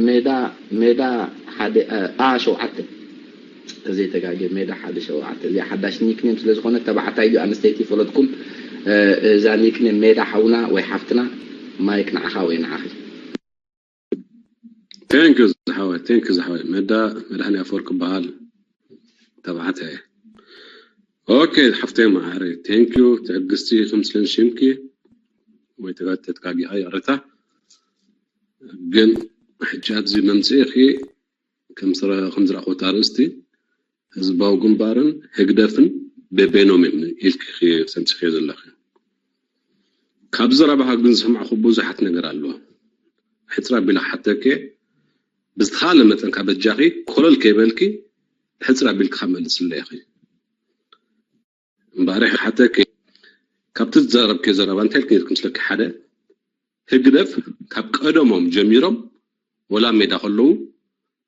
ሜዳ ሜዳ ሓደ ሸውዓተ ተዘይተጋጌ ሜዳ ሓደ ሸውዓተ። እዚኣ ሓዳሽ ኒክኔም ስለ ዝኾነ ተባዕታይ ድዩ ኣንስተይቲ ይፈለጥኩም። እዛ ኒክኔም ሜዳ ሓውና ወይ ሓፍትና ማይክ ንዓኻ ወይ ንዓኺ። Thank you ዝሓወይ፣ thank you ዝሓወይ። መዳ መድሃኒ ኣፈወርቅ ይበሃል፣ ተባዕታይ። ኦኬ ሓፍተይ መዓረይ፣ thank you። ትዕግስቲ ክምስልን ሽምኪ ወይ ተጋተት ካጊ ኣይ ኣረታ ግን ሕጂ ኣብዚ መምፅኢኺ ከም ዝረኣኹት ኣርእስቲ ህዝባዊ ግንባርን ህግደፍን በበይኖም እዮም ኢልኪ ሰምሲኺ ዘለኺ። ካብ ዘረባኻ ግን ዝሰማዕኹ ብዙሓት ነገር ኣለዋ። ሕፅር ኣቢለ ክሓተኪ ብዝተኻለ መጠን ካብ በጃኺ ኮለል ከይበልኪ ሕፅር ኣቢልኪ ካብ መልስለይ ኢኺ። እምበኣር ክሓተኪ ካብቲ ዝዘረብኪ ዘረባ እንታይ ኢልኪ ክምስለኪ ሓደ ህግደፍ ካብ ቀደሞም ጀሚሮም ወላ ሜዳ ከለዉ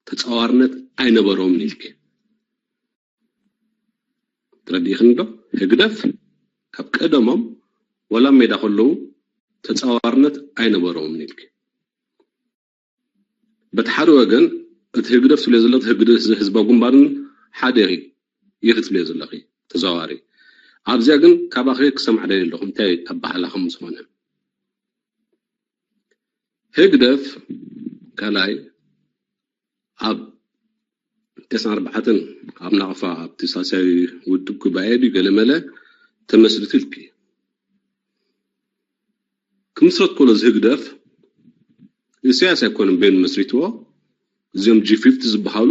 ተፃዋርነት ኣይነበሮምን ኢልኪ። ተረዲእኽኒ ዶ? ህግደፍ ካብ ቀደሞም ወላ ሜዳ ከለዉ ተፃዋርነት ኣይነበሮምን ኢልኪ። በቲ ሓደ ወገን እቲ ህግደፍ ትብልዮ ዘለኺ ህግደፍ ህዝባዊ ግንባርን ሓደ ኢኺ ትብልዮ ዘለኺ ተዘዋዋሪ። ኣብዚኣ ግን ካባኺ ክሰምዕ ደልየ ኣለኹ እንታይ ኣበሃህላ ከም ዝኾነ። ህግደፍ ካልኣይ ኣብ ተስዓን ኣርባዕተን ኣብ ናቕፋ ኣብቲ ሳልሳይ ውድብ ጉባኤ ድዩ ገለመለ ተመስሪቱ ኢልኪ። ክምስረት ከሎ እዚ ህግደፍ ኢሳያስ ኣይኮነን በይኑ መስሪትዎ። እዚኦም ጂ ፊፍቲ ዝበሃሉ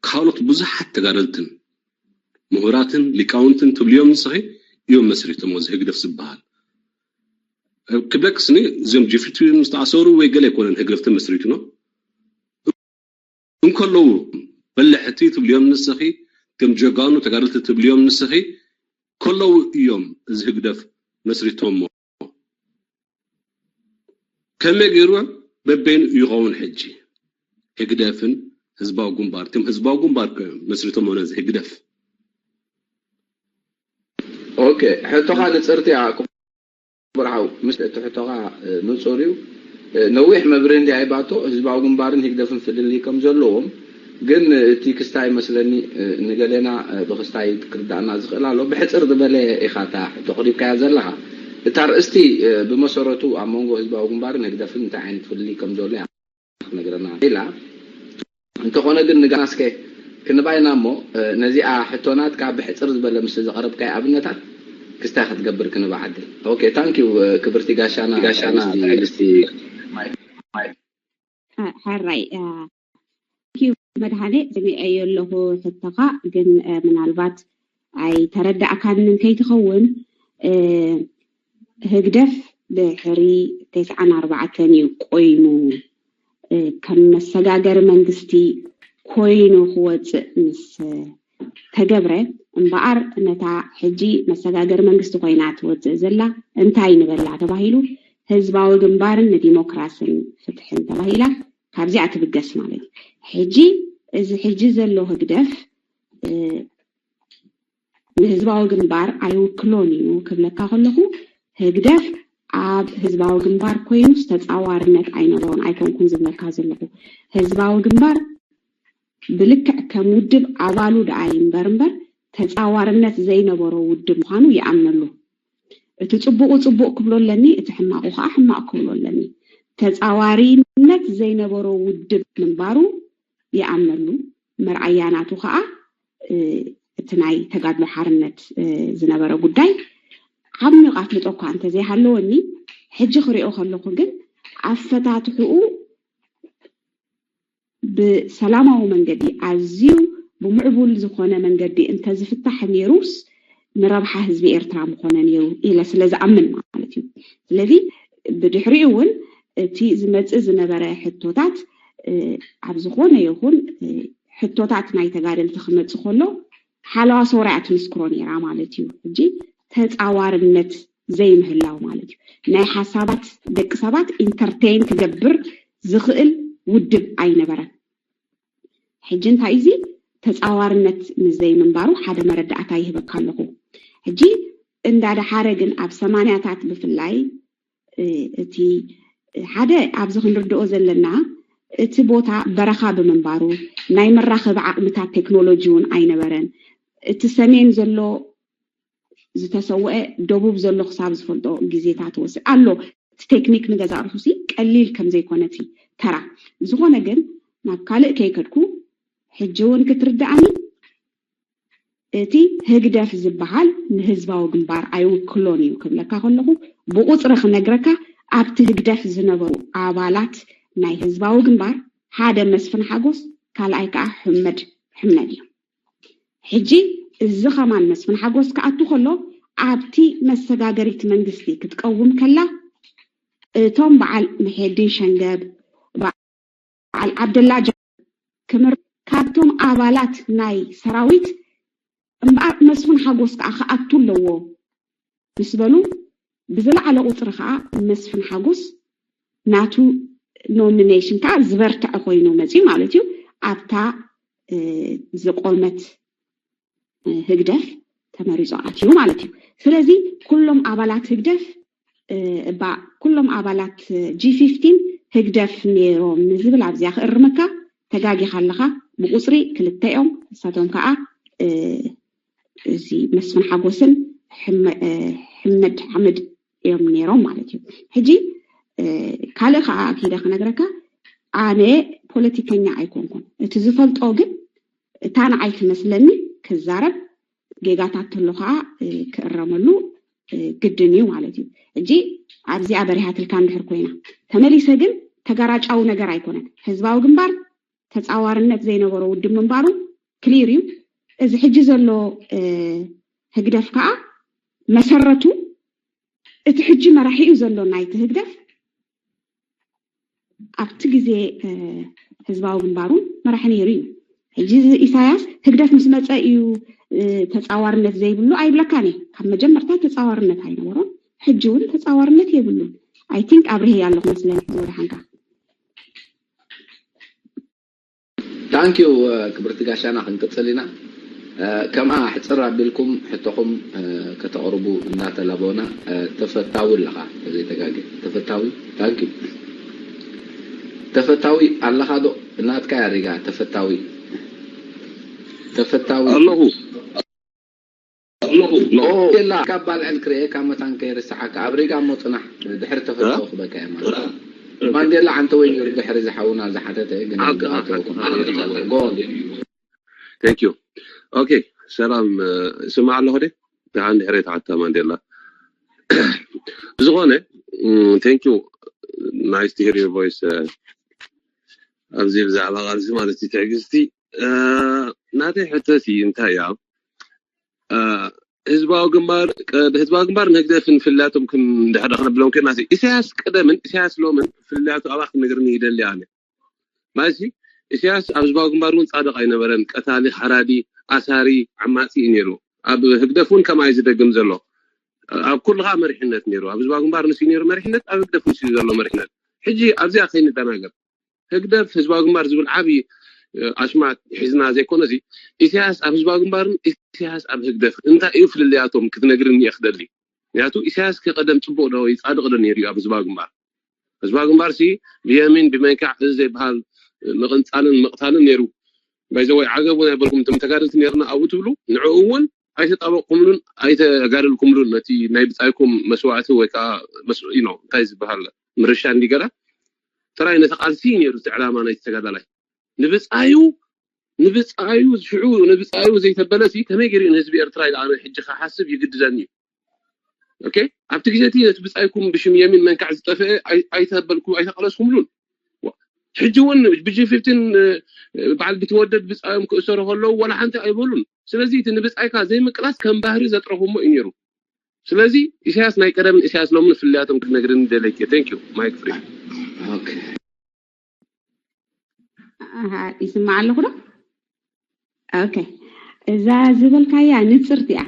ካልኦት ብዙሓት ተጋደልትን ምሁራትን ሊቃውንትን ትብልዮም ንስኺ እዮም መስሪቶም እዚ ህግደፍ ዝበሃል። ክብለክስኒ እዚኦም ጂ ፊፍቲ ምስ ተኣሰሩ ወይ ገለ ኣይኮነን ህግደፍ ተመስሪቱ ነው። እንከለዉ በለሕቲ ትብልዮም ንስኺ፣ ከም ጀጋኑ ተጋደልቲ ትብልዮም ንስኺ ከለዉ እዮም እዚ ህግደፍ መስሪቶሞ። ከመይ ገይሩ በበይኑ ይኸውን ሕጂ ህግደፍን ህዝባዊ ግንባር? እቶም ህዝባዊ ግንባር መስሪቶሞ ነዚ ህግደፍ። ኦኬ፣ ሕቶኻ ንፅርቲ እያ። ብርሃው ምስ እቲ ሕቶኻ ንጹር እዩ። ነዊሕ መብርህ እንዲ ኣይባቶ ህዝባዊ ግንባርን ህግደፍን ፍልልይ ከም ዘለዎም ግን እቲ ክስታይ መስለኒ ንገሌና ብክስታይ ክርዳእና ዝኽእል ኣሎ። ብሕጽር ዝበለ ኢኻ እታ ሕቶ ቅሪብካያ ዘለኻ። እታ ርእስቲ ብመሰረቱ ኣብ መንጎ ህዝባዊ ግንባርን ህግደፍን እንታይ ዓይነት ፍልልይ ከም ዘሎ እያ። ክነግረና ኢላ። እንተኾነ ግን ንጋና እስከ ክንባይና እሞ ነዚኣ ሕቶናትካ ብሕፅር ዝበለ ምስ ዘቕረብካይ ኣብነታት ክስታይ ክትገብር ክንባ ዕድል። ኦኬ ታንክ ዩ ክብርቲ ጋሻና ጋሻና ትዕግስቲ። ሕራይ ዩ መድሃኔ ስሚዐዮ ኣለኹ ሕቶኻ ግን ምናልባት ኣይተረዳእካንን ከይትኸውን ህግደፍ ድሕሪ ተስዓን ኣርባዕተን እዩ ቆይሙ ከም መሰጋገሪ መንግስቲ ኮይኑ ክወፅእ ምስ ተገብረ እምበኣር ነታ ሕጂ መሰጋገሪ መንግስቲ ኮይና ትወፅእ ዘላ እንታይ ንበላ ተባሂሉ ህዝባዊ ግንባርን ንዲሞክራስን ፍትሕን ተባሂላ ካብዚኣ ትብገስ ማለት እዩ። ሕጂ እዚ ሕጂ ዘሎ ህግደፍ ንህዝባዊ ግንባር ኣይውክሎን እዩ ክብለካ ከለኹ ህግደፍ ኣብ ህዝባዊ ግንባር ኮይኑስ ተፃዋርነት ኣይነበሮን ኣይኮንኩን ዝብለካ ዘለኹ። ህዝባዊ ግንባር ብልክዕ ከም ውድብ ኣባሉ ደኣ ይንበር እምበር ተፃዋርነት ዘይነበሮ ውድብ ምዃኑ ይኣምነሉ። እቲ ፅቡቑ ፅቡቕ ክብሎ ኣለኒ፣ እቲ ሕማቑ ከዓ ሕማቕ ክብሎ ኣለኒ። ተፃዋሪነት ዘይነበሮ ውድብ ምንባሩ ይኣምነሉ። መርኣያ ናቱ ከዓ እቲ ናይ ተጋድሎ ሓርነት ዝነበረ ጉዳይ ዓሚቕ ኣፍልጦ እኳ እንተዘይሃለወኒ ሕጂ ክሪኦ ከለኹ ግን ኣፈታትሕኡ ብሰላማዊ መንገዲ ኣዝዩ ብምዕቡል ዝኾነ መንገዲ እንተዝፍታሕ ነይሩስ ንረብሓ ህዝቢ ኤርትራ ምኾነ ነይሩ ኢለ ስለ ዝኣምን ማለት እዩ። ስለዚ ብድሕሪኡ እውን እቲ ዝመፅእ ዝነበረ ሕቶታት ኣብ ዝኾነ ይኹን ሕቶታት ናይ ተጋደልቲ ክመፅእ ከሎ ሓለዋ ሶርያ ትምስክሮ ነይራ ማለት እዩ። ሕጂ ተፃዋርነት ዘይምህላው ማለት እዩ። ናይ ሓሳባት ደቂ ሰባት ኢንተርቴን ክገብር ዝኽእል ውድብ ኣይነበረን። ሕጂ እንታይ እዚ ተፃዋርነት ምዘይምንባሩ ሓደ መረዳእታ ይህበካ ኣለኹ። ሕጂ እንዳደሓረ ግን ኣብ ሰማንያታት ብፍላይ እቲ ሓደ ኣብዚ ክንርድኦ ዘለና እቲ ቦታ በረኻ ብምንባሩ ናይ መራኸቢ ዓቕምታት ቴክኖሎጂ እውን ኣይነበረን። እቲ ሰሜን ዘሎ ዝተሰወአ ደቡብ ዘሎ ክሳብ ዝፈልጦ ግዜታት ወስድ ኣሎ። እቲ ቴክኒክ ንገዛእ ርእሱ ቀሊል ከም ዘይኮነ እቲ ተራ ዝኾነ ግን ናብ ካልእ ከይከድኩ ሕጂ እውን ክትርድኣኒ እቲ ህግደፍ ዝበሃል ንህዝባዊ ግንባር ኣይውክሎን እዩ ክብለካ ከለኹ ብቁፅሪ ክነግረካ ኣብቲ ህግደፍ ዝነበሩ ኣባላት ናይ ህዝባዊ ግንባር ሓደ መስፍን ሓጎስ ካልኣይ ከዓ ሕመድ ሕመድ እዩ። ሕጂ እዚ ከማን መስፍን ሓጎስ ክኣቱ ከሎ ኣብቲ መሰጋገሪት መንግስቲ ክትቀውም ከላ እቶም በዓል መሄዲን ሸንገብ በዓል ዓብደላ ጃ- ክምር ካብቶም ኣባላት ናይ ሰራዊት እምበኣር መስፍን ሓጎስ ከዓ ክኣቱ ኣለዎ ምስ በሉ ብዝለዓለ ቁፅሪ ከዓ መስፍን ሓጎስ ናቱ ኖሚኔሽን ከዓ ዝበርትዐ ኮይኑ መፅዩ ማለት እዩ። ኣብታ ዝቆመት ህግደፍ ተመሪፁ ኣትዩ ማለት እዩ። ስለዚ ኩሎም ኣባላት ህግደፍ እባ ኩሎም ኣባላት ጂ ፊፍቲን ህግደፍ ነይሮም ንዝብል ኣብዚኣ ክእርመካ ተጋጊኻ ኣለኻ። ብቁፅሪ ክልተ እዮም። ንሳቶም ከዓ እዚ መስፍን ሓጎስን ሕመድ ሓምድ እዮም ነይሮም ማለት እዩ። ሕጂ ካልእ ከዓ ኪደ ክነግረካ ኣነ ፖለቲከኛ ኣይኮንኩን። እቲ ዝፈልጦ ግን እታ ንዓይ ትመስለኒ ክዛረብ ጌጋታት ተሎ ከዓ ክእረመሉ ግድን እዩ ማለት እዩ። ሕጂ ኣብዚኣ በሪሃትልካ እንድሕር ኮይና ተመሊሰ ግን ተጋራጫዊ ነገር ኣይኮነን። ህዝባዊ ግንባር ተፃዋርነት ዘይነበሮ ውድብ ምንባሩ ክሊር እዩ። እዚ ሕጂ ዘሎ ህግደፍ ከዓ መሰረቱ እቲ ሕጂ መራሒኡ ዘሎ ናይቲ ህግደፍ ኣብቲ ግዜ ህዝባዊ ግንባሩ መራሒ ነይሩ እዩ። ሕጂ እዚ ኢሳያስ ህግደፍ ምስ መፀ እዩ ተፃዋርነት ዘይብሉ ኣይብለካን እየ። ካብ መጀመርታ ተፃዋርነት ኣይነበሮን። ሕጂ እውን ተፃዋርነት የብሉን። ኣይ ቲንክ ኣብርሄ ኣለኹ መስለኒ ዝወደሓንካ። ታንኪዩ ክብርቲ ጋሻና ክንቅፅል ኢና። ከምኣ ሕፅር ኣቢልኩም ሕቶኹም ከተቕርቡ እናተላበውና ተፈታዊ ኣለኻ ተዘይተጋገ ተፈታዊ ታንኪዩ ተፈታዊ ኣለኻ ዶ እናትካ ያሪጋ ተፈታዊ ተፈታዊ ኣለኹ ኣለኹ ላ ካብ ባልዕል ክርእየካ መታን ከይርስዓካ ኣብ ሪጋ እሞ ፅናሕ ድሕሪ ተፈታዊ ክበካ እየ ማለት ማንዴላ ዓንተ ወይ ድሕሪ ዝሓውና ዝሓተተ ግን ኣተወኩም ጎል Thank you. Okay. ሰላም ስማዕ ኣለኹ ደ ደሓን ድሕሪ ተዓታ ማንዴላ ብዝኾነ thank you. Nice to hear your voice. ኣብዚ ብዛዕባ ቃልሲ ማለት እዩ ትዕግስቲ ናተይ ሕቶሲ እንታይ እያ ህዝባዊ ግንባር ህዝባዊ ግንባር ንህግደፍን ፍልያቶም ክንድሕደ ክነብሎም ኮይና ኢሳያስ ቀደምን ኢሳያስ ሎምን ፍልያቱ ኣባ ክነግርኒ ይደሊ ኣነ ማለት ኢሳያስ ኣብ ህዝባዊ ግንባር እውን ፃድቕ ኣይነበረን ቀታሊ ሓራዲ ኣሳሪ ዓማፂ እዩ ነይሩ ኣብ ህግደፍ እውን ከምኣ እዩ ዝደግም ዘሎ ኣብ ኩሉ ከዓ መሪሕነት ነይሩ ኣብ ህዝባዊ ግንባር ንስ ነይሩ መሪሕነት ኣብ ህግደፍ ንስ ዘሎ መሪሕነት ሕጂ ኣብዚኣ ከይንደናገር ህግደፍ ህዝባዊ ግንባር ዝብል ዓብዪ ኣሽማት ሒዝና ዘይኮነሲ ኢሳያስ ኣብ ህዝባዊ ግንባርን ኢሳያስ ኣብ ህግደፍ እንታይ እዩ ፍልልያቶም ክትነግርኒ እየ ክደሊ ምክንያቱ ኢሳያስ ከቀደም ፅቡቅ ዶ ይፃድቅ ዶ ነይሩ እዩ ኣብ ህዝባዊ ግንባር ህዝባዊ ግንባር ሲ ብየሚን ብመንካዕ እዚ ዘይበሃል ምቅንፃልን ምቅታልን ነይሩ ባይዘወይ ዓገብ እውን ኣይበልኩም እቶም ተጋደልቲ ነርና ኣብኡ ትብሉ ንዕኡ እውን ኣይተጣበቅኩምሉን ኣይተጋደልኩምሉን ነቲ ናይ ብፃይኩም መስዋዕቲ ወይ ከዓ እንታይ ዝበሃል ምርሻ እንዲገራ ጥራይ ነቲ ቃልሲ ነይሩ እቲ ዕላማ ናይቲ ተጋዳላይ ንብፃዩ ንብፃዩ ሽዑ ንብፃዩ ዘይተበለ ሲ ከመይ ገይሩ ንህዝቢ ኤርትራ ኢለ ኣነ ሕጂ ክሓስብ ይግድደኒ እዩ ኦኬ ኣብቲ ግዜ እቲ ነቲ ብፃይኩም ብሽም የሚን መንካዕ ዝጠፍአ ኣይተበልኩ ኣይተቃለስኩምሉን ሕጂ እውን ብጂ ፊፍቲን በዓል ብትወደድ ብፃዮም ክእሰሩ ከለዉ ዋላ ሓንቲ ኣይበሉን ስለዚ እቲ ንብፃይካ ዘይምቅላስ ከም ባህሪ ዘጥረኹሞ እዩ ነይሩ ስለዚ ኢሳያስ ናይ ቀደምን ኢሳያስ ሎምን ፍልያቶም ክትነግርኒ ደለኪ thank you ማይክ ፍሪ ይስማዕ ኣለኹ ዶ okay እዛ ዝበልካያ ንፅርቲ እያ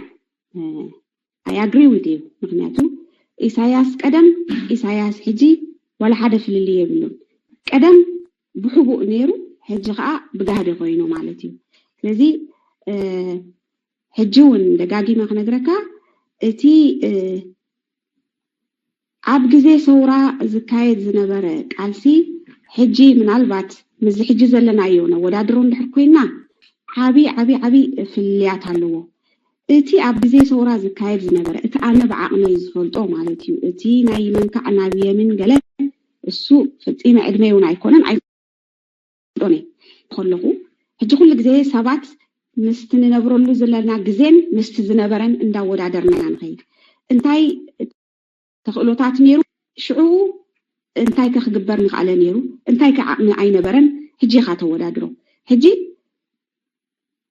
I agree with you ምክንያቱ ኢሳያስ ቀደም ኢሳያስ ሕጂ ዋላ ሓደ ፍልልይ የብሉን ቀደም ብሕቡእ ነይሩ ሕጂ ከዓ ብጋህዲ ኮይኑ ማለት እዩ ስለዚ ሕጂ እውን ደጋጊመ ክነግረካ እቲ ኣብ ግዜ ሰውራ ዝካየድ ዝነበረ ቃልሲ ሕጂ ምናልባት ምስዚ ሕጂ ዘለናዮ ነወዳድሮ እንድሕር ኮይና ዓብዪ ዓብዪ ዓብዪ ፍልልያት ኣለዎ። እቲ ኣብ ግዜ ሰውራ ዝካየድ ዝነበረ፣ እቲ ኣነ ብዓቕመይ ዝፈልጦ ማለት እዩ፣ እቲ ናይ መንካዕ ናብ የምን ገለ፣ እሱ ፈጺመ ዕድመይ እውን ኣይኮነን ኣይፈልጦን እየ ከለኹ፣ ሕጂ ኩሉ ግዜ ሰባት ምስቲ ንነብረሉ ዘለና ግዜን ምስቲ ዝነበረን እንዳወዳደርና ኢና ንኸይድ። እንታይ ተኽእሎታት ነይሩ፣ ሽዑ እንታይ ከ ክግበር ምኽኣለ ነይሩ፣ እንታይ ከ ዓቕሚ ኣይነበረን፣ ሕጂ ኢኻ ተወዳድሮ። ሕጂ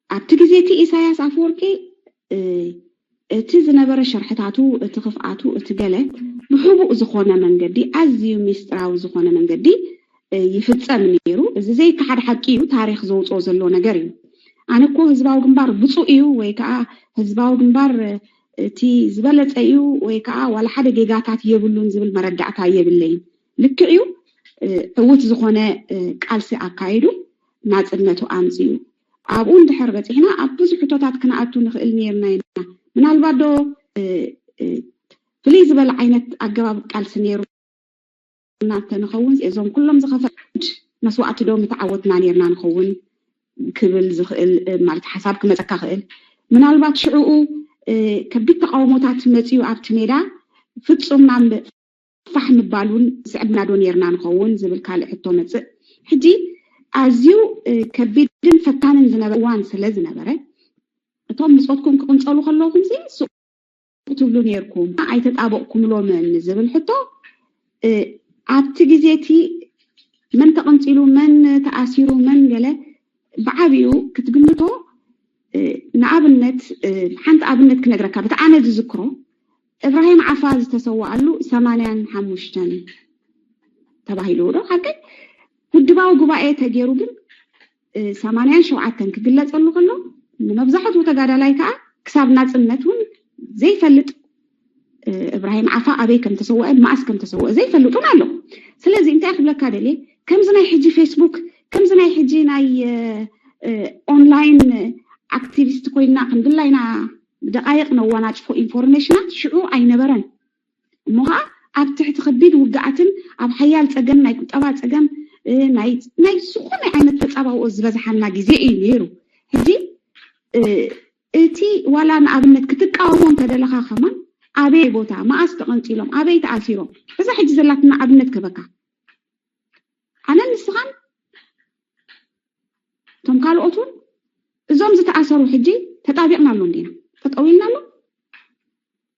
ኣብቲ ግዜ እቲ ኢሳያስ ኣፈወርቂ እቲ ዝነበረ ሸርሕታቱ፣ እቲ ክፍኣቱ፣ እቲ ገለ ብሕቡእ ዝኾነ መንገዲ፣ ኣዝዩ ሚስጥራዊ ዝኾነ መንገዲ ይፍጸም ነይሩ። እዚ ዘይከሓድ ሓቂ እዩ፣ ታሪኽ ዘውፅኦ ዘሎ ነገር እዩ። ኣነ እኮ ህዝባዊ ግንባር ብፁእ እዩ ወይ ከዓ ህዝባዊ ግንባር እቲ ዝበለፀ እዩ ወይ ከዓ ዋላ ሓደ ጌጋታት የብሉን ዝብል መረዳእታ የብለይን። ልክዕ እዩ፣ ዕውት ዝኾነ ቃልሲ ኣካይዱ ናፅነቱ ኣምፅኡ። ኣብኡ እንድሕር በፂሕና ኣብ ብዙሕ ሕቶታት ክንኣቱ ንኽእል ነይርና ኢና። ምናልባት ዶ ፍልይ ዝበለ ዓይነት ኣገባብ ቃልሲ ነይሩ እናተ ንኸውን እዞም ኩሎም ዝኸፈድ መስዋእቲ ዶ ምተዓወትና ነይርና ንኸውን ክብል ዝኽእል ማለት ሓሳብ ክመፀካ ክእል። ምናልባት ሽዕኡ ከቢድ ተቃውሞታት መፅዩ ኣብቲ ሜዳ ፍፁም ናብ ፋሕ ምባል እውን ዝስዕብና ዶ ነይርና ንኸውን ዝብል ካልእ ሕቶ መፅእ። ሕጂ ኣዝዩ ከቢድን ፈታንን ዝነበረ እዋን ስለ ዝነበረ እቶም ብፆትኩም ክቕንፀሉ ከለኹም ሲ ትብሉ ነይርኩም፣ ኣይተጣበቕኩምሎምን ዝብል ሕቶ ኣብቲ ግዜ እቲ መን ተቐንፂሉ፣ መን ተኣሲሩ፣ መን ገለ ብዓብኡ ክትግምቶ ንኣብነት ሓንቲ ኣብነት ክነግረካ ብቲ ኣነ ዝዝክሮ እብራሂም ዓፋ ዝተሰዋኣሉ ሰማንያን ሓሙሽተን ተባሂሉ ዶ ሓቂ ውድባዊ ጉባኤ ተገይሩ ግን ሰማንያን ሸውዓተን ክግለፀሉ ከሎ ንመብዛሕትኡ ተጋዳላይ ከዓ ክሳብ ናፅነት እውን ዘይፈልጥ እብራሂም ዓፋ ኣበይ ከም ተሰወአ መኣስ ከም ተሰወአ ዘይፈልጡን ኣለዉ። ስለዚ እንታይ ክብለካ ደልየ ከምዚ ናይ ሕጂ ፌስቡክ ከምዚ ናይ ሕጂ ናይ ኦንላይን ኣክቲቪስት ኮይና ክንድላይና ደቃይቕ ነዋናጭፎ ኢንፎርሜሽናት ሽዑ ኣይነበረን። እሞ ከዓ ኣብ ትሕቲ ከቢድ ውግኣትን ኣብ ሓያል ፀገም ናይ ቁጠባ ፀገም ናይ ዝኾነ ዓይነት ተፃባብኦ ዝበዝሓና ግዜ እዩ ነይሩ። ሕጂ እቲ ዋላ ንኣብነት ክትቃወሞ እንተደለኻ ከማን ኣበይ ቦታ መኣስ ተቐንፂሎም ኣበይ ተኣሲሮም እዛ ሕጂ ዘላትና ኣብነት ክበካ ኣነ ንስኻን እቶም ካልኦት እውን እዞም ዝተኣሰሩ ሕጂ ተጣቢቕናሎም ዲና ተጠዊልናሎም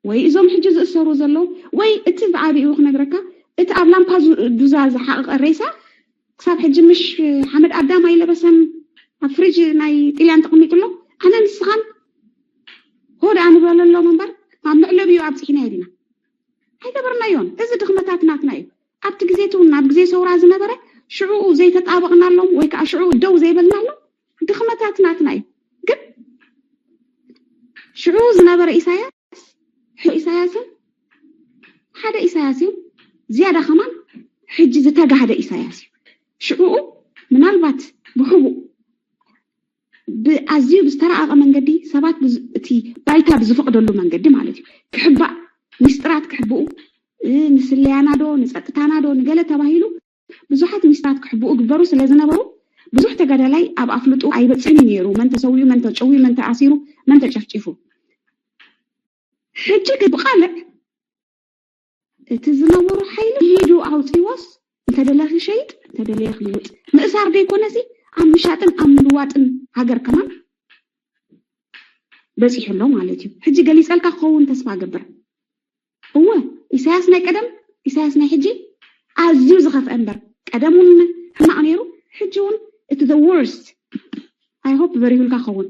ወይ እዞም ሕጂ ዝእሰሩ ዘለዉ ወይ እቲ ዝዓብኡ ክነግረካ እቲ ኣብ ላምፓ ዱዛ ዝሓቕቐ ሬሳ ክሳብ ሕጂ ምሽ ሓመድ ኣዳም ኣይለበሰን ኣብ ፍሪጅ ናይ ጥልያን ተቐሚጡ ኣሎ ኣነ ንስኻን ሆድ ኣንበለሎም እምበር ኣብ መዕለቢኡ ኣብፅሒና ዲና ኣይገበርናዮን እዚ ድኽመታት ናትና እዩ ኣብቲ ግዜ እቲ እውን ኣብ ግዜ ሰውራ ዝነበረ ሽዕኡ ዘይተጣበቕናሎም ወይ ከዓ ሽዕኡ ደው ዘይበልናሎም ድኽመታት ናትና እዩ ግን ሽዑ ዝነበረ ኢሳያስ ኢሳያስን ሓደ ኢሳያስ እዩ ዝያዳ ከማን ሕጂ ዝተጋህደ ኢሳያስ እዩ ሽዕኡ ምናልባት ብሕቡእ ብኣዝዩ ብዝተረኣቐ መንገዲ ሰባት እቲ ባይታ ብዝፈቕደሉ መንገዲ ማለት እዩ ክሕባእ ሚስጥራት ክሕብኡ ንስለያና ዶ ንፀጥታና ዶ ንገለ ተባሂሉ ብዙሓት ሚስጥራት ክሕብኡ ግበሩ ስለ ዝነበሩ ብዙሕ ተጋዳላይ ኣብ ኣፍልጡ ኣይበፅሕን እዩ ነይሩ መን ተሰዊኡ መን ተጨውዩ መን ተኣሲሩ መን ተጨፍጪፉ ሕጂ ግን ብቃልዕ እቲ ዝነበሩ ሓይሊ ኢዱ ኣውፂዎስ እንተደለኺ ሸይጥ እንተደለየ ክልውጥ ምእሳር ደይኮነሲ ኣብ ምሻጥን ኣብ ምልዋጥን ሃገር ከማን በፂሑ ኣሎ ማለት እዩ ሕጂ ገሊፀልካ ክኸውን ተስፋ ገብር እወ ኢሳያስ ናይ ቀደም ኢሳያስ ናይ ሕጂ ኣዝዩ ዝኸፍአ እምበር ቀደም እውን ሕማቕ ነይሩ ሕጂ እውን እቲ the worst I hope በሪሁልካ ክኸውን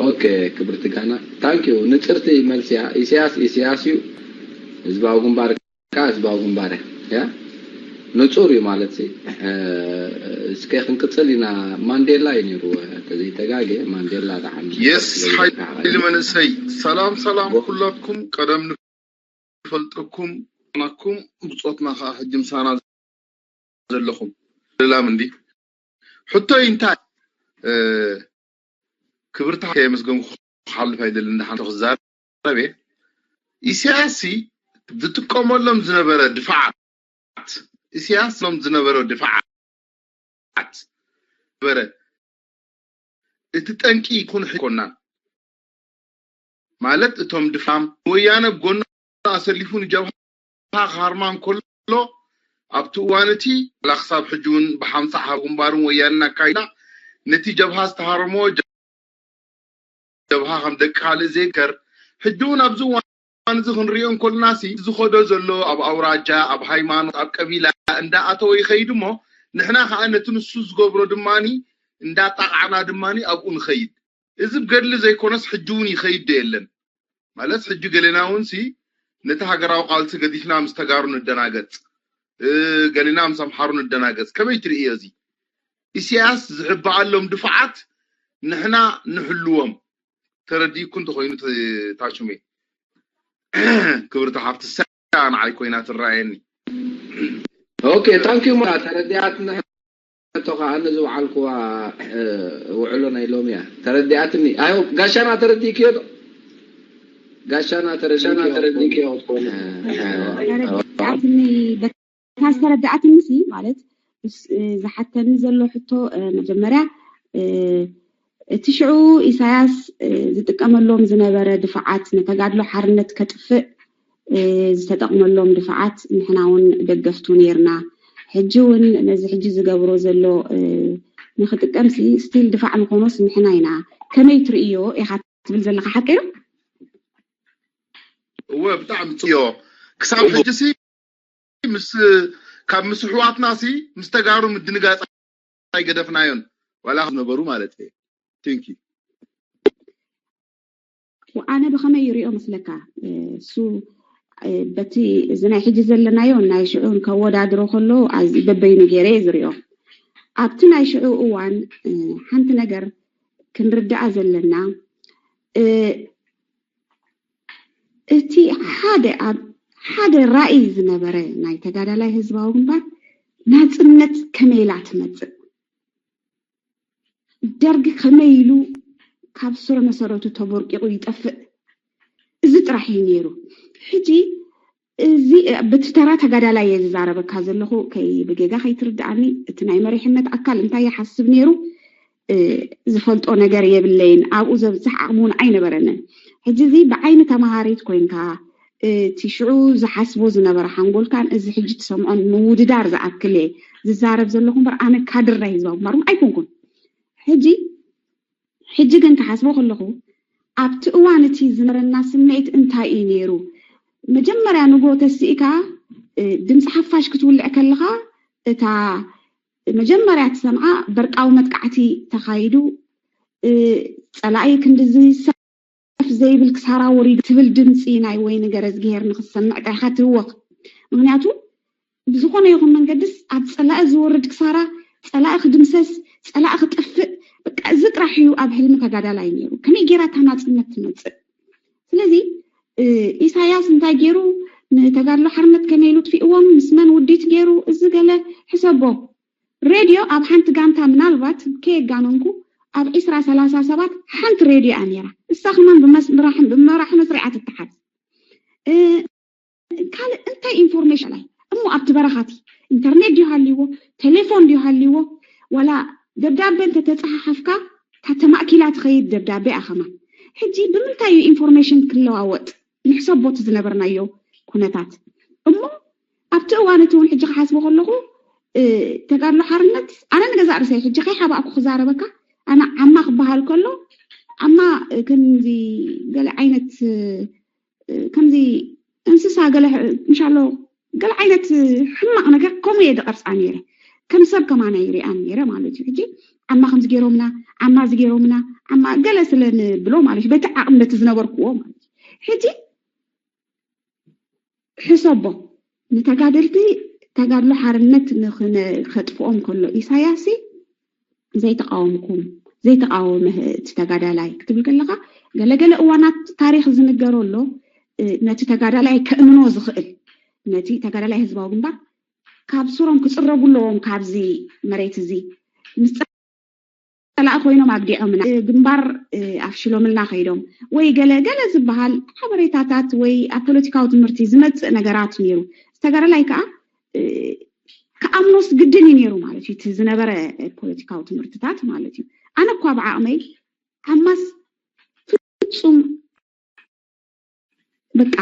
ኦኬ ክብርቲ ጋና thank you ንፅርቲ መልሲ እያ ኢሳያስ ኢሳያስ እዩ ህዝባዊ ግንባር ከዓ ህዝባዊ ግንባር እያ ንፁር እዩ ማለት እስከ ክንቅፅል ኢና ማንዴላ እዩ ነይሩ ተዘይተጋገ ማንዴላ ደሓን የስ ሓይሊ መንእሰይ ሰላም ሰላም ኩላትኩም ቀደም ንፈልጠኩም ናኩም ብፆትና ከዓ ሕጂ ምሳና ዘለኹም ላም እንዲ ሕቶይ እንታይ ክብርታ ከየመስገንኩ ክሓልፍ ኣይደልን ደሓን ክዛረብ እየ ኢሳያስ ዝጥቀመሎም ዝነበረ ድፋዓት፣ ኢሳያስ ሎም ዝነበረ ድፋዓት ነበረ። እቲ ጠንቂ ይኹን ኣይኮናን። ማለት እቶም ድፋም ወያነ ብጎኑ ኣሰሊፉ ንጀብሃ ክሃርማ እንከሎ ኣብቲ እዋን እቲ ዋላ ክሳብ ሕጂ እውን ብሓምሳ ሓ ግንባርን ወያንን ኣካይዳ ነቲ ጀብሃ ዝተሃረሞ ጀብሃ ከም ደቂ ካልእ ዘይከር ሕጂ እውን ኣብዚ እዋን እዚ ክንሪኦ እንከሎና ሲ ዝኸዶ ዘሎ ኣብ ኣውራጃ ኣብ ሃይማኖት ኣብ ቀቢላ እንዳኣተወ ይኸይድ እሞ ንሕና ከዓ ነቲ ንሱ ዝገብሮ ድማኒ እንዳጣቃዕና ድማኒ ኣብኡ ንኸይድ። እዚ ብገድሊ ዘይኮነስ ሕጂ እውን ይኸይድ ዶ የለን ማለት ሕጂ ገሌና እውን ሲ ነቲ ሃገራዊ ቃልሲ ገዲፍና ምስ ተጋሩ ንደናገጽ ገሌና ምስ ኣምሓሩ ንደናገጽ ከመይ ትርእዮ እዚ ኢሳያስ ዝሕበኣሎም ድፋዓት ንሕና ንሕልዎም ተረዲእኩ እንተኮይኑ ታሹሜ ክብርቲ ሓፍቲ ሰያ ንዓይ ኮይና ትረኣየኒ okay thank you ማ ተረዲኣትና ሕቶ ከዓ ንዝውዓልኩዋ ውዕሎ ናይ ሎሚ እያ ተረዲኣትኒ ኣይ ጋሻና ተረዲእክዮ ዶ ጋሻና ተረዲእክዮ እታ ዝተረዳኣትኒ ሲ ማለት ዝሓተኒ ዘሎ ሕቶ መጀመርያ እቲ ሽዑ ኢሳያስ ዝጥቀመሎም ዝነበረ ድፋዓት ንተጋድሎ ሓርነት ከጥፍእ ዝተጠቕመሎም ድፋዓት ንሕና እውን ደገፍቱ ነይርና። ሕጂ እውን ነዚ ሕጂ ዝገብሮ ዘሎ ንክጥቀም ሲ still ድፋዕ ንኾኖስ ንሕና ኢና። ከመይ ትርእዮ ኢኻ ትብል ዘለኻ ሓቂ ዶ? እወ ብጣዕሚ ጽዮ ክሳብ ሕጂ ሲ ምስ ካብ ምስ ኣሕዋትና ሲ ምስ ተጋሩ ምድንጋጽ ኣይገደፍናዮን ዋላ ዝነበሩ ማለት እየ። Thank you. ኣነ ብኸመይ ይሪኦ መስለካ እሱ በቲ እዚ ናይ ሕጂ ዘለናዮ ናይ ሽዑን ከወዳድሮ ከሎ ኣዚ በበይኑ ገይረ እየ ዝሪኦ። ኣብቲ ናይ ሽዑ እዋን ሓንቲ ነገር ክንርዳኣ ዘለና እቲ ሓደ ኣብ ሓደ ራእይ ዝነበረ ናይ ተጋዳላይ ህዝባዊ ግንባር ናፅነት ከመይ ኢላ ትመፅእ ደርጊ ከመይ ኢሉ ካብ ስረ መሰረቱ ተቦርቂቑ ይጠፍእ እዚ ጥራሕ እዩ ነይሩ ሕጂ እዚ በቲ ተራ ተጋዳላይ እየ ዝዛረበካ ዘለኹ ከይ ብጌጋ ከይትርድኣኒ እቲ ናይ መሪሕነት ኣካል እንታይ ይሓስብ ነይሩ ዝፈልጦ ነገር የብለይን ኣብኡ ዘብፅሕ ዓቕሚ እውን ኣይነበረንን ሕጂ እዚ ብዓይኒ ተምሃሪት ኮይንካ እቲ ሽዑ ዝሓስቦ ዝነበረ ሓንጎልካን እዚ ሕጂ ትሰምዖን ምውድዳር ዝኣክል እየ ዝዛረብ ዘለኹ እምበር ኣነ ካድር ናይ ህዝባዊ ግንባር እውን ኣይኮንኩን ሕጂ ሕጂ ግን ክሓስቦ ከለኹ ኣብቲ እዋን እቲ ዝነበረና ስምዒት እንታይ እዩ ነይሩ መጀመርያ ንጎ ተስኢካ ድምፂ ሓፋሽ ክትውልዕ ከለኻ እታ መጀመርያ ትሰምዓ በርቃዊ መጥቃዕቲ ተኻይዱ ፀላኢ ክንድዚ ሰፍ ዘይብል ክሳራ ወሪዱ ትብል ድምፂ ናይ ወይኒ ገረዝግሄር ንክትሰምዕ ጥራይካ ትህወኽ ምክንያቱ ብዝኾነ ይኹን መንገድስ ኣብ ፀላኢ ዝወርድ ክሳራ ፀላኢ ክድምሰስ ፀላኢ ክጠፍእ በቃ እዚ ጥራሕ እዩ ኣብ ህልሚ ተጋዳላይ ነይሩ ከመይ ጌራ እታ ናፅነት ትመፅእ ስለዚ ኢሳያስ እንታይ ገይሩ ንተጋድሎ ሓርነት ከመይ ኢሉ ጥፊእዎም ምስ መን ውዲት ገይሩ እዚ ገለ ሕሰቦ ሬድዮ ኣብ ሓንቲ ጋንታ ምናልባት ከየጋነንኩ ኣብ ዒስራ ሰላሳ ሰባት ሓንቲ ሬድዮ እያ ነይራ እሳ ከማን ብመራሒ መስሪዓ ትተሓዝ ካልእ እንታይ ኢንፎርሜሽን ላይ እሞ ኣብቲ በረኻቲ ኢንተርኔት ድዩ ሃልይዎ ቴሌፎን ድዩ ሃልይዎ ዋላ ደብዳቤ እንተተፀሓሓፍካ ካብ ተማእኪላ ትኸይድ ደብዳቤ እያ ከማን ሕጂ ብምንታይ እዩ ኢንፎርሜሽን ክለዋወጥ ንሕሰቦ እቲ ዝነበርናዮ ኩነታት እሞ ኣብቲ እዋን እቲ እውን ሕጂ ክሓስቦ ከለኹ ተጋድሎ ሓርነት ኣነ ንገዛእ ርእሰይ ሕጂ ከይሓባእኩ ክዛረበካ ኣነ ዓማ ክበሃል ከሎ ዓማ ከምዚ ገለ ዓይነት ከምዚ እንስሳ ገለ ምሻሎ ገለ ዓይነት ሕማቕ ነገር ከምኡ እየ ዝቐርፃ ነይረ ከም ሰብ ከማና ይሪኣን ነይረ ማለት እዩ ሕጂ ዓማ ከምዚ ገይሮምና ዓማ እዚ ገይሮምና ዓማ ገለ ስለ ንብሎ ማለት እዩ በቲ ዓቕሚ በቲ ዝነበርክዎ ማለት እዩ ሕጂ ሕሰቦ ንተጋደልቲ ተጋድሎ ሓርነት ንክነ- ከጥፍኦም ከሎ ኢሳያስ ዘይተቃወምኩም ዘይተቃወመ እቲ ተጋዳላይ ክትብል ከለካ ገለገለ እዋናት ታሪክ ዝንገሮ ኣሎ እ፣ ነቲ ተጋዳላይ ከእምኖ ዝክእል ነቲ ተጋዳላይ ህዝባዊ ግንባር ካብ ስሮም ክፅረጉ ኣለዎም ካብዚ መሬት እዚ ምስ ጸላኢ ኮይኖም ኣብዲዖምና፣ ግንባር ኣፍሽሎምልና ከይዶም ወይ ገለ ገለ ዝበሃል ሓበሬታታት ወይ ኣብ ፖለቲካዊ ትምህርቲ ዝመጽእ ነገራት ነይሩ። ዝተጋዳላይ ከኣ ክኣምኖስ ግድን እዩ ነይሩ ማለት እዩ፣ እቲ ዝነበረ ፖለቲካዊ ትምህርትታት ማለት እዩ። ኣነ እኳ ብዓቕመይ ሓማስ ፍጹም በቃ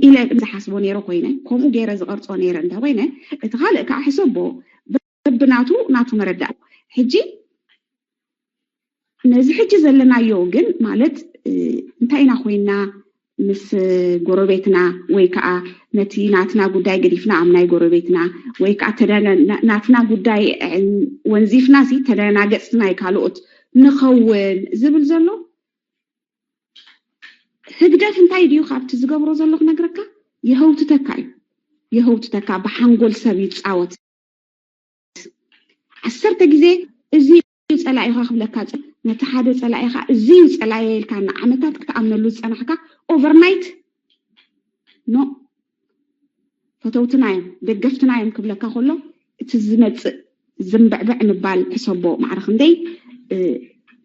ኢለ ዝሓስቦ ነይረ ኮይነ፣ ከምኡ ገይረ ዝቐርጾ ነይረ እንተ ኮይነ፣ እቲ ካልእ ከዓ ሕሰቦ በብናቱ ናቱ መረዳእ። ሕጂ ነዚ ሕጂ ዘለናዮ ግን ማለት እንታይ ኢና ኮይና ምስ ጎረቤትና ወይ ከዓ ነቲ ናትና ጉዳይ ገዲፍና ኣብ ናይ ጎረቤትና ወይ ከዓ ናትና ጉዳይ ወንዚፍና ሲ ተደናገፅቲ ናይ ካልኦት ንኸውን ዝብል ዘሎ ህግደፍ እንታይ ድዩ ካብቲ ዝገብሮ ዘሎ ክነግረካ? የህውትተካ እዩ። የህውትተካ፣ ብሓንጎል ሰብ ይፃወት። ዓሰርተ ግዜ እዚ እዩ ፀላኢኻ ክብለካ፣ ነቲ ሓደ ፀላኢኻ እዚ እዩ ፀላኢ ኢልካ ንዓመታት ክትኣምነሉ ዝፀናሕካ ኦቨርናይት ኖ ፈተውትና እዮም ደገፍትና እዮም ክብለካ ከሎ እቲ ዝመፅእ ዝንብዕብዕ ምባል ሕሰቦ ማዕረ ክንደይ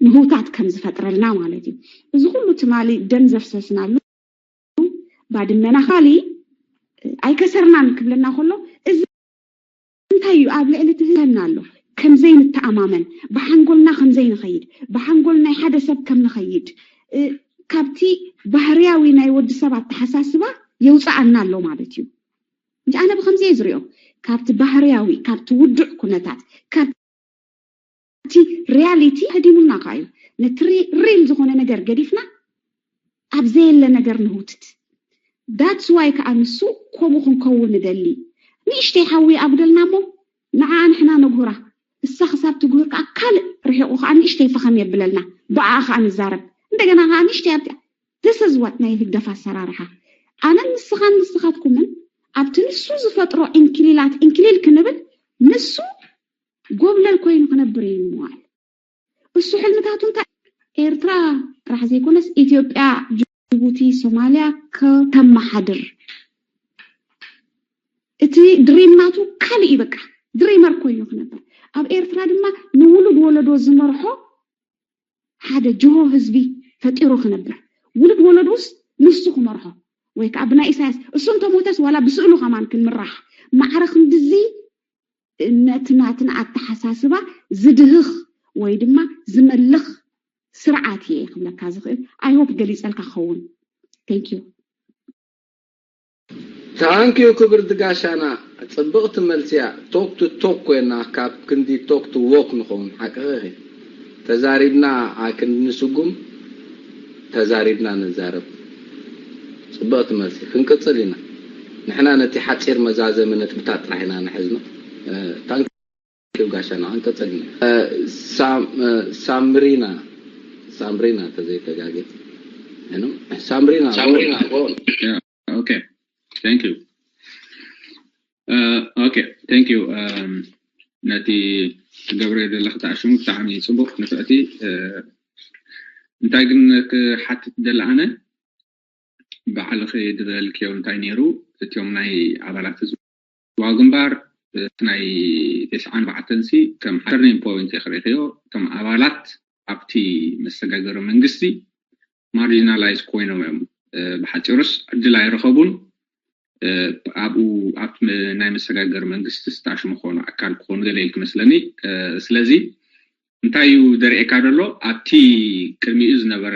ምህውታት ከም ዝፈጥረልና ማለት እዩ። እዚ ኩሉ ትማሊ ደም ዘፍሰስናሉ ባድመና ካሊ ኣይከሰርናን ክብለና ከሎ እዚ እንታይ እዩ ኣብ ልዕሊ ትህተና ኣሎ ከምዘይንተኣማመን ብሓንጎልና ከምዘይንኸይድ ብሓንጎል ናይ ሓደ ሰብ ከም ንኸይድ ካብቲ ባህርያዊ ናይ ወዲ ሰብ ኣተሓሳስባ የውፅኣና ኣሎ ማለት እዩ። እንጂ ኣነ ብከምዚ እየ ዝሪኦ ካብቲ ባህርያዊ ካብቲ ውዱዕ ኩነታት ካብ እቲ ሪያሊቲ ሃዲሙና ከ እዩ ነቲ ሪል ዝኾነ ነገር ገዲፍና ኣብ ዘየለ ነገር ንህውትት that's why ከዓ ንሱ ከምኡ ክንከውን ንደሊ ንእሽተይ ሓዊ ኣጉደልና እሞ ንዓ ንሕና ነጉህራ እሳ ክሳብ ትጉህር ከዓ ካልእ ርሒቑ ከዓ ንእሽተይ ፈኸም የብለልና ብኣ ከዓ ንዛረብ እንደገና ከዓ ንእሽተይ ኣብቲ this is what ናይ ህግደፍ ኣሰራርሓ ኣነን ንስኻን ንስኻትኩምን ኣብቲ ንሱ ዝፈጥሮ ዕንክሊላት ዕንክሊል ክንብል ንሱ ጎብለል ኮይኑ ክነብር እዩ ንምዋል እሱ ሕልምታቱ እንታይ ኤርትራ ጥራሕ ዘይኮነስ ኢትዮጵያ ጅቡቲ ሶማልያ ከተመሓድር እቲ ድሪም ናቱ ካልእ እዩ በቃ ድሪመር ኮይኑ ክነብር ኣብ ኤርትራ ድማ ንውሉድ ወለዶ ዝመርሖ ሓደ ጅሆ ህዝቢ ፈጢሩ ክነብር ውሉድ ወለዱስ ንሱ ክመርሖ ወይ ከዓ ብናይ ኢሳያስ እሱ እንተሞተስ ዋላ ብስእሉ ከማን ክንምራሕ ማዕረ ክንድዚ ነቲ ናትና ኣተሓሳስባ ዝድህኽ ወይ ድማ ዝመልኽ ስርዓት እየ ክብለካ ዝኽእል I hope ገሊፀልካ ክኸውን thank you ታንኪዩ ክብርቲ ጋሻና ጽብቕቲ መልሲ እያ። ቶክ ቱ ቶክ ኮይና ካብ ክንዲ ቶክ ቱ ዎክ ንኸውን ሓቅኺ ኢኺ። ተዛሪብና ኣክንዲ ንስጉም ተዛሪብና ንዛረብ። ጽብቕቲ መልሲ ክንቅጽል ኢና። ንሕና ነቲ ሓጺር መዛዘሚ ነጥብታት ጥራሕ ኢና ንሕዝኖ። ታንኪ ዩ ጋሻና ክንቅጽል ኢና። ሳምሪና ሳምሪና ተዘይተጋጌ ሳምሪና ሳምሪና okay thank you okay thank you ነቲ ትገብረ ዘለኽ ተኣሽሙ ብጣዕሚ ፅቡቅ ንፍዕቲ እንታይ ግን ክሓትት ደለ ኣነ ባዕልኺ ዝበልክዮ እንታይ ነይሩ እቲኦም ናይ ኣባላት ህዝባዊ ግንባር ናይ ተስዓን ኣርባዕተን ሲ ከም turning point ክሪእኽዮ እቶም ኣባላት ኣብቲ መሰጋገሪ መንግስቲ marginalize ኮይኖም እዮም ብሓፂሩስ ዕድል ኣይረኸቡን ኣብኡ ኣብ ናይ መሰጋገሪ መንግስቲ ስታሽ ምኾኑ ኣካል ክኾኑ ገለ ኢልክ መስለኒ ስለዚ እንታይ እዩ ደሪኤካ ደሎ ኣብቲ ቅድሚኡ ዝነበረ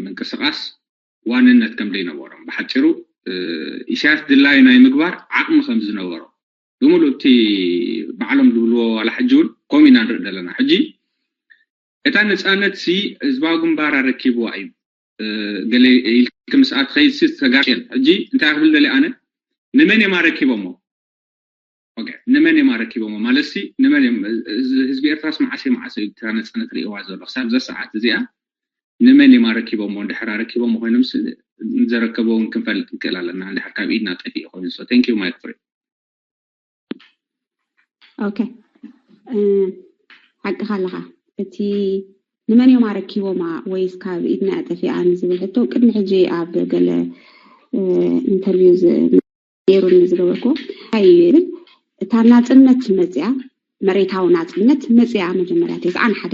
ምንቅስቃስ ዋንነት ከም ዘይነበሮም ብሓፂሩ ኢሳያስ ድላዩ ናይ ምግባር ዓቕሚ ከም ዝነበሮ ብምሉእ እቲ ባዕሎም ዝብልዎ ዋላ ሕጂ እውን ከምኡ ኢና ንርኢ ዘለና ሕጂ እታ ነፃነት ሲ ህዝባዊ ግንባር ኣረኪብዋ እዩ ገለ ኢልክ ምስኣ ትኸይድ ሲ ተጋጭን ሕጂ እንታይ ክብል ደሊ ኣነ ንመን እዮም ኣረኪቦሞ ንመን እዮም ኣረኪቦሞ ማለት ሲ ንመን እዮም ህዝቢ ኤርትራስ መዓሰ መዓሰ እዩ እታ ነፃነት ርእዋ ዘሎ ክሳብ እዛ ሰዓት እዚኣ ንመን እዮም ኣረኪቦሞ እንድሕር ኣረኪቦሞ ኮይኖም ዘረከቦ እውን ክንፈልጥ ንክእል ኣለና እንድሕር ካብ ኢድና ጠፊኡ ኮይኑ so thank you my friend okay ሓቅኻ ኣለኻ እቲ ንመን እዮም ኣረኪቦማ ወይስ ካብ ኢድና ጠፊኣ ንዝብል ሕቶ ቅድሚ ሕጂ ኣብ ገለ ኢንተርቪው ነይሩኒ ዝገበርኩዎ እንታይ እዩ ይብል እታ ናፅነት መፅያ መሬታዊ ናፅነት መፅኣ መጀመርያ ተስዓን ሓደ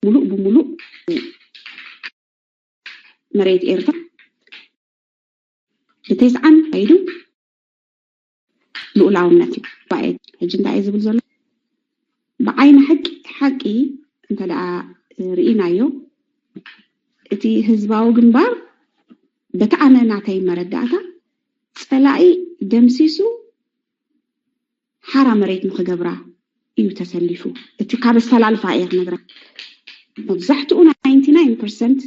ሙሉእ ብሙሉእ መሬት ኤርትራ ብተስዓን ኢዱ ልኡላውነት እዩ። ሕጂ እንታይ እዩ ዝብል ዘሎ? ብዓይኒ ሓቂ ሓቂ እንተ ደኣ ርኢናዮ፣ እቲ ህዝባዊ ግንባር በቲ ኣነ ናተይ መረዳእታ ጸላኢ ደምሲሱ ሓራ መሬት ንክገብራ እዩ ተሰሊፉ። እቲ ካብ ኣሰላልፋ እየ ክነግራ። መብዛሕትኡ ናይንቲ ናይን ፐርሰንት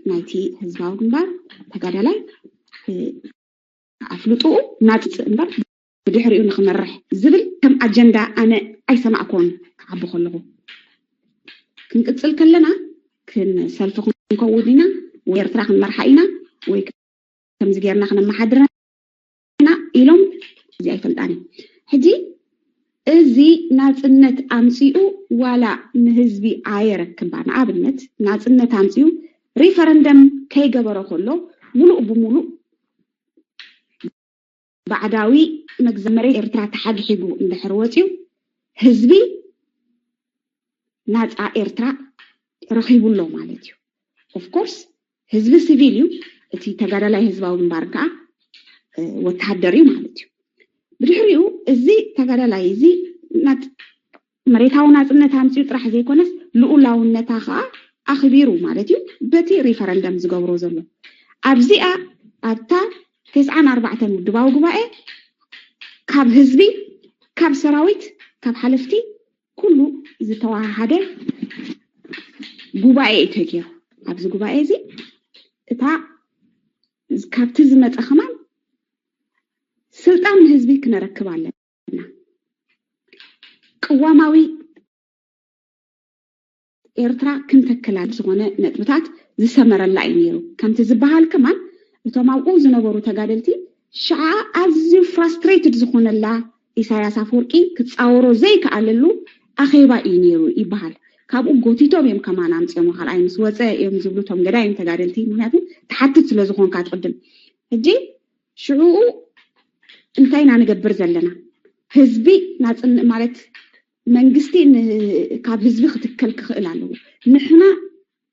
ናይቲ ህዝባዊ ግንባር ተጋዳላይ ኣፍልጥኡ ናፅፅእ እምበር ብድሕሪኡ ንክመርሕ ዝብል ከም ኣጀንዳ ኣነ ኣይሰማዕኮን ክዓቢ ከለኹ። ክንቅፅል ከለና ክንሰልፊ ክንከውን ኢና ወይ ኤርትራ ክንመርሓ ኢና ወይ ከምዚ ጌርና ክነመሓድራ ኢና ኢሎም እዚ ኣይፈልጣን እዮም። ሕጂ እዚ ናፅነት ኣምፂኡ ዋላ ንህዝቢ ኣየረክባ። ንኣብነት ናፅነት ኣምፂኡ ሪፈረንደም ከይገበረ ከሎ ሙሉእ ብሙሉእ ባዕዳዊ መግዛእቲ መሬት ኤርትራ ተሓግሒጉ እንድሕር ወፂኡ ህዝቢ ናፃ ኤርትራ ረኺቡ ኣሎ ማለት እዩ። ኦፍኮርስ ህዝቢ ሲቪል እዩ፣ እቲ ተጋዳላይ ህዝባዊ ግንባር ከዓ ወታሃደር እዩ ማለት እዩ። ብድሕሪኡ እዚ ተጋዳላይ እዚ መሬታዊ ናፅነት ኣምፅኡ ጥራሕ ዘይኮነስ ልኡላውነታ ከዓ ኣኽቢሩ ማለት እዩ በቲ ሪፈረንደም ዝገብሮ ዘሎ። ኣብዚኣ ኣብታ ተስዓን ኣርባዕተን ውድባዊ ጉባኤ ካብ ህዝቢ፣ ካብ ሰራዊት፣ ካብ ሓለፍቲ ኩሉ ዝተዋሃደ ጉባኤ እዩ ተገይሩ። ኣብዚ ጉባኤ እዚ እታ ካብቲ ዝመፀ ከማን ስልጣን ንህዝቢ ክነረክብ ኣለና። ቅዋማዊ ኤርትራ ክንተክላ ዝኾነ ነጥብታት ዝሰመረላ እዩ ነይሩ። ከምቲ ዝበሃል ከማን እቶም ኣብኡ ዝነበሩ ተጋደልቲ ሽዓ ኣዝዩ ፍራስትሬትድ ዝኾነላ ኢሳያስ ኣፈወርቂ ክፃወሮ ዘይከኣለሉ ኣኼባ እዩ ነይሩ ይበሃል። ካብኡ ጎቲቶም እዮም ከማን ኣምፅኦሞ። ካልኣይ ምስ ወፀ እዮም ዝብሉ እቶም ገዳይም ተጋደልቲ። ምክንያቱ ትሓትት ስለ ዝኾንካ ትቅድም። ሕጂ ሽዕኡ እንታይ ኢና ንገብር ዘለና? ህዝቢ ናፅን ማለት መንግስቲ ን- ካብ ህዝቢ ክትከል ክኽእል ኣለዎ። ንሕና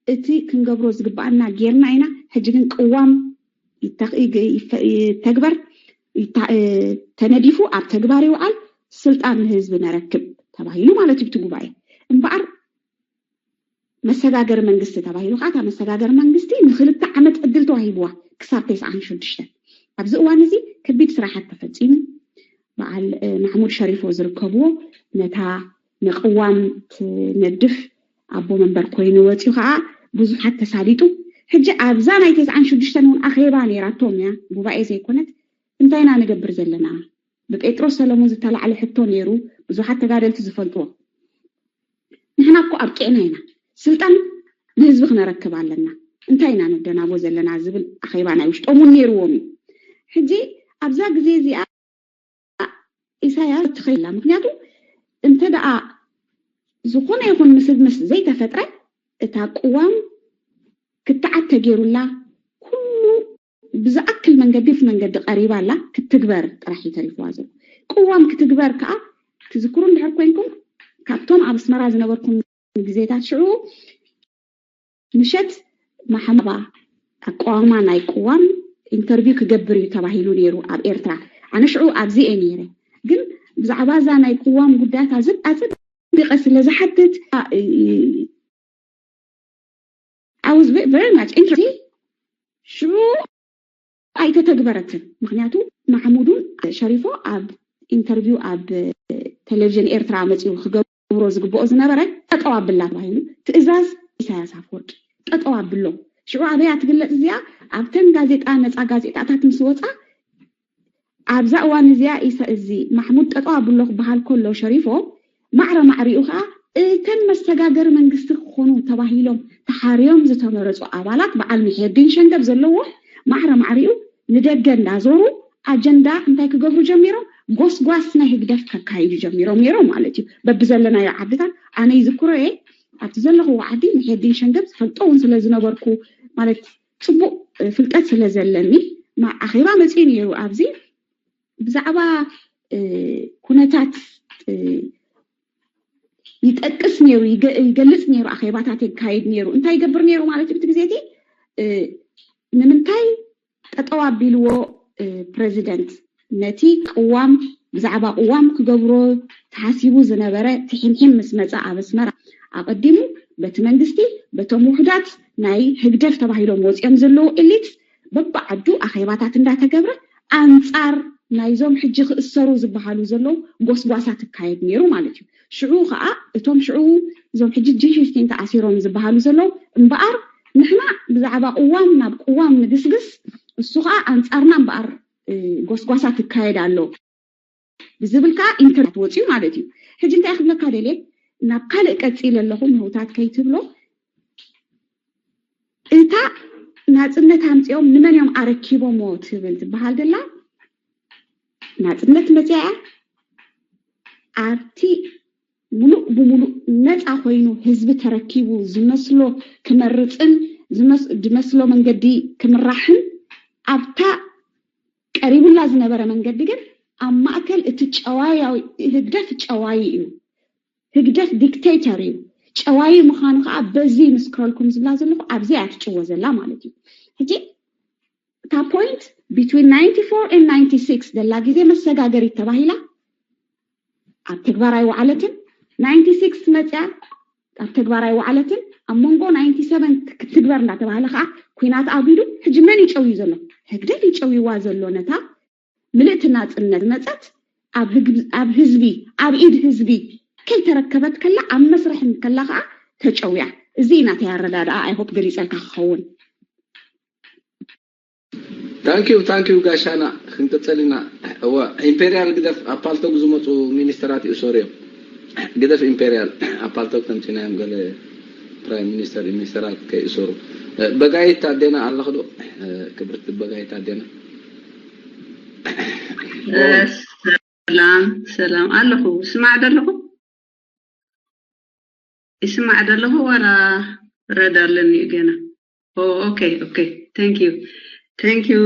እቲ ክንገብሮ ዝግባኣና ጌርና ኢና። ሕጂ ግን ቅዋም ይተኽ- ይግ- ይፈ- ይተግበር ይታ- እ፣ ተነዲፉ ኣብ ተግባር ይውዓል፣ ስልጣን ንህዝቢ ነረክብ ተባሂሉ ማለት እዩ እቲ ጉባኤ። እምበኣር መሰጋገሪ መንግስቲ ተባሂሉ ከዓ እታ መሰጋገሪ መንግስቲ ንክልተ ዓመት ዕድል ተዋሂብዋ ክሳብ ተስዓን ሽዱሽተን። ኣብዚ እዋን እዚ ከቢድ ስራሓት ተፈፂሙ። በዓል እ፣ ማሕሙድ ሸሪፎ ዝርከብዎ ነታ ንቅዋም ትነድፍ ኣቦ መንበር ኮይኑ ወፂኡ ከዓ ብዙሓት ተሳሊጡ። ሕጂ ኣብዛ ናይ ተስዓን ሽዱሽተን እውን ኣኼባ ነይራቶም እያ፣ ጉባኤ ዘይኮነት። እንታይ ኢና ንገብር ዘለና? ብጴጥሮስ ሰለሙን ዝተላዕለ ሕቶ ነይሩ፣ ብዙሓት ተጋደልቲ ዝፈልጥዎ። ንሕና እኮ ኣብቂዕና ኢና፣ ስልጣን ንህዝቢ ክነረክብ ኣለና፣ እንታይ ኢና ነደናጎ ዘለና ዝብል ኣኼባ ናይ ውሽጦም እውን ነይርዎም እዩ። ሕጂ ኣብዛ ግዜ እዚኣ ኢሳያስ ትኸይላ። ምክንያቱ እንተ ደኣ ዝኾነ ይኹን ምስምስ ዘይተፈጥረ እታ ቅዋም ክትዓት ተገይሩላ ኩሉ ብዝኣክል መንገዲ መንገዲ ቀሪባ ኣላ ክትግበር ጥራሕ እዩ ተሪፍዋ ዘሎ። ቅዋም ክትግበር ከዓ ትዝክሩ እንድሕር ኮይንኩም ካብቶም ኣብ ኣስመራ ዝነበርኩም ግዜታት ሽዑ ምሸት ማሕመባ ኣቋዋማ ናይ ቅዋም ኢንተርቪው ክገብር እዩ ተባሂሉ ነይሩ ኣብ ኤርትራ። ኣነ ሽዑ ኣብዚ እየ ነይረ። ግን ብዛዕባ እዛ ናይ ቅዋም ጉዳያት ኣጽቢቐ ስለ ዝሓትት I was very much interested። ሽዑ ኣይተተግበረትን። ምክንያቱ ማሕሙዱን ሸሪፎ ኣብ ኢንተርቪው ኣብ ቴሌቪዥን ኤርትራ መፂኡ ክገብሮ ዝግብኦ ዝነበረ ጠጠው ኣብላ ተባሂሉ ትእዛዝ ኢሳያስ ኣፈወርቂ ጠጠው ኣብሎ። ሽዑ ኣበያ ትግለፅ እዚኣ? ኣብተን ጋዜጣ ነፃ ጋዜጣታት ምስ ወፃ ኣብዛ እዋን እዚኣ ኢሳ እዚ ማሕሙድ ጠጠው ኣብሎ ክበሃል ከሎ ሸሪፎ ማዕረ ማዕሪኡ ከዓ እተን መሰጋገሪ መንግስቲ ክኾኑ ተባሂሎም ተሓርዮም ዝተመረፁ ኣባላት በዓል ምሕየዲን ሸንገብ ዘለዎ ማዕረ ማዕሪኡ ንደገ እንዳዞሩ ኣጀንዳ እንታይ ክገብሩ ጀሚሮም? ጎስጓስ ናይ ህግደፍ ከካይዱ ጀሚሮም ነይሮም ማለት እዩ። በብዘለናዮ ዓድታት ኣነ ይዝክሮ እየ። ኣብቲ ዘለኽዎ ዓዲ ምሕየዲን ሸንገብ ዝፈልጦ እውን ስለ ዝነበርኩ ማለት ፅቡቅ ፍልጠት ስለ ዘለኒ ማ- ኣኼባ መፅኡ ነይሩ ኣብዚ ብዛዕባ ኩነታት ይጠቅስ ነይሩ፣ ይገ- ይገልጽ ነይሩ፣ ኣኼባታት የካይድ ነይሩ። እንታይ ይገብር ነይሩ ማለት እዩ? እቲ ግዜ እቲ እ፣ ንምንታይ ጠጠው ኣቢልዎ? እ፣ ፕረዚደንት ነቲ ቅዋም፣ ብዛዕባ ቅዋም ክገብሮ ተሓሲቡ ዝነበረ ትሒምሒም ምስ መጸ ኣብ ኣስመራ ኣቐዲሙ በቲ መንግስቲ፣ በቶም ውሑዳት ናይ ህግደፍ ተባሂሎም ወፂኦም ዘለዉ ኤሊት በብዓዱ ኣኼባታት እንዳተገብረ ኣንጻር ናይዞም ሕጂ ክእሰሩ ዝበሃሉ ዘለዉ ጎስጓሳ ትካየድ ነይሩ ማለት እዩ። ሽዑ ከዓ እቶም ሽዑ እዞም ሕጂ ጂ ፊፍቲን ተኣሲሮም ዝበሃሉ ዘለዉ እምበኣር ንሕና ብዛዕባ ቅዋም ናብ ቅዋም ንግስግስ፣ እሱ ከዓ ኣንጻርና እምበኣር እ፣ ጎስጓሳ ትካየድ ኣሎ ብዝብል ከዓ ኢንተርነት ወፅዩ ማለት እዩ። ሕጂ እንታይ ክብለካ ደልየ ናብ ካልእ ቀፂለ ኣለኹ ምህውታት ከይትብሎ እታ ናፅነት ኣምፂኦም ንመን እዮም ኣረኪቦሞ ትብል ዝበሃል ደላ ናፅነት መፅያ እያ ኣብቲ ሙሉእ ብሙሉእ ነፃ ኮይኑ ህዝቢ ተረኪቡ ዝመስሎ ክመርፅን ዝመስ- ዝመስሎ መንገዲ ክምራሕን ኣብታ ቀሪቡላ ዝነበረ መንገዲ ግን ኣብ ማእከል እቲ ጨዋያዊ ህግደፍ ጨዋይ እዩ። ህግደፍ ዲክቴተር እዩ። ጨዋይ ምዃኑ ከዓ በዚ ምስክረልኩም ዝብላ ዘለኹ ኣብዚ እያ ትጭወ ዘላ ማለት እዩ። ሕጂ እታ ፖይንት ቢትዊን ናይንቲ ፎር ኤንድ ናይንቲ ሲክስ ዘላ ግዜ መሰጋገሪት ተባሂላ ኣብ ተግባር ኣይወዓለትን። ናይንቲ ሲክስ መፅያ ኣብ ተግባር ኣይወዓለትን። ኣብ መንጎ ናይንቲ ሰቨን ክትግበር እንዳተባሃለ ከዓ ኩናት ኣጒዱ ሕጂ መን ይጨውዩ ዘሎ? ህግደፍ ይጨውይዋ ዘሎ ነታ ምልእቲ ናፅነት መፀት ኣብ ህግ- ኣብ ህዝቢ ኣብ ኢድ ህዝቢ ከይተረከበት ከላ ኣብ መስርሕ ከላ ከዓ ተጨውያ። እዚ ናተይ ኣረዳድኣ ኣይሆፕ ገሊፀልካ ክኸውን። ታንኪዩ ታንኪዩ ጋሻና። ክንቅፅል ኢና። እወ፣ ኢምፔሪያል ግደፍ ኣብ ፓልቶግ ዝመፁ ሚኒስተራት ይእሰሩ እዮም። ግደፍ ኢምፔሪያል ኣብ ፓልቶግ ተምፂና እዮም ገለ ፕራይም ሚኒስተር ሚኒስተራት ከይእሰሩ። በጋይት ኣዴና ኣለኽ ዶ? ክብርቲ በጋይት ኣዴና። ሰላም ሰላም ኣለኹ። ስማዕ ደለኹ ይስማዕ ደለኹ ዋላ ረድ ኣለኒ እዩ ገና። ኦኬ ኦኬ። Thank you thank you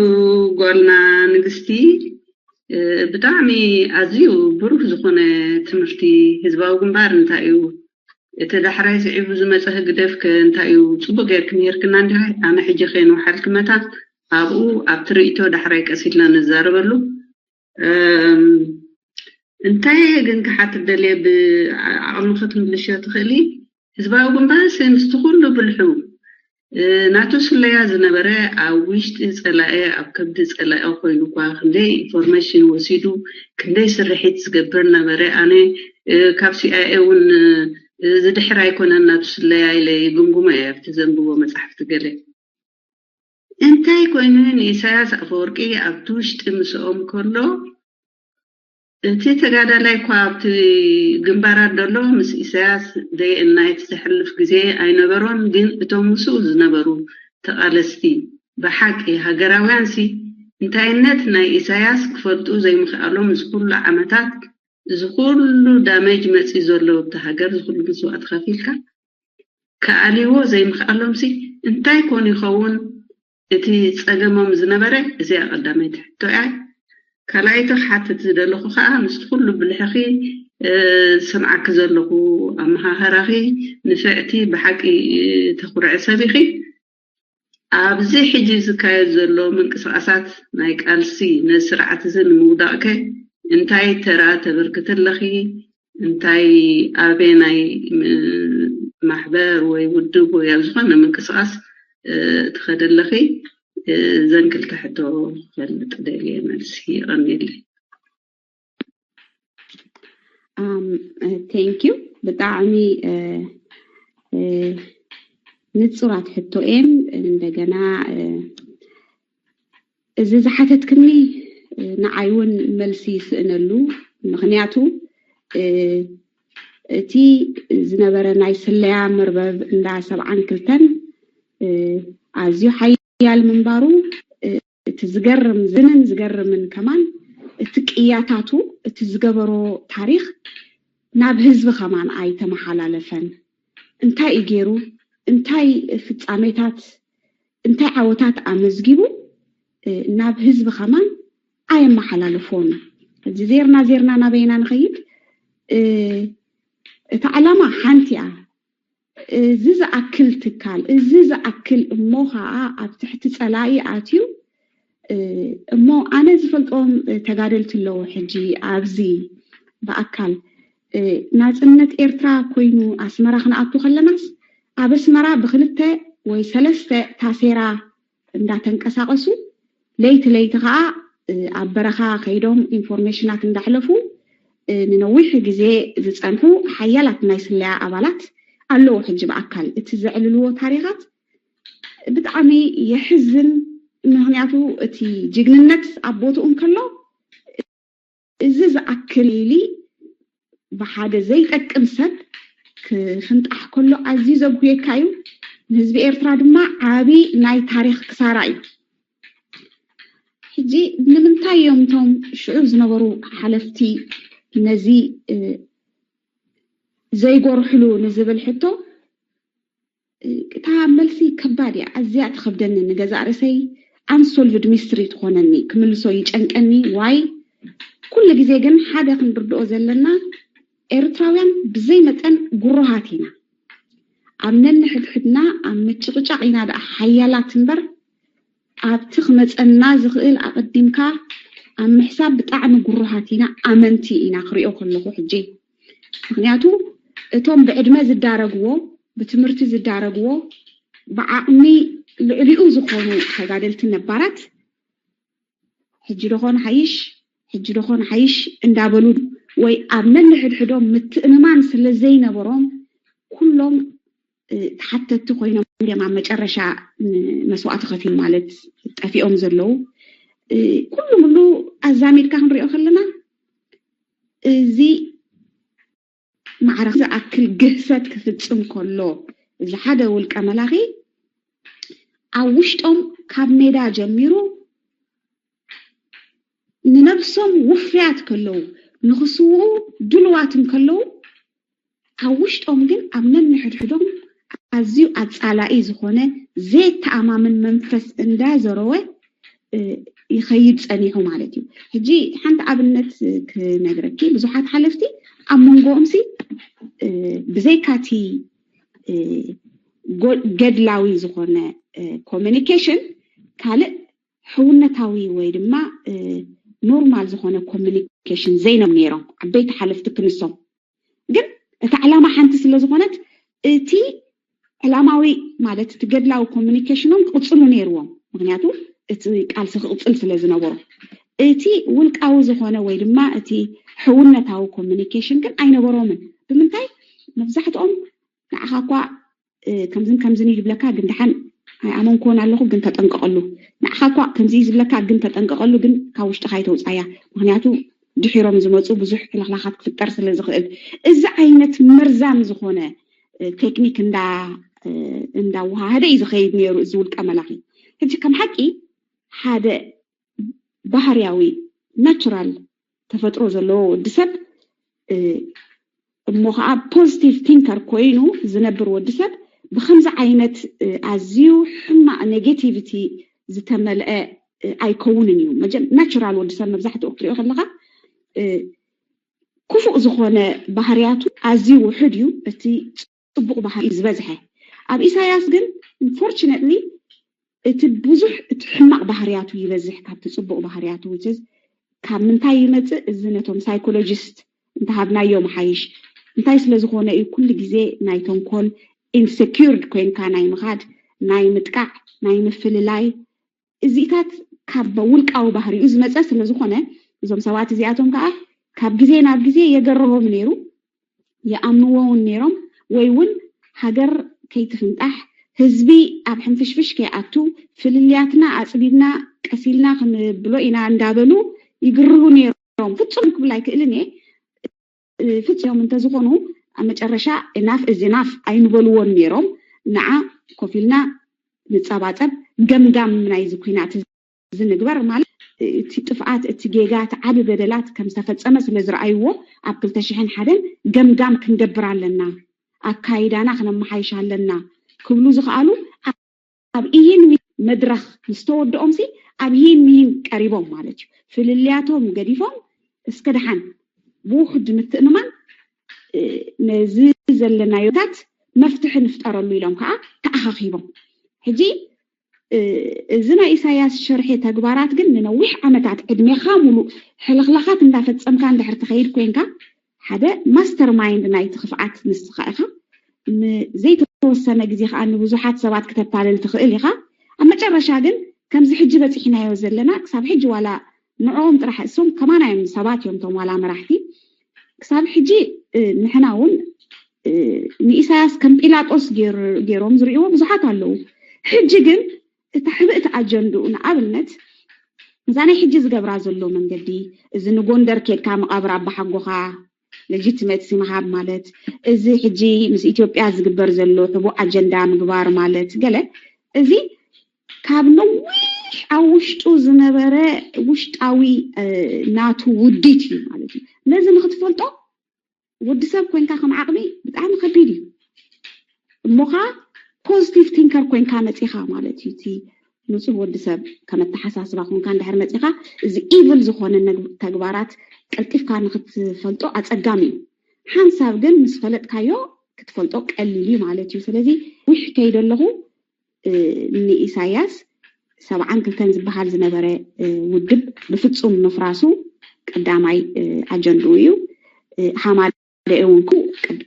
ጓልና ንግስቲ። ብጣዕሚ ኣዝዩ ብሩህ ዝኾነ ትምህርቲ። ህዝባዊ ግንባር እንታይ እዩ? እቲ ዳሕራይ ስዒቡ ዝመፀ ህግደፍ ከ እንታይ እዩ? ፅቡቅ ጌርኪ ነይርክና እንዲኻ። ኣነ ሕጂ ከይንወሓልኪ መታ ኣብኡ ኣብቲ ርእይቶ ዳሕራይ ቀስ ኢልና ንዛረበሉ። እንታይ ግን ክሓትት ደልየ ብዓቕሚ ክትምልሽዮ ትኽእሊ? ህዝባዊ ግንባርሲ ምስቲ ኩሉ ብልሑ ናቱ ስለያ ዝነበረ ኣብ ውሽጢ ፀላኢ ኣብ ከብዲ ፀላኢ ኮይኑ እኳ ክንደይ ኢንፎርሜሽን ወሲዱ ክንደይ ስርሒት ዝገብር ነበረ። ኣነ ካብ ሲኣይኤ እውን ዝድሕር ኣይኮነን ናቱ ስለያ ኢለ ይግምግሞ እየ ኣብቲ ዘንብቦ መፅሓፍቲ ገለ። እንታይ ኮይኑ ንኢሳያስ ኣፈወርቂ ኣብቲ ውሽጢ ምስኦም ከሎ እቲ ተጋዳላይ እኳ ኣብቲ ግንባራት ደሎ ምስ ኢሳያስ ደይ እናይት ዘሕልፍ ግዜ ኣይነበሮን። ግን እቶም ምስኡ ዝነበሩ ተቓለስቲ ብሓቂ ሃገራውያን ሲ እንታይነት ናይ ኢሳያስ ክፈልጡ ዘይምኽኣሎም እዚ ኩሉ ዓመታት እዚ ኩሉ ዳሜጅ መፂ ዘሎ ኣብቲ ሃገር እዚ ኩሉ መስዋእቲ ከፊልካ ክኣልይዎ ዘይምኽኣሎም ሲ እንታይ ኮን ይኸውን እቲ ፀገሞም ዝነበረ? እዚኣ ቀዳመይቲ ሕቶ እያ። ካልኣይቲ ክሓትት ዝደለኹ ከዓ ምስቲ ኩሉ ብልሕኺ ዝሰምዓኪ ዘለኹ ኣመኻኸራኺ ንፍዕቲ ብሓቂ ተኹርዐ ሰብ ኢኺ። ኣብዚ ሕጂ ዝካየድ ዘሎ ምንቅስቃሳት ናይ ቃልሲ ነዚ ስርዓት እዚ ንምውዳቕ ከ እንታይ ተራ ተበርክቲ ኣለኺ? እንታይ ኣበናይ ማሕበር ወይ ውድብ ወይ ኣብ ዝኾነ ምንቅስቃስ ትኸዲ ኣለኺ? እዘን ክልተ ሕቶ ክፈልጥ ደልየ መልሲ የቐንየለይ። Thank you ብጣዕሚ ንፁራት ሕቶ እየን። እንደገና እዚ ዝሓተትክኒ ንዓይ እውን መልሲ ይስእነሉ። ምኽንያቱ እቲ ዝነበረ ናይ ስለያ መርበብ እንዳ ሰብዓን ክልተን ኣዝዩ ሓያል ምንባሩ እቲ ዝገርም ዝንን ዝገርምን ከማን እቲ ቅያታቱ እቲ ዝገበሮ ታሪኽ ናብ ህዝቢ ከማን ኣይተመሓላለፈን። እንታይ እዩ ገይሩ? እንታይ ፍጻሜታት እንታይ ዓወታት ኣመዝጊቡ ናብ ህዝቢ ከማን ኣየመሓላልፎን። እዚ ዜርና ዜርና ናበይና ንኸይድ እታ ዕላማ ሓንቲ እያ። እዚ ዝኣክል ትካል፣ እዚ ዝኣክል እሞ ከዓ ኣብ ትሕቲ ፀላኢ ኣትዩ፣ እሞ ኣነ ዝፈልጦም ተጋደልቲ ኣለዉ። ሕጂ ኣብዚ ብኣካል ናፅነት ኤርትራ ኮይኑ ኣስመራ ክንኣቱ ከለናስ ኣብ ኣስመራ ብክልተ ወይ ሰለስተ ታሴራ እንዳተንቀሳቀሱ ለይቲ ለይቲ ከዓ ኣብ በረኻ ከይዶም ኢንፎርሜሽናት እንዳሕለፉ ንነዊሕ ግዜ ዝፀንሑ ሓያላት ናይ ስለያ ኣባላት ኣለዉ። ሕጂ ብኣካል እቲ ዘዕልልዎ ታሪኻት ብጣዕሚ የሕዝን። ምክንያቱ እቲ ጅግንነት ኣብ ቦትኡ እንከሎ እዚ ዝኣክል ኢሊ ብሓደ ዘይጠቅም ሰብ ክፍንጣሕ ከሎ ኣዝዩ ዘጉህየካ እዩ። ንህዝቢ ኤርትራ ድማ ዓቢ ናይ ታሪኽ ክሳራ እዩ። ሕጂ ንምንታይ እዮም እቶም ሽዑ ዝነበሩ ሓለፍቲ ነዚ ዘይጎርሕሉ ንዝብል ሕቶ እታ መልሲ ከባድ እያ። ኣዝያ ትኸብደኒ። ንገዛእ ርእሰይ ኣንሶልቭድ ሚስትሪ ትኾነኒ። ክምልሶ ይጨንቀኒ። ዋይ ኩሉ ግዜ ግን ሓደ ክንርድኦ ዘለና ኤርትራውያን ብዘይ መጠን ጉሩሃት ኢና። ኣብ ነንሕድሕድና ኣብ ምጭቕጫቕ ኢና ደኣ ሓያላት እምበር ኣብቲ ክመፀና ዝኽእል ኣቐዲምካ ኣብ ምሕሳብ ብጣዕሚ ጉሩሃት ኢና፣ ኣመንቲ ኢና ክሪኦ ከለኹ ሕጂ። ምክንያቱ እቶም ብዕድመ ዝዳረግዎ፣ ብትምህርቲ ዝዳረግዎ፣ ብዓቕሚ ልዕሊኡ ዝኾኑ ተጋደልቲ ነባራት ሕጂ ዶ ኾን ሓይሽ፣ ሕጂ ዶ ኾን ሓይሽ እንዳበሉ ወይ ኣብ ነንሕድሕዶም ምትእምማን ስለ ዘይነበሮም ኩሎም ተሓተቲ ኮይኖም እዮም ኣብ መጨረሻ መስዋእቲ ከፊሉ ማለት ጠፊኦም ዘለዉ። ኩሉ ምሉ ኣዛሚድካ ክንሪኦ ከለና እዚ ማዕረ ዝኣክል ግህሰት ክፍጽም ከሎ እዚ ሓደ ውልቀ መላኺ ኣብ ውሽጦም ካብ ሜዳ ጀሚሩ ንነብሶም ውፍያት ከለዉ ንክስውኡ ድልዋት እንከለዉ ኣብ ውሽጦም ግን ኣብ ነንሕድሕዶም ኣዝዩ ኣጻላኢ ዝኾነ ዘየተኣማምን መንፈስ እንዳዘረወ ይኸይድ ጸኒሑ ማለት እዩ። ሕጂ ሓንቲ ኣብነት ክነግረኪ፣ ብዙሓት ሓለፍቲ ኣብ መንጎኦም ሲ ብዘይካቲ ገድላዊ ዝኾነ ኮሚኒኬሽን ካልእ ሕውነታዊ ወይ ድማ ኖርማል ዝኾነ ኮሚኒኬሽን ዘይነም ነይሮም ዓበይቲ ሓለፍቲ ክንሶም። ግን እታ ዕላማ ሓንቲ ስለ ዝኾነት እቲ ዕላማዊ ማለት እቲ ገድላዊ ኮሚኒኬሽኖም ክቕፅሉ ነይርዎም። ምክንያቱ እቲ ቃልሲ ክቕፅል ስለ ዝነበሮ እቲ ውልቃዊ ዝኾነ ወይ ድማ እቲ ሕውነታዊ ኮሚኒኬሽን ግን ኣይነበሮምን። ብምንታይ መብዛሕትኦም ንዓኻ እኳ ከምዝን ከምዝን እዩ ዝብለካ፣ ግን ደሓን ኣይኣመንክዎን ኣለኹ፣ ግን ተጠንቀቐሉ። ንዓኻ እኳ ከምዚ እዩ ዝብለካ፣ ግን ተጠንቀቐሉ፣ ግን ካብ ውሽጥኻ ኣይተውፃያ። ምክንያቱ ድሒሮም ዝመፁ ብዙሕ ሕልኽላኻት ክፍጠር ስለ ዝኽእል፣ እዚ ዓይነት መርዛም ዝኾነ ቴክኒክ እንዳ እንዳወሃሃደ እዩ ዝኸይድ ነይሩ እዚ ውልቀ መላኺ። ሕጂ ከም ሓቂ ሓደ ባህርያዊ ናቹራል ተፈጥሮ ዘለዎ ወዲ ሰብ እሞ ከዓ ፖዚቲቭ ቲንከር ኮይኑ ዝነብር ወዲ ሰብ ብከምዚ ዓይነት ኣዝዩ ሕማቕ ኔጌቲቪቲ ዝተመልአ ኣይከውንን እዩ። ናቹራል ወዲ ሰብ መብዛሕትኡ ክትሪኦ ከለካ ክፉእ ዝኾነ ባህርያቱ ኣዝዩ ውሑድ እዩ። እቲ ፅቡቕ ባህሪ እዩ ዝበዝሐ። ኣብ ኢሳያስ ግን ፎርችነትሊ እቲ ብዙሕ እቲ ሕማቕ ባህርያቱ ይበዝሕ ካብቲ ፅቡቕ ባህርያቱ። Which is ካብ ምንታይ ይመፅእ? እዚ ነቶም ሳይኮሎጂስት እንተሃብናዮ መሓይሽ። እንታይ ስለ ዝኾነ እዩ ኩሉ ግዜ ናይ ተንኮል ኢንሰኪርድ ኮይንካ ናይ ምኻድ፣ ናይ ምጥቃዕ፣ ናይ ምፍልላይ እዚታት ካብ ውልቃዊ ባህሪኡ ዝመፀ ስለ ዝኾነ እዞም ሰባት እዚኣቶም ከዓ ካብ ግዜ ናብ ግዜ የገርሆም ነይሩ። ይኣምንዎ እውን ነይሮም ወይ እውን ሃገር ከይትፍንጣሕ ህዝቢ ኣብ ሕንፍሽፍሽ ከይኣቱ ፍልልያትና ኣፅቢብና ቀሲልና ክንብሎ ኢና እንዳበሉ ይግርሁ ነይሮም። ፍፁም ክብል ኣይክእልን እየ። ፍፁም እንተዝኾኑ ኣብ መጨረሻ ኢናፍ እዚ ኢናፍ ኣይምበልዎን ነይሮም። ንዓ ኮፍ ኢልና ንፀባፀብ ገምጋም ናይዚ ኩናት ዝንግበር ማለት እቲ ጥፍኣት እቲ ጌጋ እቲ ዓቢ በደላት ከም ዝተፈፀመ ስለ ዝረኣይዎ ኣብ ክልተ ሽሕን ሓደን ገምጋም ክንገብር ኣለና ኣካይዳና ክነመሓይሽ ኣለና ክብሉ ዝኸኣሉ ኣብ ኢሂን መድረኽ ምስ ተወድኦም ሲ ኣብ ሂን ሚሂን ቀሪቦም ማለት እዩ ፍልልያቶም ገዲፎም እስከ ደሓን ብውሑድ ምትእምማን ነዚ ዘለናዮታት መፍትሒ ንፍጠረሉ ኢሎም ከዓ ተኣኻኺቦም። ሕጂ እዚ ናይ ኢሳያስ ሽርሒ ተግባራት ግን ንነዊሕ ዓመታት ዕድሜኻ ሙሉእ ሕልኽላኻት እንዳፈጸምካ እንድሕር ትኸይድ ኮይንካ ሓደ ማስተር ማይንድ ናይቲ ክፍዓት ንስኻ ኢኻ። ንዘይተወሰነ ግዜ ከዓ ንብዙሓት ሰባት ክተታልል ትኽእል ኢኻ። ኣብ መጨረሻ ግን ከምዚ ሕጂ በፂሕናዮ ዘለና ክሳብ ሕጂ ዋላ ንዕኦም ጥራሕ እሶም ከማና እዮም ሰባት እዮም ቶም ዋላ መራሕቲ ክሳብ ሕጂ ንሕና እውን ንኢሳያስ ከም ጲላጦስ ገይሮም ዝርእዎ ብዙሓት ኣለዉ። ሕጂ ግን እታ ሕብእቲ ኣጀንድኡ ንኣብነት እዛ ናይ ሕጂ ዝገብራ ዘሎ መንገዲ እዚ ንጎንደር ኬድካ መቃብር ኣባሓጎኻ ሌጂቲመሲ ምሃብ ማለት እዚ ሕጂ ምስ ኢትዮጵያ ዝግበር ዘሎ ሕቡእ ኣጀንዳ ምግባር ማለት ገለ እዚ ካብ ነዊሕ ኣብ ውሽጡ ዝነበረ ውሽጣዊ ናቱ ውዲት እዩ ማለት እዩ። ነዚ ንክትፈልጦ ወዲ ሰብ ኮይንካ ከም ዓቕሚ ብጣዕሚ ከቢድ እዩ። እሞኻ ፖዚቲቭ ቲንከር ኮይንካ መፂኻ ማለት እዩ። እቲ ንፁህ ወዲ ሰብ ከም ኣተሓሳስባ ኮንካ እንድሕር መፂኻ እዚ ኢቭል ዝኾነ ተግባራት ቀልጢፍካ ንክትፈልጦ ኣፀጋሚ እዩ። ሓንሳብ ግን ምስ ፈለጥካዮ ክትፈልጦ ቀሊል እዩ ማለት እዩ። ስለዚ ዊሕ ከይደ ኣለኹ ንኢሳያስ ሰብዓን ክልተን ዝበሃል ዝነበረ ውድብ ብፍፁም ምፍራሱ ቀዳማይ ኣጀንድኡ እዩ። ሃማደኤ እውን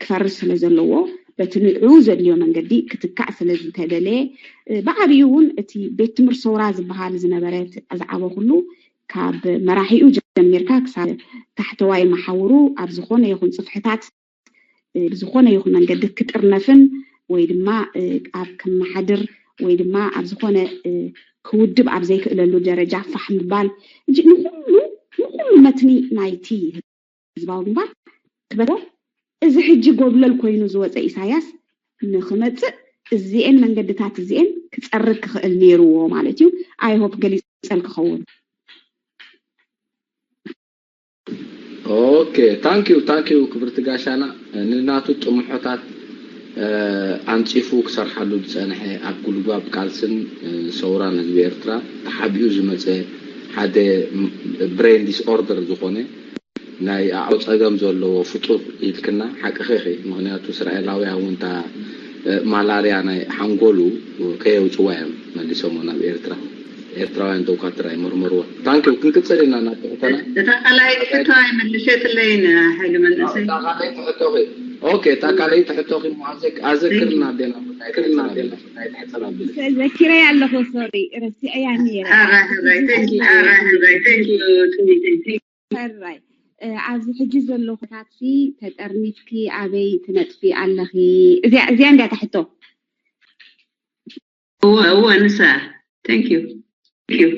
ክፈርስ ስለ ዘለዎ በቲ ንዕኡ ዘድልዮ መንገዲ ክትካእ ስለ ዝተደለየ ብዓብዩ እውን እቲ ቤት ትምህርቲ ሰውራ ዝበሃል ዝነበረ ዝዓበኹሉ ካብ መራሒኡ ጀሚርካ ክሳብ ታሕተዋይ መሓውሩ ኣብ ዝኾነ ይኹን ፅፍሕታት ብዝኾነ ይኹን መንገዲ ክጥርነፍን ወይ ድማ ኣብ ክመሓድር ወይ ድማ ኣብ ዝኾነ ክውድብ ኣብ ዘይክእለሉ ደረጃ ፋሕ ምባል ንኩሉ ንኩሉ መትኒ ናይቲ ህዝባዊ ግንባር ክበትዎ እዚ ሕጂ ጎብለል ኮይኑ ዝወፀ ኢሳያስ ንክመፅእ እዚኤን መንገድታት እዚኤን ክፀርግ ክኽእል ነይርዎ ማለት እዩ። ኣይሆፕ ገሊፀል ክኸውን ኦኬ ታንኪዩ ታንኪዩ ክብርቲ ጋሻና ንናቱ ጥሙሖታት ኣንፂፉ ክሰርሓሉ ዝፀንሐ ኣብ ጉልባብ ቃልስን ሰውራን ህዝቢ ኤርትራ ተሓቢኡ ዝመፀ ሓደ ብሬን ዲስኦርደር ዝኾነ ናይ ኣእምሮ ፀገም ዘለዎ ፍጡር ኢልክና ሓቅኺ ኢኺ። ምኽንያቱ እስራኤላውያን እውን እታ ማላርያ ናይ ሓንጎሉ ከየውፅዋ እዮም መሊሶሞ ናብ ኤርትራ። ኤርትራውያን ዶኳትር ኣይመርመርዎ። ታንኪ ክንቅፅል ኢና ናብ ትሕተና። እታ ካልኣይቲ ሕቶ ኣይመልሸትለይን ሓይሊ መንእሰይ። እታ ካልኣይቲ ሕቶኺ ኦኬ እታ ካልኣይቲ ሕቶኺ እሞ ኣዘክርና ኣዴና። ዘኪረያ ኣለኹ ሶሪ ረሲዐያ ነይረ። ኣራህባይ ተንኪ ኣራህባይ ተንኪ ሕራይ ኣብዚ ሕጂ ዘሎ ኩነታትሲ ተጠርኒፍኪ ኣበይ ትነጥፊ ኣለኺ? እዚኣ እዚኣ እንድያ እታ ሕቶ። እወ እወ ንሳ thank you thank you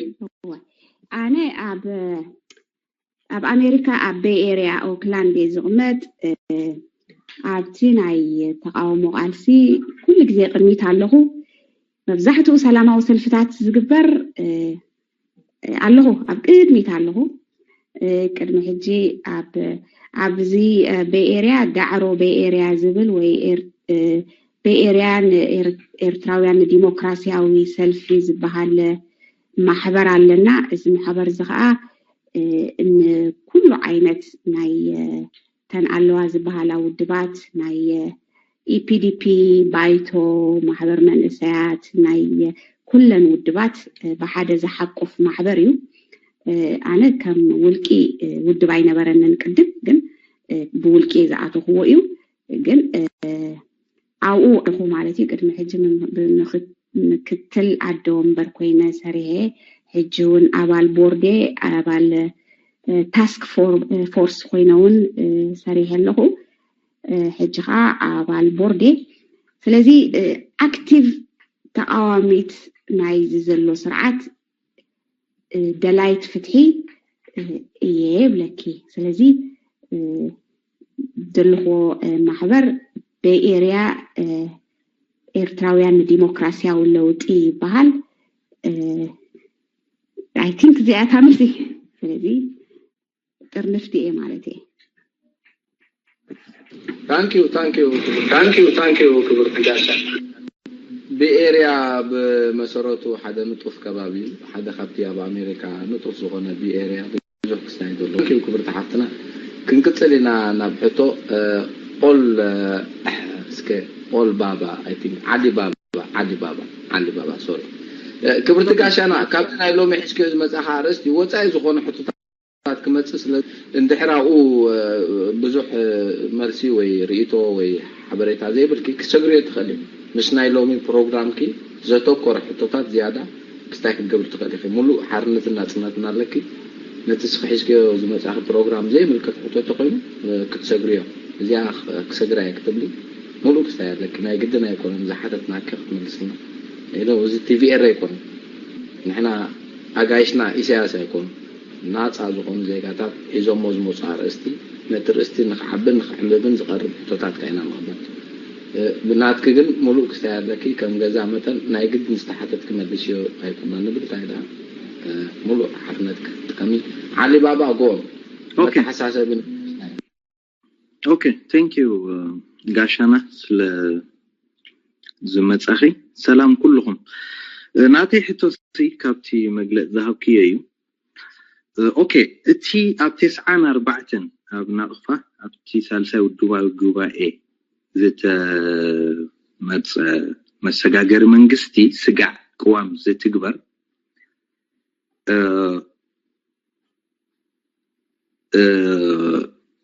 ኣነ ኣብ ኣብ ኣሜሪካ ኣብ ቤይ ኤርያ ኦክላንድ እየ ዝቕመጥ። ኣብቲ ናይ ተቃውሞ ቃልሲ ኩሉ ግዜ ቅድሚት ኣለኹ። መብዛሕትኡ ሰላማዊ ሰልፍታት ዝግበር ኣለኹ ኣብ ቅድሚት ኣለኹ። ቅድሚ ሕጂ ኣብ ኣብዚ ቤይ ኤርያ ዳዕሮ ቤይ ኤርያ ዝብል ወይ ቤይ ኤርያ ኤርትራውያን ንዲሞክራሲያዊ ሰልፊ ዝበሃል ማሕበር ኣለና። እዚ ማሕበር እዚ ከዓ ንኩሉ ዓይነት ናይ ተን ኣለዋ ዝበሃላ ውድባት ናይ ኢፒዲፒ፣ ባይቶ፣ ማሕበር መንእሰያት፣ ናይ ኩለን ውድባት ብሓደ ዝሓቁፍ ማሕበር እዩ። ኣነ ከም ውልቂ ውድብ ኣይነበረንን ቅድም፣ ግን ብውልቂ ዝኣተኽዎ እዩ። ግን ኣብኡ ኣለኹ ማለት እዩ። ቅድሚ ሕጂ ብምክትል ኣደ ወንበር ኮይነ ሰሪሐ፣ ሕጂ እውን ኣባል ቦርዴ ኣባል ታስክ ፎርስ ኮይነ እውን ሰሪሐ ኣለኹ። ሕጂ ከዓ ኣባል ቦርዴ። ስለዚ ኣክቲቭ ተቃዋሚት ናይዚ ዘሎ ስርዓት ደላይት ፍትሒ እየ ይብለኪ። ስለዚ ዘለኽዎ ማሕበር ቤይ ኤርያ ኤርትራውያን ንዲሞክራሲያዊ ለውጢ ይበሃል። ኣይ ቲንክ እዚኣ እታ መልሲ። ስለዚ ጥርንፍቲ እየ ማለት እየ። ታንኪዩ ታንኪዩ ታንኪዩ ታንኪዩ ክብርቲ ጋሻ። ቤይ ኤርያ ብመሰረቱ ሓደ ንጡፍ ከባቢ እዩ። ሓደ ካብቲ ኣብ ኣሜሪካ ንጡፍ ዝኾነ ቤይ ኤርያ ብዙሕ ክስታይ ዘሎ። ታንኪዩ ክብርቲ ሓፍትና። ክንቅፅል ኢና ናብ ሕቶ። ኦል እስከ ኦል ባባ፣ I think ዓሊ ባባ፣ ዓሊ ባባ፣ ዓሊ ባባ፣ ሶሪ። ክብርቲ ጋሻና፣ ካብቲ ናይ ሎሚ ሒዝክዮ ዝመጻኻ ኣርእስቲ ወጻኢ ዝኾነ ሕቶታት ክመጽእ ስለ እንድሕር ኣብኡ ብዙሕ መልሲ ወይ ርእይቶ ወይ ሓበሬታ ዘይብልኪ ክትሰግርዮ ትኽእሊ። ምስ ናይ ሎሚ ፕሮግራምኪ ዘተኮረ ሕቶታት ዝያዳ ክስታይ ክትገብሪ ትኽእሊ ኢኺ። ሙሉእ ሓርነትን ናጽነትን ኣለኪ። ነቲ እስኺ ሒዝክዮ ዝመጻኺ ፕሮግራም ዘይምልከት ሕቶ ተኾይኑ ክትሰግርዮ፣ እዚኣ ክሰግራ እየ ክትብሊ ሙሉእ ክስታይ ኣለኪ። ናይ ግድን ኣይኮነን ዝሓተትናኪ ክትመልስና። ኢሎ እዚ ቲቪኤር ኣይኮነን። ንሕና ኣጋይሽና ኢሳያስ ኣይኮኑ። ናጻ ዝኾኑ ዜጋታት ሒዞሞ ዝመጹ ኣርእስቲ፣ ነቲ ርእስቲ ንኽዓብን ንኽዕምብብን ዝቐርብ ሕቶታት ከ ኢና ንቕበል። ብናትኪ ግን ሙሉእ ክስታይ ኣለኪ። ከም ገዛ መጠን ናይ ግድን ዝተሓተትኪ መልስዮ ኣይኮና ንብል። እንታይ ደኣ፣ ሙሉእ ሓርነትኪ ጥቀሚ። ዓሊ ባባ፣ ጎ። ኦኬ። መተሓሳሰቢ። ኦኬ፣ thank you ጋሻና ስለ ዝመጻኺ። ሰላም ኩልኹም። ናተይ ሕቶሲ ካብቲ መግለጽ ዝሃብክዮ እዩ። ኦኬ፣ እቲ ኣብ ተስዓን ኣርባዕተን ኣብ ናቕፋ ኣብቲ ሳልሳይ ውድባዊ ጉባኤ ዝተመጸ መሰጋገሪ መንግስቲ ስጋዕ ቅዋም ዝትግበር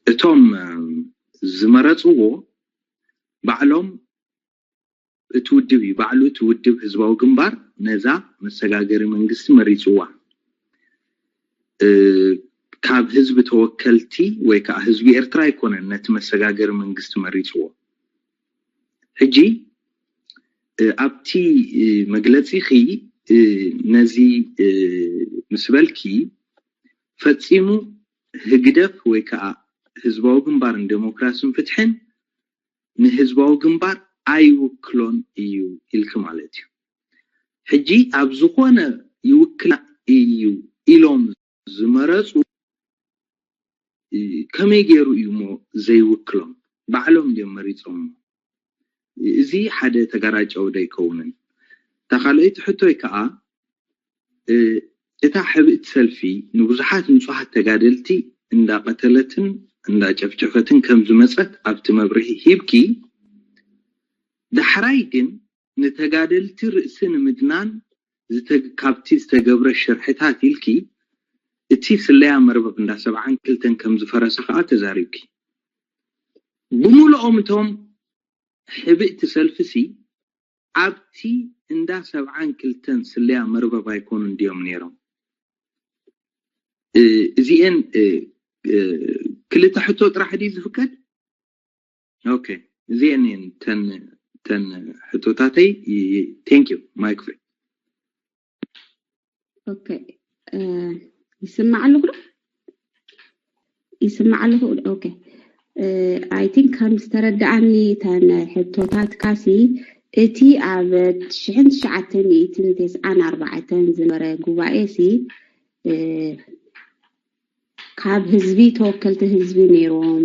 እቶም ዝመረፅዎ ባዕሎም እቲ ውድብ እዩ። ባዕሉ እቲ ውድብ ህዝባዊ ግንባር ነዛ መሰጋገሪ መንግስቲ መሪፅዋ። ካብ ህዝቢ ተወከልቲ ወይ ከዓ ህዝቢ ኤርትራ ኣይኮነን ነቲ መሰጋገሪ መንግስቲ መሪፅዎ። ሕጂ ኣብቲ መግለፂኺ ነዚ ምስ በልኪ ፈፂሙ ህግደፍ ወይ ከዓ ህዝባዊ ግንባርን ዴሞክራስን ፍትሕን ንህዝባዊ ግንባር ኣይውክሎን እዩ ኢልኪ ማለት እዩ። ሕጂ ኣብ ዝኾነ ይውክላ እዩ ኢሎም ዝመረፁ ከመይ ገይሩ እዩ እሞ ዘይውክሎም? ባዕሎም ድዮም መሪፆሞ? እዚ ሓደ ተጋራጫዊ ዶ ኣይከውንን? እታ ካልኣይቲ ሕቶይ ከዓ እታ ሕብእቲ ሰልፊ ንብዙሓት ንፁሃት ተጋደልቲ እንዳቀተለትን እንዳጨፍጨፈትን ከም ዝመፀት ኣብቲ መብርሂ ሂብኪ፣ ዳሕራይ ግን ንተጋደልቲ ርእሲ ንምድናን ካብቲ ዝተገብረ ሽርሕታት ኢልኪ እቲ ስለያ መርበብ እንዳ ሰብዓን ክልተን ከም ዝፈረሰ ከዓ ተዛሪብኪ። ብምልኦም እቶም ሕብእቲ ሰልፊሲ ኣብቲ እንዳ ሰብዓን ክልተን ስለያ መርበብ ኣይኮኑን ድዮም ነይሮም? እዚኤን ክልተ ሕቶ ጥራሕ ድዩ ዝፍቀድ? ኦኬ፣ እዚኤን እየን ተን ተን ሕቶታተይ። Thank you, mike free። ኦኬ፣ ይስማዕ ኣለኹ ዶ? ይስማዕ ኣለኹ። ኦኬ፣ I think ከም ዝተረዳኣኒ ተን ሕቶታት ካሲ እቲ ኣብ ሽሕን ትሽዓተ ሚእትን ተስዓን ኣርባዕተን ዝነበረ ጉባኤ ሲ ካብ ህዝቢ ተወከልቲ ህዝቢ ነይሮም፣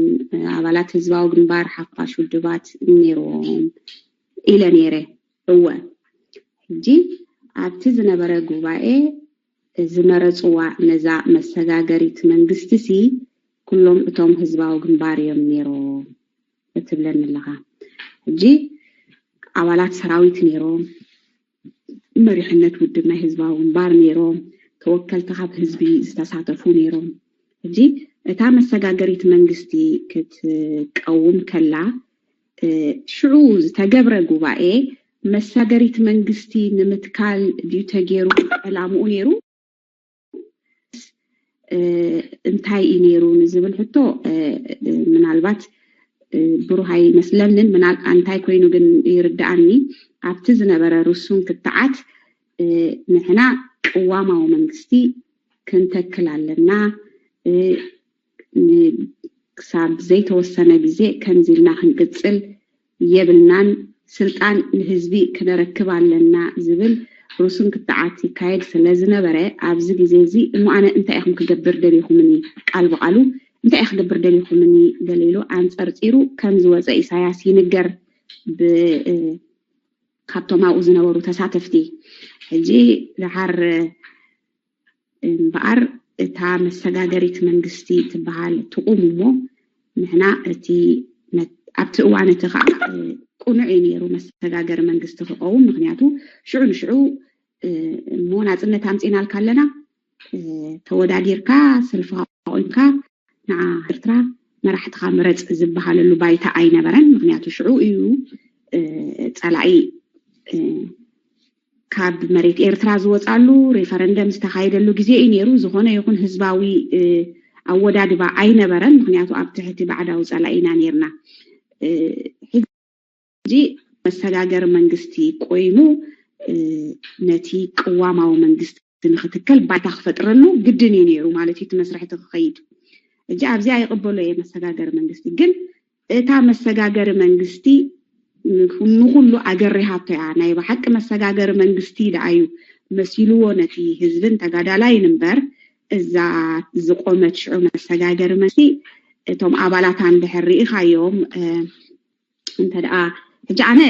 ኣባላት ህዝባዊ ግንባር ሓፋሽ ውድባት ነይሮም ኢለ ነይረ። እወ፣ ሕጂ ኣብቲ ዝነበረ ጉባኤ ዝመረፅዋ ነዛ መሰጋገሪት መንግስቲ ሲ ኩሎም እቶም ህዝባዊ ግንባር እዮም ነይሮም እትብለኒ ኣለኻ። ሕጂ ኣባላት ሰራዊት ነይሮም፣ መሪሕነት ውድብ ናይ ህዝባዊ ግንባር ነይሮም፣ ተወከልቲ ካብ ህዝቢ ዝተሳተፉ ነይሮም። ሕጂ እታ መሰጋገሪት መንግስቲ ክትቀውም ከላ ሽዑ ዝተገብረ ጉባኤ መሰጋገሪት መንግስቲ ንምትካል ድዩ ተገይሩ ዕላምኡ ነይሩ? እንታይ እዩ ነይሩ ንዝብል ሕቶ ምናልባት ብሩህ ኣይመስለንን። ምናል እንታይ ኮይኑ ግን ይርድኣኒ ኣብቲ ዝነበረ ርሱን ክትዓት ንሕና ቅዋማዊ መንግስቲ ክንተክል ኣለና፣ ክሳብ ዘይተወሰነ ግዜ ከምዚ ኢልና ክንቅፅል የብልናን፣ ስልጣን ንህዝቢ ክነረክብ ኣለና ዝብል ርሱን ክትዓት ይካየድ ስለ ዝነበረ ኣብዚ ግዜ እዚ እሞ ኣነ እንታይ ኢኹም ክገብር ደሊኹምኒ ቃል ብቃሉ እንታይ ኢኹም ክገብር ደሊኹምኒ ገለ ኢሉ ኣንፀርፂሩ ከም ዝወፀ ኢሳያስ ይንገር ብ ካብቶም ኣብኡ ዝነበሩ ተሳተፍቲ። ሕጂ ድሓር እምበኣር እታ መሰጋገሪት መንግስቲ ትበሃል ትቑም እሞ ንሕና እቲ ኣብቲ እዋን እቲ ከዓ ቅኑዕ እዩ ነይሩ መሰጋገሪ መንግስቲ ክኸውን። ምክንያቱ ሽዑ ንሽዑ እሞ ናፅነት ኣምፂናልካ ኣለና፣ ተወዳዲርካ ሰልፍካ ቆይምካ ንዓ ኤርትራ መራሕትካ ምረፅ ዝበሃለሉ ባይታ ኣይነበረን። ምክንያቱ ሽዑ እዩ ፀላኢ ካብ መሬት ኤርትራ ዝወፃሉ ሪፈረንደም ዝተካየደሉ ግዜ እዩ ነይሩ። ዝኾነ ይኹን ህዝባዊ ኣወዳድባ ኣይነበረን። ምክንያቱ ኣብ ትሕቲ ባዕዳዊ ፀላኢና ነይርና። ሕጂ መሰጋገሪ መንግስቲ ቆይሙ ነቲ ቅዋማዊ መንግስቲ ንክትከል ባይታ ክፈጥረሉ ግድን እዩ ነይሩ ማለት እዩ እቲ መስርሕ እቲ ክኸይድ። ሕጂ ኣብዚኣ ይቕበሎ እየ መሰጋገሪ መንግስቲ፣ ግን እታ መሰጋገሪ መንግስቲ ንኩሉ ኣገሪሃቶ እያ። ናይ ብሓቂ መሰጋገሪ መንግስቲ ደኣ እዩ መሲልዎ ነቲ ህዝብን ተጋዳላይን እምበር እዛ ዝቆመት ሽዑ መሰጋገሪ መንግስቲ እቶም ኣባላታ እንድሕር ርኢኻዮም እንተ ደኣ ሕጂ ኣነ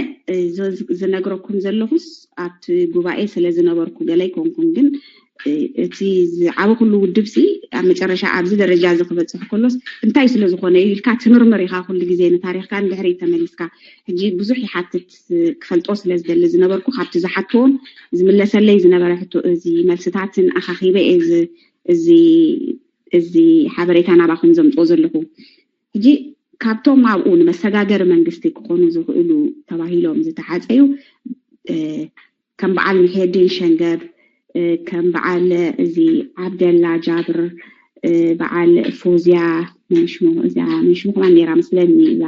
ዝነግረኩም ዘለኹስ ኣብቲ ጉባኤ ስለ ዝነበርኩ ገለ ኣይኮንኩን፣ ግን እቲ ዝዓበ ኩሉ ውድብ ሲ ኣብ መጨረሻ ኣብዚ ደረጃ እዚ ክበፅሕ ከሎስ እንታይ ስለ ዝኾነ እዩ ኢልካ ትምርምር ኢኻ። ኩሉ ግዜ ንታሪኽካ ንድሕሪት ተመሊስካ ሕጂ ብዙሕ ይሓትት ክፈልጦ ስለ ዝደሊ ዝነበርኩ ካብቲ ዝሓትዎም ዝምለሰለይ ዝነበረ ሕቶ እዚ መልስታትን ኣኻኺበ እየ እዚ እዚ ሓበሬታ ናባኹም ዘምፅኦ ዘለኹ። ሕጂ ካብቶም ኣብኡ ንመሰጋገሪ መንግስቲ ክኾኑ ዝኽእሉ ተባሂሎም ዝተሓፀዩ ከም በዓል ምሕየዲን ሸንገብ፣ ከም በዓል እዚ ዓብደላ ጃብር፣ በዓል ፎዝያ መንሽሙ፣ እዛ መንሽሙ ከማን ነይራ መስለኒ፣ እዛ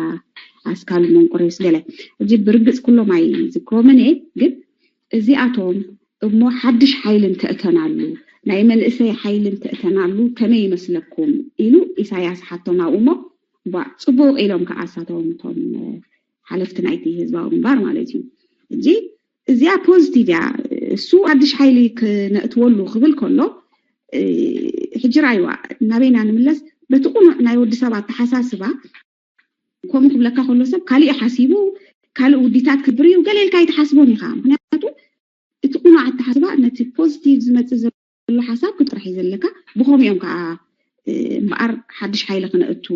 ኣስካሉ መንቁሬስ ገለ። ሕጂ ብርግፅ ኩሎም ኣይዝክሮምን እየ፣ ግን እዚኣቶም እሞ ሓድሽ ሓይሊ እንተእተናሉ፣ ናይ መንእሰይ ሓይሊ እንተእተናሉ ከመይ ይመስለኩም ኢሉ ኢሳያስ ሓቶም ኣብኡ። እሞ ባ ፅቡቅ ኢሎም ከዓ እሳቶም እቶም ሓለፍቲ ናይቲ ህዝባዊ ግንባር ማለት እዩ። ሕጂ እዚኣ ፖዚቲቭ እያ። እሱ ሓድሽ ሓይሊ ክነእትወሉ ክብል ከሎ ሕጂ ራይዋ ናበይና ንምለስ፣ በቲ ቁኑዕ ናይ ወዲ ሰብ ኣተሓሳስባ ከምኡ ክብለካ ከሎ ሰብ ካሊእ ሓሲቡ ካልእ ውዲታት ክብር እዩ ገለ ኢልካ ኣይትሓስቦን ኢኻ። ምክንያቱ እቲ ቁኑዕ ኣተሓስባ ነቲ ፖዚቲቭ ዝመፅእ ዘሎ ሓሳብ ክጥራሕ እዩ ዘለካ። ብኸምኡ እዮም ከዓ እምበኣር ሓድሽ ሓይሊ ክነእቱ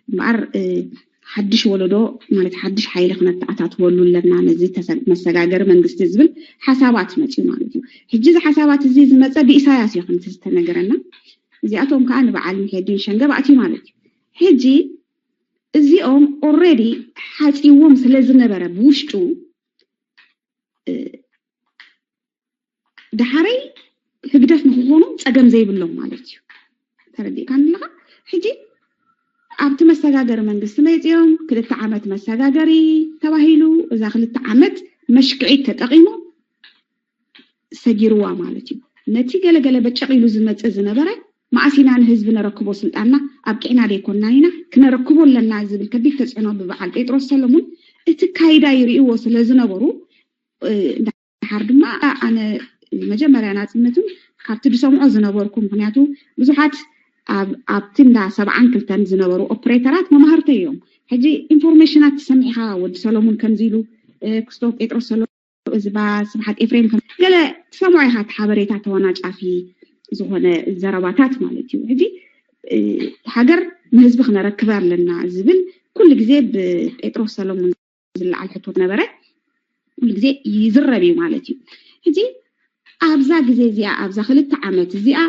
እምበኣር ሓድሽ ወለዶ ማለት ሓድሽ ሓይሊ ክነተኣታትወሉ ኣለና ነዚ መሰጋገሪ መንግስቲ ዝብል ሓሳባት መፅዩ ማለት እዩ። ሕጂ እዚ ሓሳባት እዚ ዝመፀ ብኢሳያስ እዩ ከምቲ ዝተነገረና። እዚኣቶም ከዓ ንበዓል ምሕየዲን ሸንገብ ኣትዩ ማለት እዩ። ሕጂ እዚኦም ኦልሬዲ ሓፂዎም ስለ ዝነበረ ብውሽጡ ደሓረይ ህግደፍ ንክኾኑ ፀገም ዘይብሎም ማለት እዩ። ተረዲእካ ኣለካ? ሕጂ ኣብቲ መሰጋገሪ መንግስቲ መፂኦም ክልተ ዓመት መሰጋገሪ ተባሂሉ እዛ ክልተ ዓመት መሽክዒት ተጠቂሞም ሰጊርዋ ማለት እዩ። ነቲ ገለገለ በጨቕ ኢሉ ዝመፅእ ዝነበረ መኣስ ኢና ንህዝቢ ነረክቦ ስልጣንና ኣብቂዕና ደይኮንናን ኢና ክነረክቦ ኣለና ዝብል ከቢድ ተፅዕኖ ብበዓል ጴጥሮስ ሰለሙን እቲ ካይዳ ይርእይዎ ስለ ዝነበሩ ድሓር ድማ ኣነ መጀመርያ ናፅነትን ካብቲ ዝሰምዖ ዝነበርኩ ምክንያቱ ብዙሓት ኣብቲ እንዳ ሰብዓን ክልተን ዝነበሩ ኦፕሬተራት መማህርተይ እዮም። ሕጂ ኢንፎርሜሽናት ትሰምዕ ኢኻ ወዲ ሰሎሙን ከምዚ ኢሉ ክስቶ ጴጥሮስ ሰሎ እዝባ ስብሓት ኤፍሬም ከም ገለ ትሰምዖ ኢኻ እቲ ሓበሬታ ተወናጫፊ ዝኾነ ዘረባታት ማለት እዩ። ሕጂ ሃገር ንህዝቢ ክነረክበ ኣለና ዝብል ኩሉ ግዜ ብጴጥሮስ ሰሎሙን ዝለዓል ሕቶ ነበረ። ኩሉ ግዜ ይዝረብ እዩ ማለት እዩ። ሕጂ ኣብዛ ግዜ እዚኣ ኣብዛ ክልተ ዓመት እዚኣ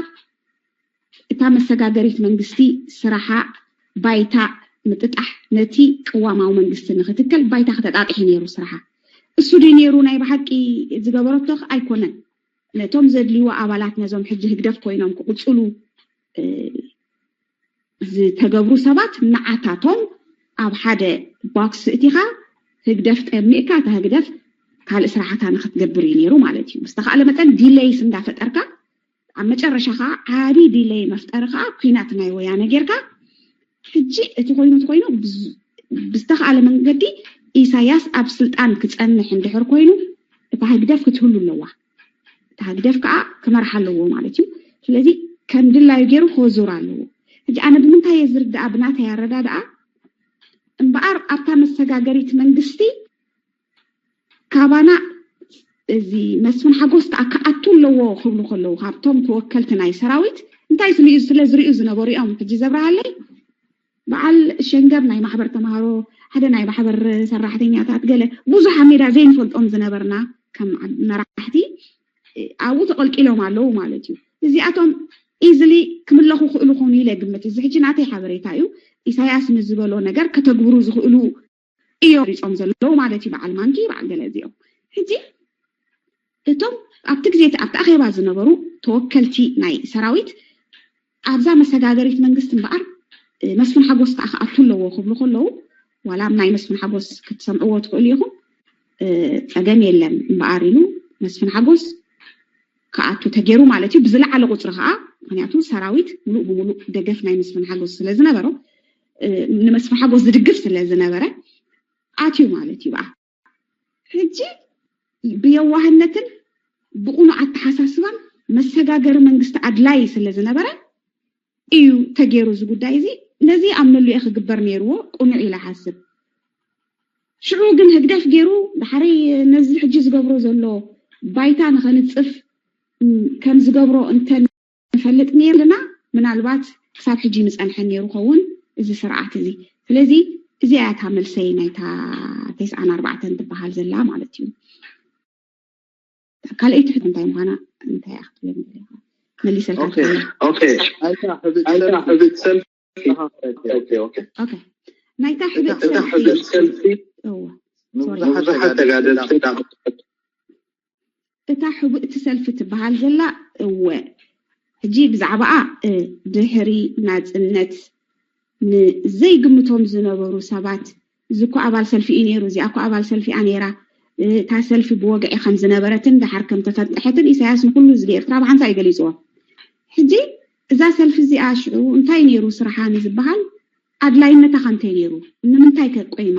እታ መሰጋገሪት መንግስቲ ስራሓ ባይታ ምጥጣሕ ነቲ ቅዋማዊ መንግስቲ ንክትከል ባይታ ክተጣጥሒ ነይሩ ስራሓ። እሱ ድዩ ነይሩ ናይ ብሓቂ ዝገበረቶ? ኣይኮነን። ነቶም ዘድልይዎ ኣባላት ነዞም ሕጂ ህግደፍ ኮይኖም ክቕፅሉ ዝተገብሩ ሰባት ንዓታቶም ኣብ ሓደ ቦክስ እቲኻ ህግደፍ ጠሚእካ እታ ህግደፍ ካልእ ስራሕታ ንክትገብር እዩ ነይሩ ማለት እዩ። ዝተኻእለ መጠን ዲሌይስ እንዳፈጠርካ ኣብ መጨረሻ ከዓ ዓብዪ ዲሌይ መፍጠሪ ከዓ ኩናት ናይ ወያነ ጌርካ ሕጂ እቲ ኮይኑ እቲ ኮይኑ ብዝተኻእለ መንገዲ ኢሳያስ ኣብ ስልጣን ክፀንሕ እንድሕር ኮይኑ እታ ህግደፍ ክትህሉ ኣለዋ። እታ ህግደፍ ከዓ ክመርሓ ኣለዎ ማለት እዩ። ስለዚ ከም ድላዩ ገይሩ ክወዝር ኣለዎ። ሕጂ ኣነ ብምንታይ እየ ዝርዳኣ? ብናተይ ኣረዳድኣ እምበኣር ኣብታ መሰጋገሪት መንግስቲ ካባና እዚ መስፍን ሓጎስ ከዓ ክኣቱ ኣለዎ ክብሉ ከለዉ ካብቶም ተወከልቲ ናይ ሰራዊት እንታይ ስለ ዝርእዩ ዝነበሩ እዮም ሕጂ ዘብርሃለይ? በዓል ሸንገር ናይ ማሕበር ተምሃሮ፣ ሓደ ናይ ማሕበር ሰራሕተኛታት፣ ገለ ብዙሕ ኣብ ሜዳ ዘይንፈልጦም ዝነበርና ከም መራሕቲ ኣብኡ ተቐልቂሎም ኣለዉ ማለት እዩ። እዚኣቶም ኢዝሊ ክምለኹ ክእሉ ኮኑ ኢለ ግምት። እዚ ሕጂ ናተይ ሓበሬታ እዩ። ኢሳያስ ንዝበሎ ነገር ከተግብሩ ዝኽእሉ እዮም ሪጾም ዘለዉ ማለት እዩ። በዓል ማንኪ በዓል ገለ እዚኦም ሕጂ እቶም ኣብቲ ግዜ ኣብቲ ኣኼባ ዝነበሩ ተወከልቲ ናይ ሰራዊት ኣብዛ መሰጋገሪት መንግስቲ እምበኣር መስፍን ሓጎስ ከዓ ክኣቱ ኣለዎ ክብሉ ከለዉ ዋላ ናይ መስፍን ሓጎስ ክትሰምዕዎ ትኽእሉ ኢኹም። ፀገም የለን እምበኣር ኢሉ መስፍን ሓጎስ ክኣቱ ተገይሩ ማለት እዩ። ብዝለዓለ ቁፅሪ ከዓ ምክንያቱ ሰራዊት ሙሉእ ብሙሉእ ደገፍ ናይ መስፍን ሓጎስ ስለ ዝነበሮ ንመስፍን ሓጎስ ዝድግፍ ስለ ዝነበረ ኣትዩ ማለት እዩ። ሕጂ ብየዋህነትን ብቑኑዕ ኣተሓሳስባን መሰጋገሪ መንግስቲ ኣድላይ ስለ ዝነበረ እዩ ተገይሩ እዚ ጉዳይ እዚ። ነዚ ኣምነሉ እየ ክግበር ነይርዎ ቅኑዕ ኢለ ሓስብ። ሽዑ ግን ህግደፍ ገይሩ ዳሕረይ ነዚ ሕጂ ዝገብሮ ዘሎ ባይታ ንኸንጽፍ ከም ዝገብሮ እንተ ንፈልጥ ነይርና ምናልባት ክሳብ ሕጂ ምጸንሐ ነይሩ ኸውን እዚ ስርዓት እዚ። ስለዚ እዚኣ እያ እታ መልሰይ ናይታ ተስዓን ኣርባዕተን ትበሃል ዘላ ማለት እዩ። ካልኣይቲ ሕቶ እንታይ ምዃና እንታይ እያ ክትብለኒ ደሊኻ? መሊሰልካ ትኽእል። ናይታ ሕብእቲ ሰልፊ እዋ፣ ሶሪ። እታ ሕብእቲ ሰልፊ ትበሃል ዘላ እወ። ሕጂ ብዛዕባኣ ድሕሪ ናጽነት ንዘይግምቶም ዝነበሩ ሰባት እዚ እኮ ኣባል ሰልፊ እዩ ነይሩ፣ እዚኣ እኮ ኣባል ሰልፊ እያ ነይራ፣ እታ ሰልፊ ብወግዒ ከም ዝነበረትን ደሓር ከም ተፈንጠሐትን ኢሳያስ ንኩሉ ህዝቢ ኤርትራ ብሓንሳ እዩ ገሊፅዎ። ሕጂ እዛ ሰልፊ እዚኣ ሽዑ እንታይ ነይሩ ስርሓ ንዝበሃል ኣድላይነታ ከ እንታይ ነይሩ? ንምንታይ ከ ቆይማ?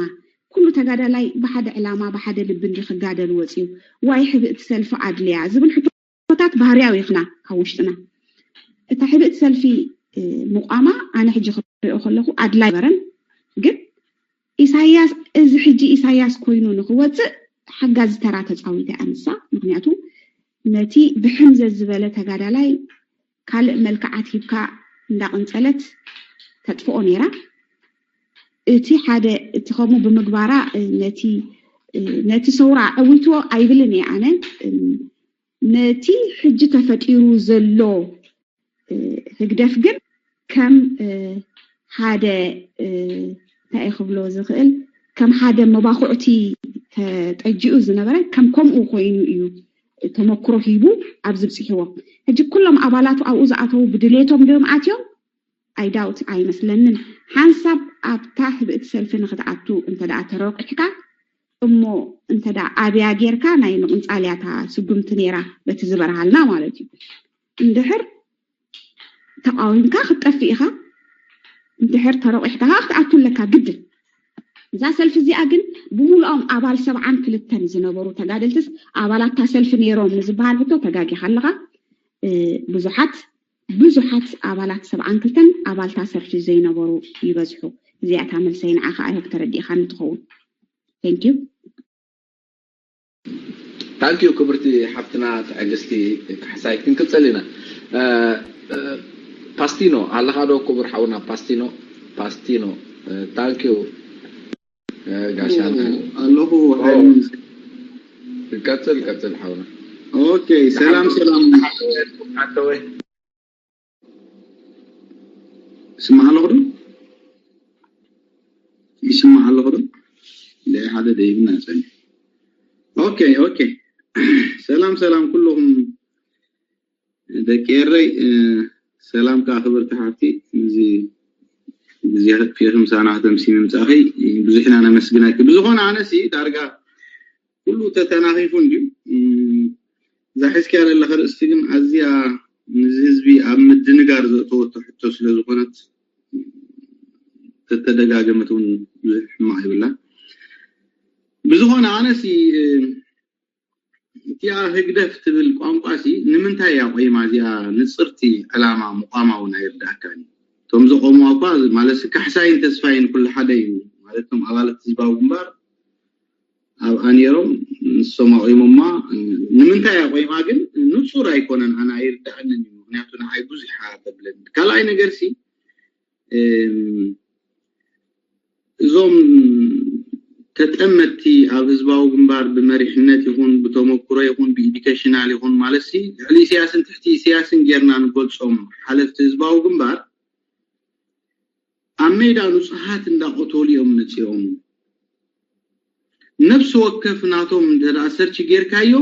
ኩሉ ተጋዳላይ ብሓደ ዕላማ ብሓደ ልቢ እንዲ ክጋደል ወፅዩ ዋይ ሕብእቲ ሰልፊ ኣድልያ ዝብል ሕቶታት ባህርያዊ ይኽና ካብ ውሽጥና። እታ ሕብእቲ ሰልፊ ምቋማ ኣነ ሕጂ ክሪኦ ከለኹ ኣድላይ ነበረን። ግን ኢሳያስ እዚ ሕጂ ኢሳያስ ኮይኑ ንክወፅእ ሓጋዚ ተራ ተፃዊታ እያ ንሳ። ምክንያቱ ነቲ ብሕም ዘዝበለ ተጋዳላይ ካልእ መልክዓት ሂብካ እንዳቕንፀለት ተጥፍኦ ነይራ። እቲ ሓደ እቲ ከምኡ ብምግባራ ነቲ ነቲ ሰውራ ኣዕዊትዎ ኣይብልን እየ ኣነ። ነቲ ሕጂ ተፈጢሩ ዘሎ ህግደፍ ግን ከም ሓደ እንታይ ክብሎ ዝኽእል ከም ሓደ መባኹዕቲ ተጠጂኡ ዝነበረ ከም ከምኡ ኮይኑ እዩ ተመክሮ ሂቡ ኣብዚ ብፅሕዎ። ሕጂ ኩሎም ኣባላቱ ኣብኡ ዝኣተዉ ብድሌቶም ድዮም ኣትዮም? ኣይዳውት ኣይመስለንን። ሓንሳብ ኣብታ ህብእቲ ሰልፊ ንክትኣቱ እንተ ደኣ ተረቂሕካ እሞ እንተ ደኣ ኣብያ ጌርካ ናይ ምቕንጻል እያ እታ ስጉምቲ ነይራ በቲ ዝበርሃልና ማለት እዩ። እንድሕር ተቃዊምካ ክትጠፍእ ኢኻ፣ እንድሕር ተረቂሕካ ከዓ ክትኣቱ ኣለካ ግድን። እዛ ሰልፊ እዚኣ ግን ብምሉኦም ኣባል ሰብዓን ክልተን ዝነበሩ ተጋደልትስ ኣባላት እታ ሰልፊ ነይሮም ንዝበሃል ሕቶ ተጋጊኻ ኣለኻ። ብዙሓት ብዙሓት ኣባላት ሰብዓን ክልተን ኣባልታ ሰልፊ ዘይነበሩ ይበዝሑ። እዚኣ እታ መልሰይ ንዓኻ። I hope ተረዲእኻኒ ትኸውን። Thank you። ታንኪዩ ክብርቲ ሓፍትና ትዕግስቲ ካሕሳይ። ክንቅፅል ኢና። ፓስቲኖ ኣለኻ ዶ ክቡር ሓውና ፓስቲኖ? ፓስቲኖ ታንኪዩ። ጋሻ ኣለኹ። ቀፅል ቀፅል ሓውና። ኦኬ ሰላም ሰላም። ሓተወይ ይስማዕ ኣለኹ ዶ? ይስማዕ ኣለኹ ዶ? እንታይ ሓደ ደይብና ጸኒ። ኦኬ ኦኬ። ሰላም ሰላም ኩልኹም ደቂ ኤረይ፣ ሰላም ከኣ ክብርቲ ሓፍቲ። እዚ ግዜ ኣጥፊእኺ ምሳና ከተምሲ ምምጻእኺ ብዙሕ ኢና ነመስግነኪ። ብዝኾነ ኣነሲ ዳርጋ ኩሉ ተተናኺፉ እንድዩ። እዛ ሒዝክያ ዘለኻ ኣርእስቲ ግን ኣዝያ ንዚ ህዝቢ ኣብ ምድንጋር ዘእተወቶ ሕቶ ስለ ዝኾነት ተተደጋገመት እውን ብዙሕ ሕማቕ የብላን። ብዝኾነ ኣነሲ እቲኣ ህግደፍ ትብል ቋንቋ ሲ ንምንታይ እያ ቆይማ? እዚኣ ንጽርቲ ዕላማ ምቋማ እውን ኣይርድኣካን እዩ። እቶም ዘቆምዋ እኳ ማለት ሲ ካሕሳይን ተስፋይን ኩሉ ሓደ እዩ። ማለት እቶም ኣባላት ህዝባዊ ግንባር ኣብኣ ነይሮም ንሶም ኣቑሞማ ንምንታይ ኣቑማ ግን ንጹር ኣይኮነን ኣነ ኣይርድኣንን እዩ ምክንያቱ ንዓይ ብዙሕ እያ ተብለኒ ካልኣይ ነገር ሲ እዞም ተጠመትቲ ኣብ ህዝባዊ ግንባር ብመሪሕነት ይኹን ብተመክሮ ይኹን ብኢዱኬሽናል ይኹን ማለት ሲ ልዕሊ ኢሳያስን ትሕቲ ኢሳያስን ጌርና ንገልጾም ሓለፍቲ ህዝባዊ ግንባር ኣብ ሜዳ ንጹሃት እንዳቐተሉ እዮም መጺኦም። ነፍሲ ወከፍ ናቶም እንተ ደኣ ሰርች ጌርካዮ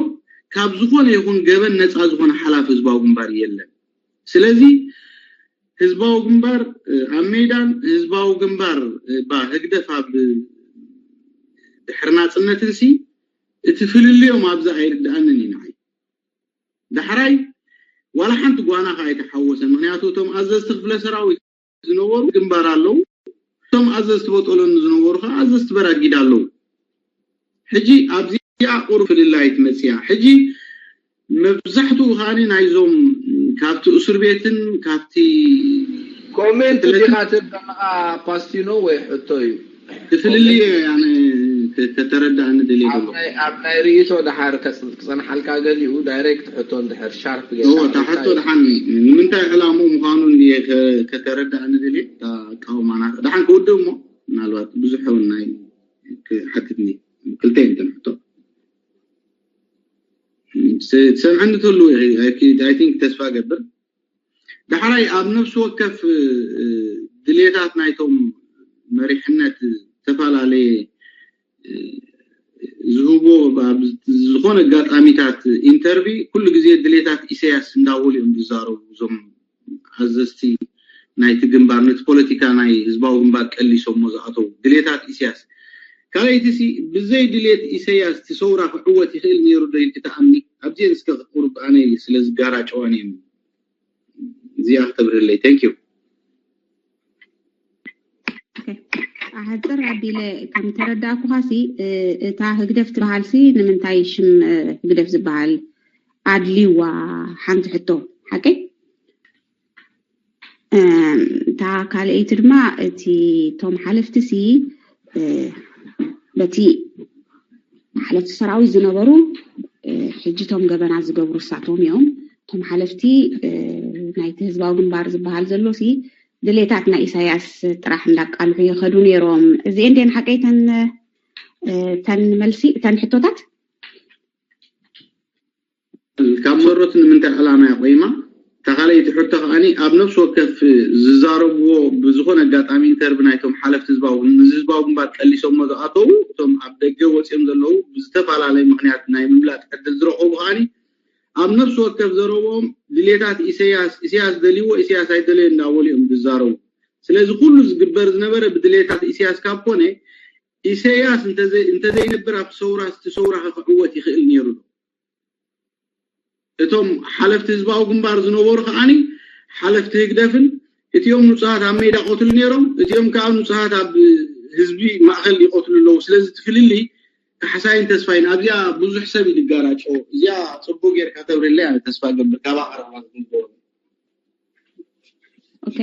ካብ ዝኾነ ይኹን ገበን ነጻ ዝኾነ ሓላፊ ህዝባዊ ግንባር የለን። ስለዚ ህዝባዊ ግንባር ኣብ ሜዳን ህዝባዊ ግንባር ባ ህግደፍ ኣብ ድሕሪ ናጽነትን ሲ እቲ ፍልልዮም ኣብዚ ኣይርድኣንን እዩ ንዓይ። ዳሕራይ ዋላ ሓንቲ ጓና ከ ኣይተሓወሰን። ምክንያቱ እቶም ኣዘዝቲ ክፍለ ሰራዊት ዝነበሩ ግንባር ኣለዉ፣ እቶም ኣዘዝቲ በጦሎኒ ዝነበሩ ከዓ ኣዘዝቲ በራጊድ ኣለዉ። ሕጂ ኣብዚኣ ቁሩብ ፍልላይት መፅያ። ሕጂ መብዛሕትኡ ከዓኒ ናይዞም ካብቲ እስር ቤትን ካብቲ ኮሜንት ዲኻ ትብል ዘለኻ ፓስቲኖ ወይ ሕቶ እዩ? ክፍልልየ ያነ ከተረዳእኒ ደልየ ኣብ ዘሎ ናይ ኣብ ናይ ርእይቶ ድሓር ከጽ- ክጸንሓልካ ገሊኡ ዳይሬክት ሕቶ እንድሕር ሻርፕ ጌርካ እዎ እታ ሕቶ ድሓን ንምንታይ ዕላምኡ ምዃኑ እንድየ ከ- ከተረዳእኒ ደልየ እታ ኣቃውማና ድሓን ክውድእ እሞ ምናልባት ብዙሕ እውን ናይ ክሓትትኒ ክልተ እየን እተን ሕቶ ስ- ትሰምዐኒ ትህሉ I think ተስፋ ገብር ዳሕራይ ኣብ ነፍሲ ወከፍ እ፣ ድሌታት ናይቶም መሪሕነት ዝተፈላለየ እ፣ ዝህቦ ኣብ ዝኾነ ኣጋጣሚታት ኢንተርቪ ኩሉ ግዜ ድሌታት ኢሳያስ እንዳበሉ እዮም ዝዛረቡ እዞም ኣዘዝቲ ናይቲ ግንባር ነቲ ፖለቲካ ናይ ህዝባዊ ግንባር ቀሊሶሞ ዝኣተው ድሌታት ኢሳያስ ካልኣይቲ ሲ ብዘይ ድሌት ኢሳያስ እቲ ሰውራ ክዕወት ይኽእል ነይሩ ዶ ኢልኪ ትኣምኒ ኣብዚአን እስከ ቁሩብ ኣነ ስለ ዝጋራጨዋን እየን እዚኣ ክተብርህለይ thank you ኣሕፅር ኣቢለ ከም ተረዳእኩኻ ሲ እ፣ እታ ህግደፍ ትበሃል ሲ ንምንታይ ሽም እ፣ ህግደፍ ዝበሃል ኣድልይዋ ሓንቲ ሕቶ ሓቀይ እም፣ እታ ካልኣይቲ ድማ እቲ እቶም ሓለፍቲ ሲ እ፣ በቲ ሓለፍቲ ሰራዊት ዝነበሩ እ፣ ሕጂ እቶም ገበናት ዝገብሩ እሳቶም እዮም እቶም ሓለፍቲ እ፣ ናይቲ ህዝባዊ ግንባር ዝበሃል ዘሎ ሲ ድሌታት ናይ ኢሳያስ ጥራሕ እንዳቃልሑ ይኸዱ ነይሮም እዚኤን ደን ሓቀይ ተን እ፣ ተን መልሲ ተን ሕቶታት ካብ መሮት ንምንታይ ዕላማ እያ ቆይማ እታ ካልኣይቲ ሕቶ ከዓኒ ኣብ ነፍሲ ወከፍ ዝዛረብዎ ብዝኾነ ኣጋጣሚ ኢንተርቪ ናይቶም ሓለፍቲ ህዝባዊ ግን- ንህዝባዊ ግንባር ቀሊሶሞ ዝኣተዉ እቶም ኣብ ደገ ወፂኦም ዘለዉ ብዝተፈላለየ ምክንያት ናይ ምምላጥ ዕድል ዝረኸቡ ከዓኒ ኣብ ነፍሲ ወከፍ ዘረብኦም ድሌታት ኢሰያስ ኢሰያስ ደልይዎ ኢሰያስ ኣይደለዮ እንዳበሉ እዮም ዝዛረቡ ስለዚ ኩሉ ዝግበር ዝነበረ ብድሌታት ኢሰያስ ካብ ኮነ ኢሰያስ እንተዘይ- እንተዘይነብር ኣብቲ ሰውራ እቲ ሰውራ ከ ክዕወት ይኽእል ነይሩ ዶ እቶም ሓለፍቲ ህዝባዊ ግንባር ዝነበሩ ከዓኒ ሓለፍቲ ህግደፍን እቲኦም ንፁሃት ኣብ ሜዳ ቆትሉ ነይሮም እቲኦም ከዓ ንፁሃት ኣብ ህዝቢ ማእኸል ይቆትሉ ኣለዉ ስለዚ እቲ ፍልልይ ካሕሳይን ተስፋይን ኣብዚኣ ብዙሕ ሰብ እዩ ዝጋራጮ እዚኣ ፅቡቅ ጌርካ ተብርለይ ኣነ ተስፋ ገብር ካብ ኣቐረባ ዝግበሩ ኦኬ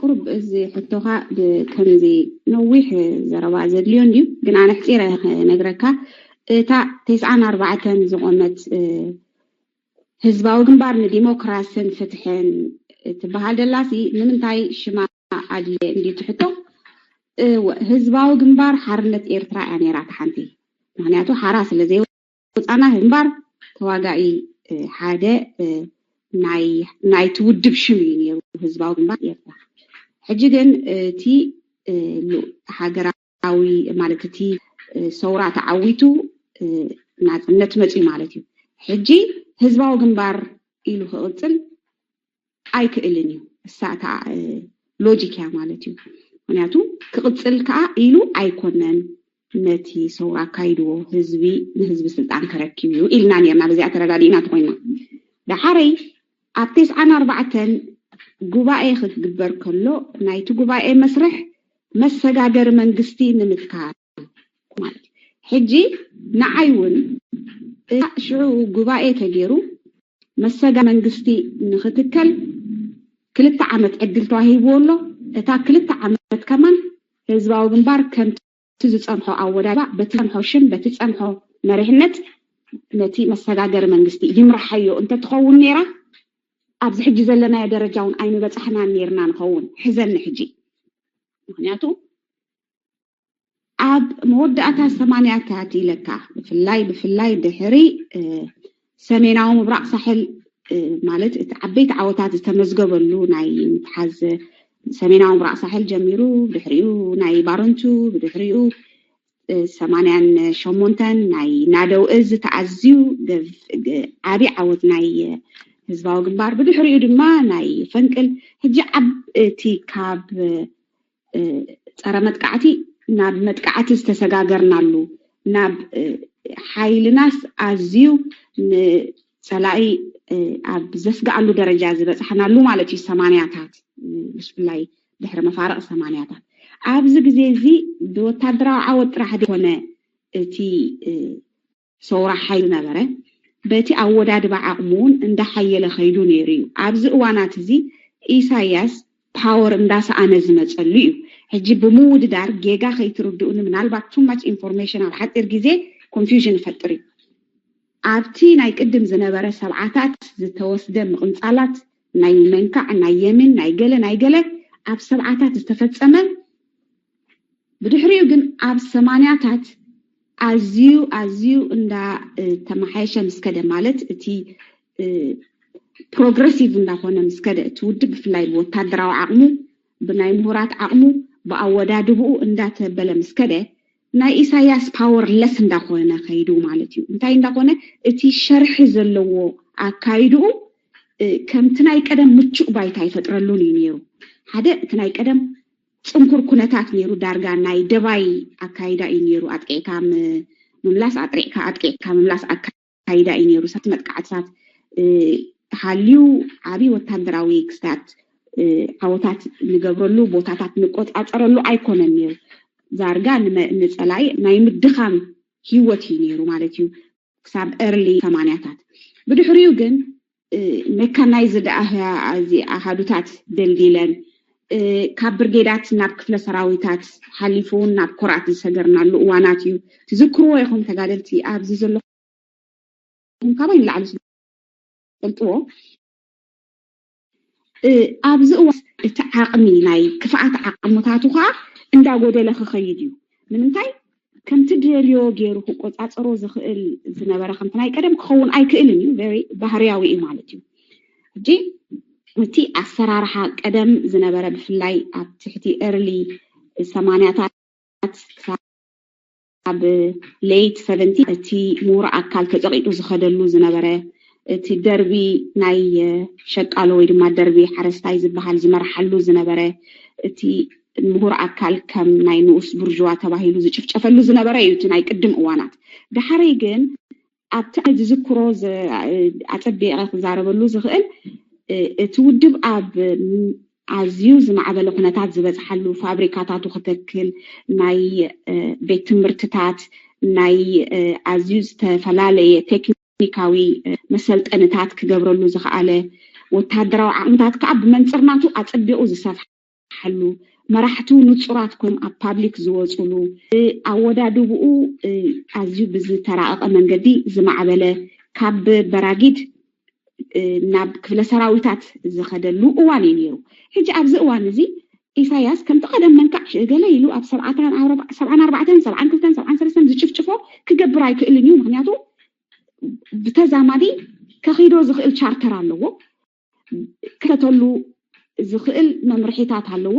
ቁሩብ እዚ ሕቶኻ ብከምዚ ነዊሕ ዘረባ ዘድልዮ እንድዩ ግን ኣነ ሕፂረ ክነግረካ እታ ተስዓን ኣርባዕተን ዝቆመት እ፣ ህዝባዊ ግንባር ንዲሞክራስን ፍትሕን ትበሃል ደላሲ ንምንታይ ሽማ ኣድልየ እንድዩ ትሕቶ እወ ህዝባዊ ግንባር ሓርነት ኤርትራ እያ ነይራ እታ ሓንቲ ምክንያቱ ሓራ ስለ ዘይወፃና ግንባር ተዋጋኢ እ፣ ሓደ እ፣ ናይ ናይቲ ውድብ ሽም እዩ ነይሩ ህዝባዊ ግንባር ኤርትራ ሕጂ ግን እቲ እ፣ ሉ- ሃገራዊ ማለት እቲ እ፣ ሰውራ ተዓዊቱ እ፣ ናፅነት መፅዩ ማለት እዩ ሕጂ ህዝባዊ ግንባር ኢሉ ክቕፅል ኣይክእልን እዩ እሳ እታ እ፣ ሎጂክ እያ ማለት እዩ ምክንያቱ ክቕፅል ከዓ ኢሉ ኣይኮነን ነቲ ሰውራ ኣካይድዎ ህዝቢ ንህዝቢ ስልጣን ከረክብ እዩ ኢልና ነርና በዚኣ ተረዳዲእና ተኮይና ዳሓረይ ኣብ ተስዓን ኣርባዕተን ጉባኤ ክግበር ከሎ ናይቲ ጉባኤ መስርሕ መሰጋገሪ መንግስቲ ንምትካል ማለት እዩ። ሕጂ ንዓይ እውን እታ ሽዑ ጉባኤ ተገይሩ መሰጋ መንግስቲ ንክትከል ክልተ ዓመት ዕድል ተዋሂብዎ ኣሎ። እታ ክልተ ዓመት ከማን ህዝባዊ ግንባር ከምቲ ዝፀንሖ ኣወዳድባ በቲ ዝፀንሖ ሽም በቲ ዝፀንሖ መሪሕነት ነቲ መሰጋገሪ መንግስቲ ይምርሓዮ እንተትኸውን ነይራ ኣብዚ ሕጂ ዘለናዮ ደረጃ እውን ኣይምበፃሕናን ነይርና ንኸውን። ሕዘኒ ሕጂ ምክንያቱ ኣብ መወዳእታ ሰማንያታት ኢለካ፣ ብፍላይ ብፍላይ ድሕሪ ሰሜናዊ ምብራቕ ሳሕል ማለት እቲ ዓበይቲ ዓወታት ዝተመዝገበሉ ናይ ምትሓዝ ሰሜናዊ ምብራቕ ሳሕል ጀሚሩ፣ ብድሕሪኡ ናይ ባረንቱ፣ ብድሕሪኡ ሰማንያን ሸሞንተን ናይ ናደው እዝ ተኣዝዩ ዓብዪ ዓወት ናይ ህዝባዊ ግንባር፣ ብድሕሪኡ ድማ ናይ ፈንቅል። ሕጂ ዓብ እቲ ካብ ጸረ መጥቃዕቲ ናብ መጥቃዕቲ ዝተሰጋገርናሉ፣ ናብ ሓይልናስ ኣዝዩ ንጸላኢ ኣብ ዘስግኣሉ ደረጃ ዝበፅሓናሉ ማለት እዩ። ሰማንያታት ብፍላይ ድሕሪ መፋርቕ ሰማንያታት ኣብዚ ግዜ እዚ ብወታደራዊ ዓወት ጥራሕ ዘይኮነ እቲ ሰውራ ሓይሊ ነበረ፣ በቲ ኣወዳድባ ዓቕሙ እውን እንዳሓየለ ከይዱ ነይሩ እዩ። ኣብዚ እዋናት እዚ ኢሳያስ ፓወር እንዳሰኣነ ዝመፀሉ እዩ። ሕጂ ብምውድዳር ጌጋ ከይትርድኡኒ፣ ምናልባት too much information ኣብ ሓፂር ግዜ ኮንፊውዥን ይፈጥር እዩ። ኣብቲ ናይ ቅድም ዝነበረ ሰብዓታት ዝተወስደ ምቕንፃላት ናይ መንካዕ ናይ የምን ናይ ገለ ናይ ገለ ኣብ ሰብዓታት ዝተፈፀመ ብድሕሪኡ ግን ኣብ ሰማንያታት ኣዝዩ ኣዝዩ እንዳ ተመሓየሸ ምስ ከደ ማለት እቲ ፕሮግረሲቭ እንዳኾነ ምስ ከደ እቲ ውድብ ብፍላይ ብወታደራዊ ዓቕሙ ብናይ ምሁራት ዓቕሙ ብኣወዳድብኡ እንዳተበለ ምስ ከደ ናይ ኢሳያስ ፓወር ለስ እንዳኾነ ከይዱ ማለት እዩ። እንታይ እንዳኾነ እቲ ሸርሒ ዘለዎ ኣካይድኡ ከምቲ ናይ ቀደም ምቹእ ባይታ ይፈጥረሉን እዩ ነይሩ። ሓደ እቲ ናይ ቀደም ፅንኩር ኩነታት ነይሩ። ዳርጋ ናይ ደባይ ኣካይዳ እዩ ነይሩ። ኣጥቂዕካ ምምላስ ኣጥሪዕካ ኣጥቂዕካ ምምላስ ኣካይዳ እዩ ነይሩ። ሳት መጥቃዕትታት ሃልዩ ዓብዪ ወታደራዊ ክስታት ዓወታት ንገብረሉ ቦታታት ንቆፃፀረሉ ኣይኮነን ነይሩ። ዛርጋ ንፀላኢ ናይ ምድኻም ህይወት እዩ ነይሩ ማለት እዩ። ክሳብ ኤርሊ ሰማንያታት ብድሕሪኡ ግን መካናይዝድ ኣሃዱታት ደልዲለን ካብ ብርጌዳት ናብ ክፍለ ሰራዊታት ሓሊፉ እውን ናብ ኮራት ዝሰገርናሉ እዋናት እዩ። ትዝክርዎ ኢኹም ተጋደልቲ ኣብዚ ዘለኹም ካባይ ንላዕሊ ዝፈልጥዎ ኣብዚ እዋን እቲ ዓቕሚ ናይ ክፍኣት ዓቕምታቱ ከዓ እንዳጎደለ ክኸይድ እዩ። ንምንታይ ከምቲ ደልዮ ገይሩ ክቆፃፀሮ ዝኽእል ዝነበረ ከምቲ ናይ ቀደም ክኸውን ኣይክእልን እዩ። ቨሪ ባህርያዊ እዩ ማለት እዩ። ሕጂ እቲ ኣሰራርሓ ቀደም ዝነበረ ብፍላይ ኣብ ትሕቲ ኤርሊ ሰማንያታት ክሳብ ሌይት ሰቨንቲ እቲ ምሁር ኣካል ተፀቂጡ ዝኸደሉ ዝነበረ እቲ ደርቢ ናይ ሸቃሎ ወይ ድማ ደርቢ ሓረስታይ ዝበሃል ዝመርሓሉ ዝነበረ እቲ ምሁር ኣካል ከም ናይ ንኡስ ቡርዥዋ ተባሂሉ ዝጭፍጨፈሉ ዝነበረ እዩ እቲ ናይ ቅድም እዋናት። ዳሕረይ ግን ኣብቲ ዝዝክሮ ኣፀቢቐ ክዛረበሉ ዝኽእል እቲ ውድብ ኣብ ኣዝዩ ዝማዕበለ ኩነታት ዝበፅሓሉ ፋብሪካታቱ ክተክል ናይ ቤት ትምህርትታት ናይ ኣዝዩ ዝተፈላለየ ቴክኒካዊ መሰልጠንታት ክገብረሉ ዝኸኣለ ወታደራዊ ዓቕምታት ከዓ ብመንፅርናቱ ኣፀቢቑ ዝሰፍሓሉ መራሕቱ ንፁራት ኮይኖም ኣብ ፓብሊክ ዝወፅሉ ኣወዳድብኡ ኣዝዩ ብዝተራቐቐ መንገዲ ዝማዕበለ ካብ በራጊድ ናብ ክፍለ ሰራዊታት ዝኸደሉ እዋን እዩ ነይሩ። ሕጂ ኣብዚ እዋን እዚ ኢሳያስ ከምቲ ቀደም መንካዕ ገለ ኢሉ ኣብ ሰብዓን ኣርባዕተን ሰብዓን ክልተን ሰብዓን ሰለስተን ዝጭፍጭፎ ክገብር ኣይክእልን እዩ። ምክንያቱ ብተዛማዲ ከኺዶ ዝኽእል ቻርተር ኣለዎ፣ ክተተሉ ዝኽእል መምርሒታት ኣለዎ።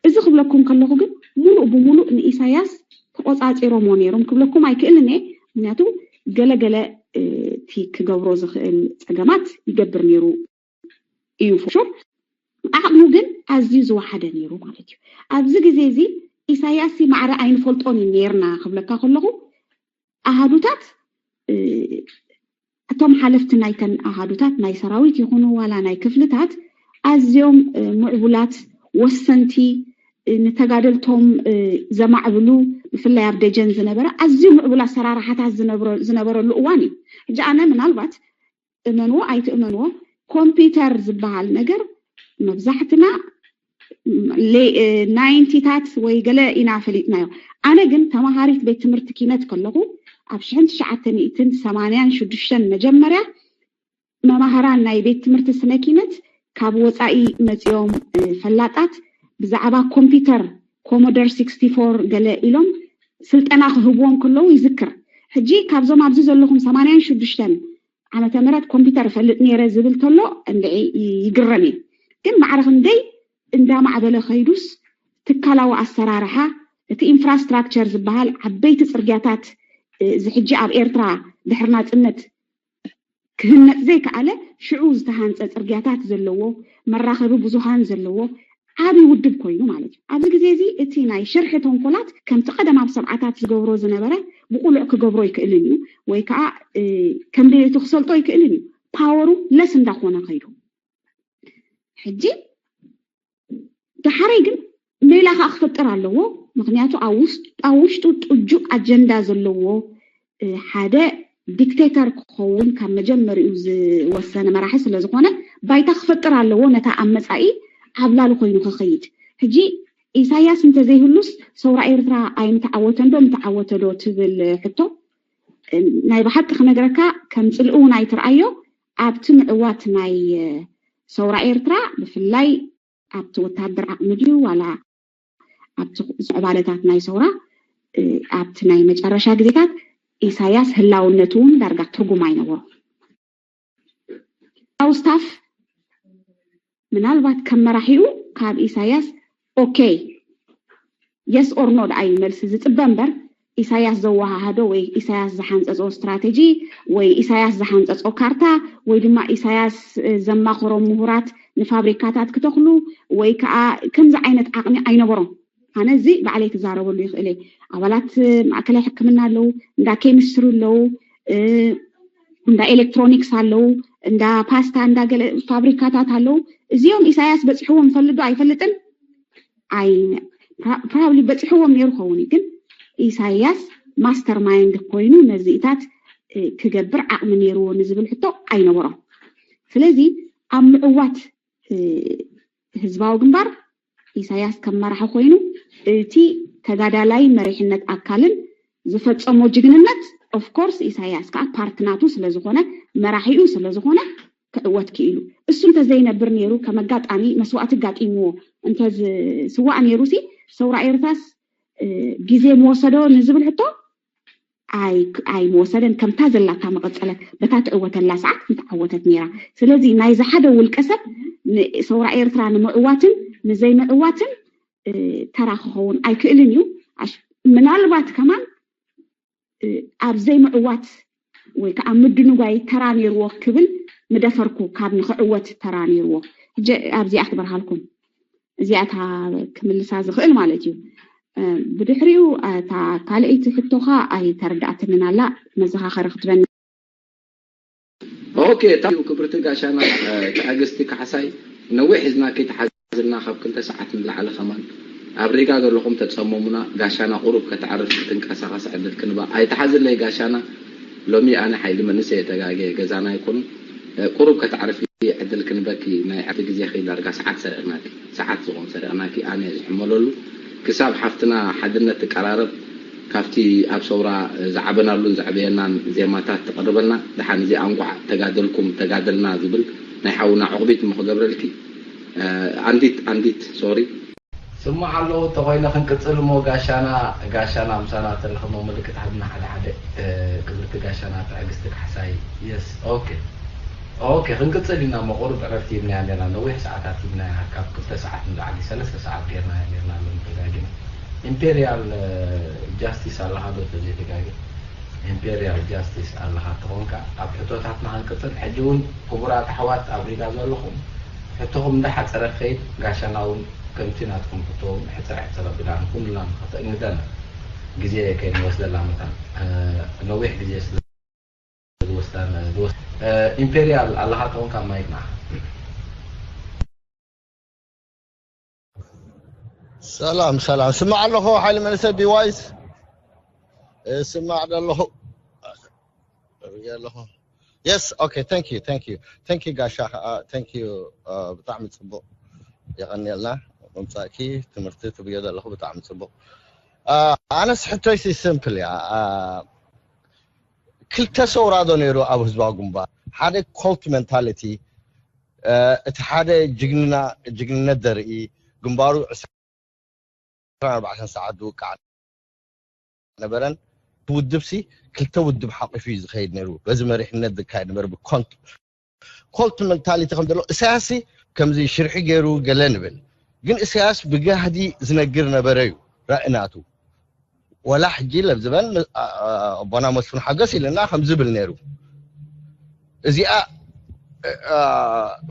እዚ ክብለኩም ከለኹ ግን ሙሉእ ብሙሉእ ንኢሳያስ ተቆፃፂሮምዎ ነይሮም ክብለኩም ኣይክእልን እየ። ምክንያቱ ገለገለ እቲ ክገብሮ ዝኽእል ፀገማት ይገብር ነይሩ እዩ። ፎሹር ዓቕሙ ግን ኣዝዩ ዝወሓደ ነይሩ ማለት እዩ። ኣብዚ ግዜ እዚ ኢሳያስ ማዕረ ኣይንፈልጦን እዩ ነይርና ክብለካ ከለኹ ኣሃዱታት እቶም ሓለፍቲ ናይተን ኣሃዱታት ናይ ሰራዊት ይኹኑ ዋላ ናይ ክፍልታት ኣዝዮም ምዕቡላት ወሰንቲ ንተጋደልቶም ዘማዕብሉ ብፍላይ ኣብ ደጀን ዝነበረ ኣዝዩ ምዕቡል ኣሰራርሓታት ዝነበረሉ እዋን እዩ። ሕጂ ኣነ ምናልባት እመንዎ ኣይትእመንዎ ኮምፒውተር ዝበሃል ነገር መብዛሕትና ናይንቲታት ወይ ገለ ኢና ፈሊጥናዮ። ኣነ ግን ተማሃሪት ቤት ትምህርቲ ኪነት ከለኹ ኣብ ሽሕን ትሽዓተ ሚእትን ሰማንያን ሽዱሽተን መጀመርያ መማህራን ናይ ቤት ትምህርቲ ስነ ኪነት ካብ ወፃኢ መፂኦም ፈላጣት ብዛዕባ ኮምፒውተር ኮሞደር ሲክስቲ ፎር ገለ ኢሎም ስልጠና ክህብዎም ከለዉ ይዝክር። ሕጂ ካብዞም ኣብዚ ዘለኹም ሰማንያን ሽዱሽተን ዓመተ ምህረት ኮምፒውተር እፈልጥ ነይረ ዝብል ተሎ እንድዒ ይግረም እዩ። ግን ማዕረ ክንደይ እንዳማዕበለ ከይዱስ ትካላዊ ኣሰራርሓ እቲ ኢንፍራስትራክቸር ዝበሃል ዓበይቲ ጽርግያታት እዚ ሕጂ ኣብ ኤርትራ ድሕሪ ናጽነት ክህነጽ ዘይከኣለ ሽዑ ዝተሃንጸ ጽርግያታት ዘለዎ መራኸቢ ብዙሃን ዘለዎ ዓቢ ውድብ ኮይኑ ማለት እዩ። ኣብዚ ግዜ እዚ እቲ ናይ ሽርሒ ተንኮላት ከምቲ ቀደም ኣብ ሰብዓታት ዝገብሮ ዝነበረ ብቑሉዕ ክገብሮ ኣይክእልን እዩ ወይ ከዓ ከም ድሌቱ ክሰልጦ ኣይክእልን እዩ። ፓወሩ ለስ እንዳኾነ ከይዱ ሕጂ ዳሓረይ ግን ሜላ ከዓ ክፈጥር ኣለዎ። ምክንያቱ ኣብ ውሽጡ ጥጁእ ኣጀንዳ ዘለዎ ሓደ ዲክቴተር ክኸውን ካብ መጀመሪኡ ዝወሰነ መራሒ ስለዝኮነ ባይታ ክፈጥር ኣለዎ ነታ ኣብ መፃኢ ዓብላሊ ኮይኑ ክኸይድ። ሕጂ ኢሳያስ እንተዘይህሉስ ሰውራ ኤርትራ ኣይምተዓወተን ዶ ምተዓወተ ዶ ትብል ሕቶ ናይ ብሓቂ ክነግረካ ከም ፅልኢ እውን ኣይትርኣዮ። ኣብቲ ምዕዋት ናይ ሰውራ ኤርትራ ብፍላይ ኣብቲ ወታደር ዓቕሚ ድዩ ዋላ ኣብቲ ዝዕባለታት ናይ ሰውራ ኣብቲ ናይ መጨረሻ ግዜታት ኢሳያስ ህላውነቱ እውን ዳርጋ ትርጉም ኣይነበሮ። ስታፍ ምናልባት ከም መራሒኡ ካብ ኢሳያስ ኦኬ የስ ኦር ኖ ደኣ እዩ መልሲ ዝፅበ እምበር ኢሳያስ ዘወሃሃዶ ወይ ኢሳያስ ዝሓንፀፆ ስትራቴጂ ወይ ኢሳያስ ዝሓንፀፆ ካርታ ወይ ድማ ኢሳያስ ዘማኸሮም ምሁራት ንፋብሪካታት ክተኽሉ ወይ ከዓ ከምዚ ዓይነት ዓቕሚ ኣይነበሮም። ኣነ እዚ ባዕለይ ክዛረበሉ ይኽእል እየ። ኣባላት ማእከላይ ሕክምና ኣለዉ፣ እንዳ ኬሚስትሪ ኣለዉ፣ እንዳ ኤሌክትሮኒክስ ኣለዉ፣ እንዳ ፓስታ እንዳ ገለ ፋብሪካታት ኣለዉ። እዚኦም ኢሳያስ በፂሕዎም ይፈልጥ ዶ ኣይፈልጥን? ኣይ ፕራብሊ በፂሕዎም ነይሩ ኸውን እዩ። ግን ኢሳያስ ማስተር ማይንድ ኮይኑ ነዚኢታት ክገብር ዓቕሚ ነይርዎ ንዝብል ሕቶ ኣይነበሮም። ስለዚ ኣብ ምዕዋት ህዝባዊ ግንባር ኢሳያስ ከም መራሒ ኮይኑ እቲ ተጋዳላይ መሪሕነት ኣካልን ዝፈፀሞ ጅግንነት ኦፍኮርስ ኢሳያስ ከዓ ፓርት ናቱ ስለዝኮነ መራሒኡ ስለዝኮነ ክዕወት ክኢሉ። እሱ እንተዘይነብር ነይሩ ከም ኣጋጣሚ መስዋእቲ ጋጢምዎ እንተዝስዋእ ነይሩ ሲ ሰውራ ኤርትራስ ግዜ ምወሰዶ ንዝብል ሕቶ ኣይምወሰደን። ከምታ ዘላታ መቐፀለት በታ ትዕወተላ ሰዓት ምተዓወተት ነይራ። ስለዚ ናይዚ ሓደ ውልቀ ሰብ ንሰውራ ኤርትራ ንምዕዋትን ንዘይምዕዋትን ተራ ክኸውን ኣይክእልን እዩ። ምናልባት ከማን ኣብ ዘይምዕዋት ወይ ከዓ ምድንጓይ ተራ ነይርዎ ክብል ምደፈርኩ ካብ ንክዕወት ተራ ነይርዎ። ሕጂ ኣብዚኣ ክበርሃልኩም እዚኣታ ክምልሳ ዝኽእል ማለት እዩ። ብድሕሪኡ እታ ካልኣይቲ ሕቶኻ ኣይተረዳእትንን ኣላ መዘኻኸሪ ክትበኒ። ኦኬ ታዩ ክብርቲ ጋሻና ትዕግስቲ ካሕሳይ ነዊሕ ሒዝናኪ ተሓዝልና ካብ ክልተ ሰዓት ንላዕሊ ከማን ኣብ ሪጋ ዘለኹም ተፀመሙና ጋሻና ቁሩብ ከተዕርፍ ክትንቀሳቐስ ዕድል ክንባ ኣይተሓዝለይ ጋሻና ሎሚ ኣነ ሓይሊ መንእሰይ የተጋገ ገዛና ይኩን ቁሩብ ከተዕርፊ ዕድል ክንበኪ ናይ ዕርፊ ግዜኺ ዳርጋ ሰዓት ሰሪቕናኪ ሰዓት ዝኾን ሰሪቕናኪ ኣነ ዝሕመለሉ ክሳብ ሓፍትና ሓድነት ትቀራረብ ካብቲ ኣብ ሰውራ ዝዓበናሉን ዘዕበየናን ዜማታት ተቕርበልና ደሓን እዚኣ እንቋዕ ተጋደልኩም ተጋደልና ዝብል ናይ ሓውና ዑቕቢት እሞ ክገብረልኪ ኣንዲት ኣንዲት ሶሪ ስማዕ ኣለዉ እንተኾይነ ክንቅፅል እሞ ጋሻና ጋሻና ምሳና ተለኽሞ ምልክት ሃብና ሓደ ሓደ ክብርቲ ጋሻና ትዕግስቲ ካሕሳይ yes okay okay ክንቅፅል ኢና እሞ ቁሩብ ዕረፍቲ ሂብናያ ኔርና ነዊሕ ሰዓታት ሂብናያ ካብ ክልተ ሰዓት ንላዕሊ ሰለስተ ሰዓት ጌርናያ ኔርና ሎሚ ተጋጊና imperial justice ኣለኻ ዶ ተዘይተጋጊ imperial justice ኣለኻ ተኾንካ ኣብ ሕቶታትና ክንቅፅል ሕጂ እውን ክቡራት ኣሕዋት ኣብ ሪጋ ዘለኹም ሕቶኹም እንዳሓፀረ ክኸይድ ጋሻና እውን ከምቲ ናትኩም ሕቶ እውን ሕፅር ሕፅር ኣቢላ ንኩልና ንክተእንግደና ግዜ ከይንወስደላ መታን ነዊሕ ግዜ ስለ ዝወስዳና ዝወስ ኢምፔሪያል ኣለኻ ተኾንካ ማይክ ንዓኻ ሰላም ሰላም ስማዕ ኣለኹ ሓይሊ መንእሰይ ቢዋይስ ስማዕ ደለኹ ኣለኹ Yes, okay, thank you, thank you, thank you ጋሻ ከዓ thank you ብጣዕሚ ፅቡቅ የቀንየልና ምምፃእኪ ትምህርቲ ትብዮ ዘለኹ ብጣዕሚ ፅቡቅ ኣነስ ሕቶይ ሲ simple እያ ክልተ ሰውራ ዶ ነይሩ ኣብ ህዝባዊ ግንባር ሓደ cult mentality እቲ ሓደ ጅግንና ጅግንነት ዘርኢ ግንባሩ ዕስራን ኣርባዕተን ሰዓት ዝውቃዕ ነበረን። ውድብ ሲ ክልተ ውድብ ሓቂፉ እዩ ዝኸይድ ነይሩ። በዚ መሪሕነት ዝካየድ ነበር ብኮንት ኮልት መንታሊቲ ከም ዘሎ እሳያስ ሲ ከምዚ ሽርሒ ገይሩ ገለ ንብል፣ ግን እሳያስ ብጋህዲ ዝነግር ነበረ እዩ ራእናቱ። ወላ ሕጂ ለብዝበን ኣቦና መስፍን ሓገስ ኢልና ከም ዝብል ነይሩ። እዚኣ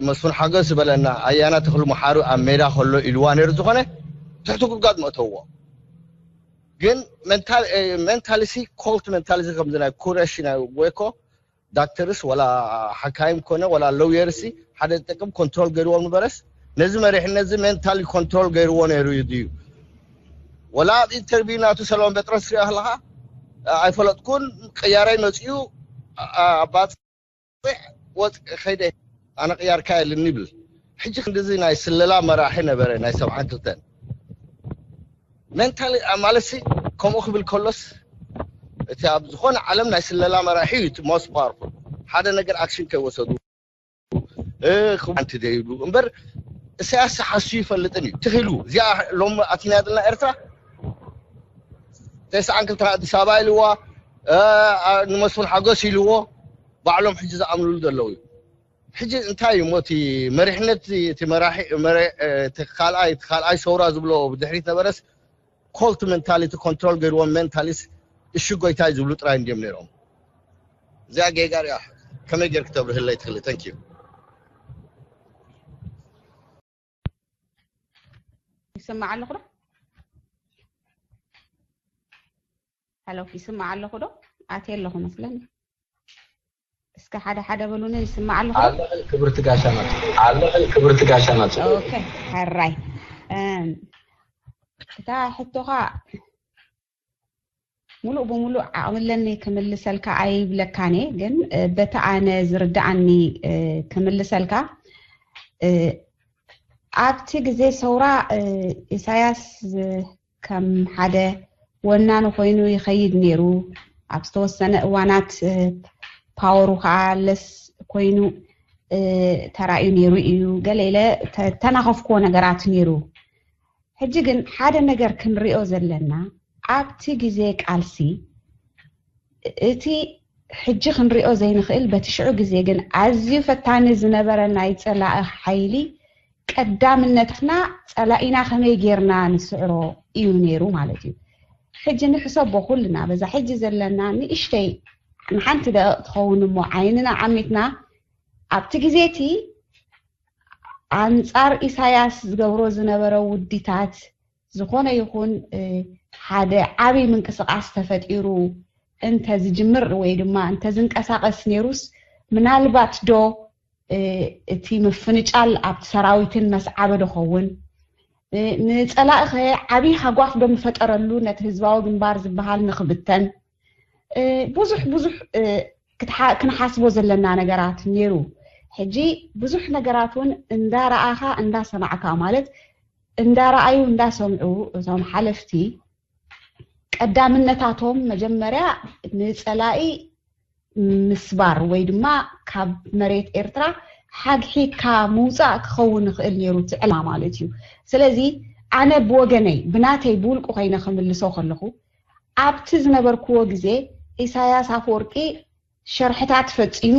መስፍን ሓገስ ዝበለና ኣያና ተኽሉ መሓሩ ኣብ ሜዳ ከሎ ኢልዋ ነይሩ። ዝኾነ ትሕቲ ጉድጓድ መእተዎ። ግን ሜንታሊሲ ኮልት ሜንታሊሲ ከምዚ ናይ ኩረሽ ናይ ጎይኮ ዳክተርስ ወላ ሓካይም ኮነ ወላ ሎየርሲ ሓደ ዝጠቅም ኮንትሮል ገይርዎም ንበረስ ነዚ መሪሕነት እዚ ሜንታሊ ኮንትሮል ገይርዎ ነይሩ እዩ ድዩ? ወላ ኣብ ኢንተርቪው ናቱ ሰለሞን ጴጥሮስ ሪኦ ኣለኻ? ኣይፈለጥኩን። ቅያራይ መፅኡ ኣባፅሕ ወፅ ከይደ ኣነ ቅያርካ የልን ይብል። ሕጂ ክንድዚ ናይ ስለላ መራሒ ነበረ ናይ ሰብዓን ክልተን ሜንታሊ ማለት ሲ ከምኡ ክብል ከሎስ እቲ ኣብ ዝኾነ ዓለም ናይ ስለላ መራሒ እዩ እቲ ሞስት ፓወርፉል ሓደ ነገር ኣክሽን ከይወሰዱ ሓንቲ ደይብሉ እምበር እሳያስ ሓሱ ይፈልጥን እዩ ትኽሉ እዚኣ ሎም ኣቲና ዘለና ኤርትራ ተስዓን ክልተን ኣዲስ ኣበባ ኢልዋ ንመስፍን ሓጎስ ኢልዎ ባዕሎም ሕጂ ዝኣምኑሉ ዘለዉ እዩ ሕጂ እንታይ እዩ ሞቲ መሪሕነት እቲ መራሒ ካልኣይ ካልኣይ ሰውራ ዝብሎ ብድሕሪት ነበረስ ኮልት ሜንታሊቲ ኮንትሮል ገይርዎም ሜንታሊስ እሺ ጎይታይ ዝብሉ ጥራይ እንዲዮም ነይሮም። እዚኣ ጌጋ ሪኣ ከመይ ጌር ክተብርህለይ ትኽእል? Thank you። ይስማዕ ኣለኹ ዶ? ሄሎ ይስማዕ ኣለኹ ዶ? ኣትየ ኣለኹ መስለኒ። እስከ ሓደ ሓደ በሉኒ ይስማዕ ኣለኹ ዶ? ኣለኽን ክብርቲ ጋሻና ኣለኽን ክብርቲ ጋሻና ኦኬ። ሕራይ እታ ሕቶኻ ሙሉእ ብሙሉእ ዓቕሚ ኣለኒ ክምልሰልካ ኣይብለካን እየ፣ ግን በቲ ኣነ ዝርድኣኒ ክምልሰልካ ኣብቲ ግዜ ሰውራ ኢሳያስ ከም ሓደ ወናኒ ኮይኑ ይኸይድ ነይሩ። ኣብ ዝተወሰነ እዋናት ፓወሩ ከዓ ለስ ኮይኑ ተራእዩ ነይሩ እዩ። ገለ ኢለ ተናኸፍክዎ ነገራት ነይሩ። ሕጂ ግን ሓደ ነገር ክንሪኦ ዘለና ኣብቲ ግዜ ቃልሲ እቲ ሕጂ ክንሪኦ ዘይንኽእል በቲ ሽዑ ግዜ ግን ኣዝዩ ፈታኒ ዝነበረ ናይ ጸላኢ ሓይሊ ቀዳምነትና ጸላኢና ከመይ ጌርና ንስዕሮ እዩ ነይሩ ማለት እዩ። ሕጂ ንሕሰቦ ኩልና በዛ ሕጂ ዘለና ንእሽተይ ንሓንቲ ደቂቕ ትኸውን እሞ ዓይንና ዓሚትና ኣብቲ ግዜ እቲ ኣንጻር ኢሳያስ ዝገብሮ ዝነበረ ውዲታት ዝኾነ ይኹን ሓደ ዓብይ ምንቅስቃስ ተፈጢሩ እንተ ዝጅምር ወይ ድማ እንተ ዝንቀሳቀስ ነይሩስ ምናልባት ዶ እቲ ምፍንጫል ኣብቲ ሰራዊትን መስዓበ ዶኸውን ንፀላእኸ ዓብይ ሃጓፍ ዶ ምፈጠረሉ ነቲ ህዝባዊ ግንባር ዝበሃል ንክብተን ብዙሕ ብዙሕ ክንሓስቦ ዘለና ነገራት ነይሩ። ሕጂ ብዙሕ ነገራት እውን እንዳረኣኻ እንዳሰማዕካ ማለት እንዳረኣዩ እንዳሰምዑ እቶም ሓለፍቲ ቀዳምነታቶም መጀመርያ ንፀላኢ ምስባር ወይ ድማ ካብ መሬት ኤርትራ ሓግሒካ ምውፃእ ክኸውን ይኽእል ነይሩ እቲ ዕላማ ማለት እዩ። ስለዚ ኣነ ብወገነይ ብናተይ ብውልቁ ኮይነ ክምልሶ ከለኹ ኣብቲ ዝነበርክዎ ግዜ ኢሳያስ ኣፈወርቂ ሸርሕታት ፈጺሙ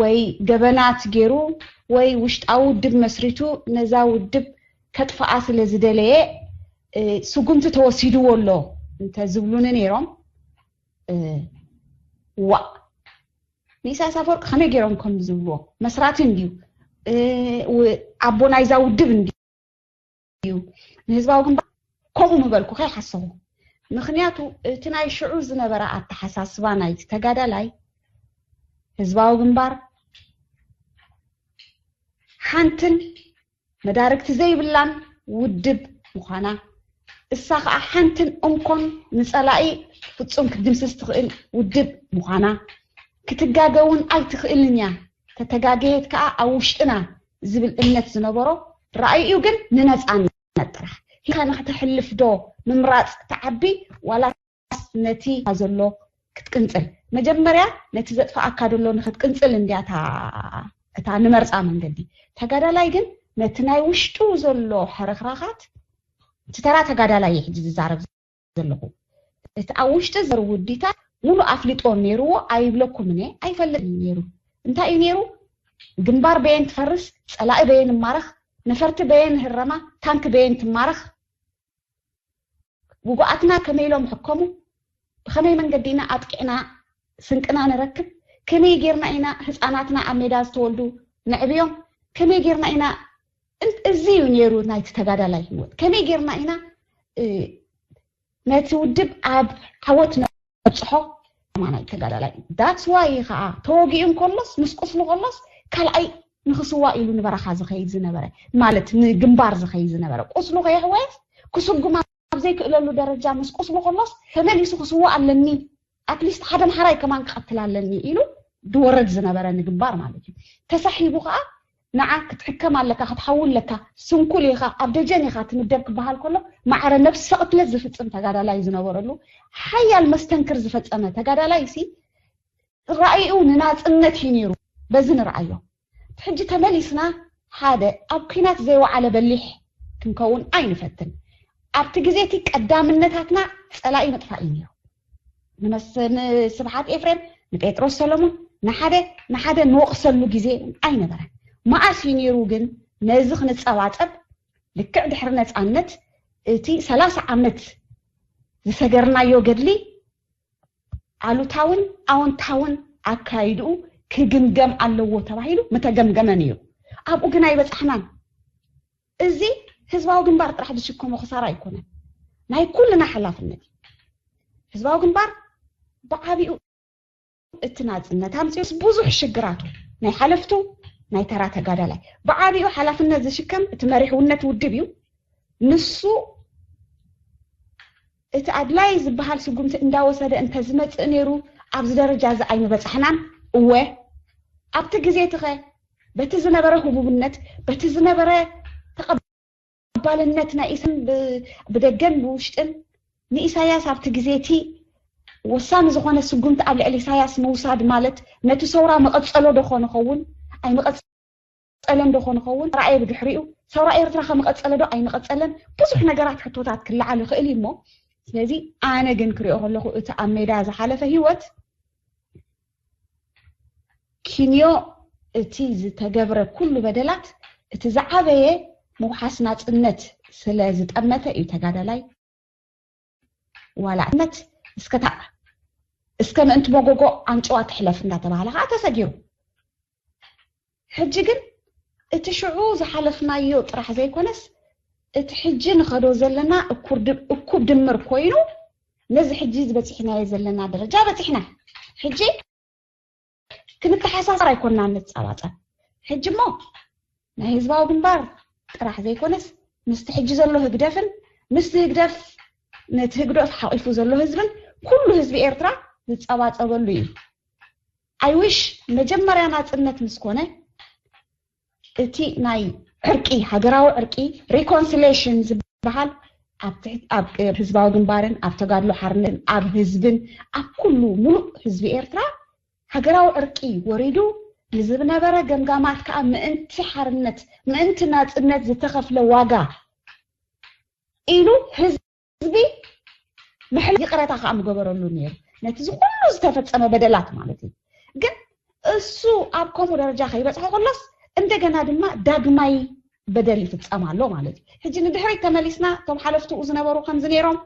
ወይ ገበናት ገይሩ ወይ ውሽጣዊ ውድብ መስሪቱ ነዛ ውድብ ከጥፍኣ ስለ ዝደለየ ስጉምቲ ተወሲድዎ ኣሎ እንተ ዝብሉኒ ነይሮም ዋእ ንኢሳያስ ኣፈወርቂ ከመይ ገይሮም ከም ዝብልዎ መስራቲ እንድዩ ኣቦ ናይዛ ውድብ እንድዩ እዩ ንህዝባዊ ግንባር ከምኡ ምበልኩ ከይሓሰኹ ምኽንያቱ እቲ ናይ ሽዑ ዝነበረ ኣተሓሳስባ ናይቲ ተጋዳላይ ህዝባዊ ግንባር ሓንትን መዳርግቲ ዘይብላን ውድብ ምዃና እሳ ከዓ ሓንትን እንኮን ንፀላኢ ፍፁም ክትድምስስ ትኽእል ውድብ ምዃና ክትጋገ እውን ኣይትኽእልን እያ ተተጋገየት ከዓ ኣብ ውሽጥና ዝብል እምነት ዝነበሮ ራእይኡ ግን ንነፃነት ጥራሕ ሂካ ንክተሕልፍ ዶ ምምራፅ ትዓቢ ዋላስ ነቲ ዘሎ ክትቅንፅል መጀመርያ ነቲ ዘጥፋኣካ ዘሎ ንክትቅንፅል እንድያ እታ ንመርፃ መንገዲ ተጋዳላይ ግን ነቲ ናይ ውሽጡ ዘሎ ሕርኽራኻት እቲ ተራ ተጋዳላይ እዩ ሕጂ ዝዛረብ ዘለኹ። እቲ ኣብ ውሽጢ ዘር ውዲታት ሙሉእ ኣፍልጦ ነይርዎ ኣይብለኩምን እየ፣ ኣይፈልጥን እዩ ነይሩ። እንታይ እዩ ነይሩ? ግንባር በየን ትፈርስ፣ ጸላኢ በየን ይማረኽ፣ ነፈርቲ በየን ህረማ፣ ታንክ በየን ትማረኽ፣ ውጉኣትና ከመይ ኢሎም ሕከሙ፣ ብኸመይ መንገዲ ኢና ኣጥቂዕና ስንቅና ንረክብ፣ ከመይ ጌርና ኢና ህፃናትና ኣብ ሜዳ ዝተወልዱ ነዕብዮም፣ ከመይ ጌርና ኢና እን- እዚ እዩ ነይሩ ናይቲ ተጋዳላይ ህይወት። ከመይ ጌርና ኢና እ፣ ነቲ ውድብ ኣብ ዓወት ነብፅሖ? ማናይ ተጋዳላይ that's why ከዓ ተወጊኡ እንከሎስ ምስ ቁስሉ ከሎስ ካልኣይ ንክስዋ ኢሉ ንበረኻ ዝኸይድ ዝነበረ ማለት ንግንባር ዝኸይድ ዝነበረ ቁስሉ ከየሕወየስ ክስጉም ኣብ ዘይክእለሉ ደረጃ ምስ ቁስሉ ከሎስ ተመሊሱ ክስዋ ኣለኒ ኣትሊስት ሓደ ኣምሓራይ ከማን ክቐትል ኣለኒ ኢሉ ድወረድ ዝነበረ ንግንባር ማለት እዩ። ተሳሒቡ ከዓ ንዓ ክትሕከም ኣለካ ክትሓዊ ኣለካ ስንኩል ኢኻ ኣብ ደጀን ኢኻ ትምደብ ክበሃል ከሎ ማዕረ ነብሰ ቅትለት ዝፍፅም ተጋዳላይ ዝነበረሉ ሓያል መስተንክር ዝፈፀመ ተጋዳላይ ሲ ራእይኡ ንናፅነት እዩ ነይሩ። በዚ ንርኣዮ። ሕጂ ተመሊስና ሓደ ኣብ ኲናት ዘይወዓለ በሊሕ ክንከውን ኣይንፈትን። ኣብቲ ግዜ እቲ ቀዳምነታትና ፀላኢ ምጥፋእ እዩ ነይሩ። ንመስ- ንስብሓት ኤፍሬም፣ ንጴጥሮስ ሰሎሞን፣ ንሓደ ንሓደ ንወቕሰሉ ግዜ ኣይነበረን። መኣስ እዩ ነይሩ ግን ነዚ ክንፀባፀብ? ልክዕ ድሕሪ ነፃነት እቲ ሰላሳ ዓመት ዝሰገርናዮ ገድሊ ኣሉታውን ኣወንታውን ኣካይድኡ ክግምገም ኣለዎ ተባሂሉ ምተገምገመ ነይሩ። ኣብኡ ግን ኣይበፃሕናን። እዚ ህዝባዊ ግንባር ጥራሕ ዝሽከሞ ክሳራ ኣይኮነን፣ ናይ ኩልና ሓላፍነት እዩ። ህዝባዊ ግንባር ብዓቢኡ እቲ ናፅነት ኣምፅኡስ ብዙሕ ሽግራቱ ናይ ሓለፍቱ ናይ ተራ ተጋዳላይ ብዓቢኡ ሓላፍነት ዝሽከም እቲ መሪሕውነት ውድብ እዩ። ንሱ እቲ ኣድላይ ዝበሃል ስጉምቲ እንዳወሰደ እንተዝመፅእ ነይሩ ኣብዚ ደረጃ እዚ ኣይምበፃሕናን። እወ ኣብቲ ግዜ እቲ ኸ በቲ ዝነበረ ህቡብነት በቲ ዝነበረ ተቐባልነት ናይ ኢሳን ብደገን ብውሽጥን ንኢሳያስ ኣብቲ ግዜ እቲ ወሳኒ ዝኾነ ስጉምቲ ኣብ ልዕሊ ኢሳያስ ምውሳድ ማለት ነቲ ሰውራ መቐጸሎ ዶ ኾን ኸውን ኣይመቐጸለን ዶ ኾን ኸውን ራእየ ብድሕሪኡ ሰውራ ኤርትራ ከመቐጸለ ዶ ኣይመቐጸለን ብዙሕ ነገራት ሕቶታት ክለዓል ይኽእል እዩ እሞ ስለዚ ኣነ ግን ክሪኦ ከለኹ እቲ ኣብ ሜዳ ዝሓለፈ ህይወት ኪንዮ እቲ ዝተገብረ ኩሉ በደላት እቲ ዝዓበየ ምውሓስ ናጽነት ስለ ዝጠመተ እዩ ተጋዳላይ ዋላ እነት እስከ ታዕ እስከ ምእንቲ መጎጎ ኣንጭዋ ትሕለፍ እንዳተባሃለ ከዓ ተሰጊሩ። ሕጂ ግን እቲ ሽዑ ዝሓለፍናዮ ጥራሕ ዘይኮነስ እቲ ሕጂ ንኸዶ ዘለና እኩብ ድምር ኮይኑ ነዚ ሕጂ ዝበፂሕናዮ ዘለና ደረጃ በፂሕና። ሕጂ ክንተሓሳሰር ኣይኮንና ንፃባፀብ። ሕጂ እሞ ናይ ህዝባዊ ግንባር ጥራሕ ዘይኮነስ ምስቲ ሕጂ ዘሎ ህግደፍን ምስቲ ህግደፍ ነቲ ህግደፍ ሓቂፉ ዘሎ ህዝብን ኩሉ ህዝቢ ኤርትራ ዝፀባፀበሉ እዩ። I wish መጀመርያ ናፅነት ምስ ኮነ እቲ ናይ ዕርቂ ሃገራዊ ዕርቂ reconciliation ዝበሃል ኣብ ትሕቲ ኣብ ህዝባዊ ግንባርን ኣብ ተጋድሎ ሓርነትን ኣብ ህዝብን ኣብ ኩሉ ሙሉእ ህዝቢ ኤርትራ ሃገራዊ ዕርቂ ወሪዱ ንዝነበረ ገምጋማት ከዓ ምእንቲ ሓርነት ምእንቲ ናፅነት ዝተኸፍለ ዋጋ ኢሉ ህዝቢ ምሕል ይቕረታ ከዓ ምገበረሉ ነይሩ ነቲ ዝኩሉ ዝተፈፀመ በደላት ማለት እዩ ግን እሱ ኣብ ከምኡ ደረጃ ከይበፅሐ ከሎስ እንደገና ድማ ዳግማይ በደል ይፍፀም ኣሎ ማለት እዩ ሕጂ ንድሕሪት ተመሊስና እቶም ሓለፍትኡ ዝነበሩ ከምዚ ነይሮም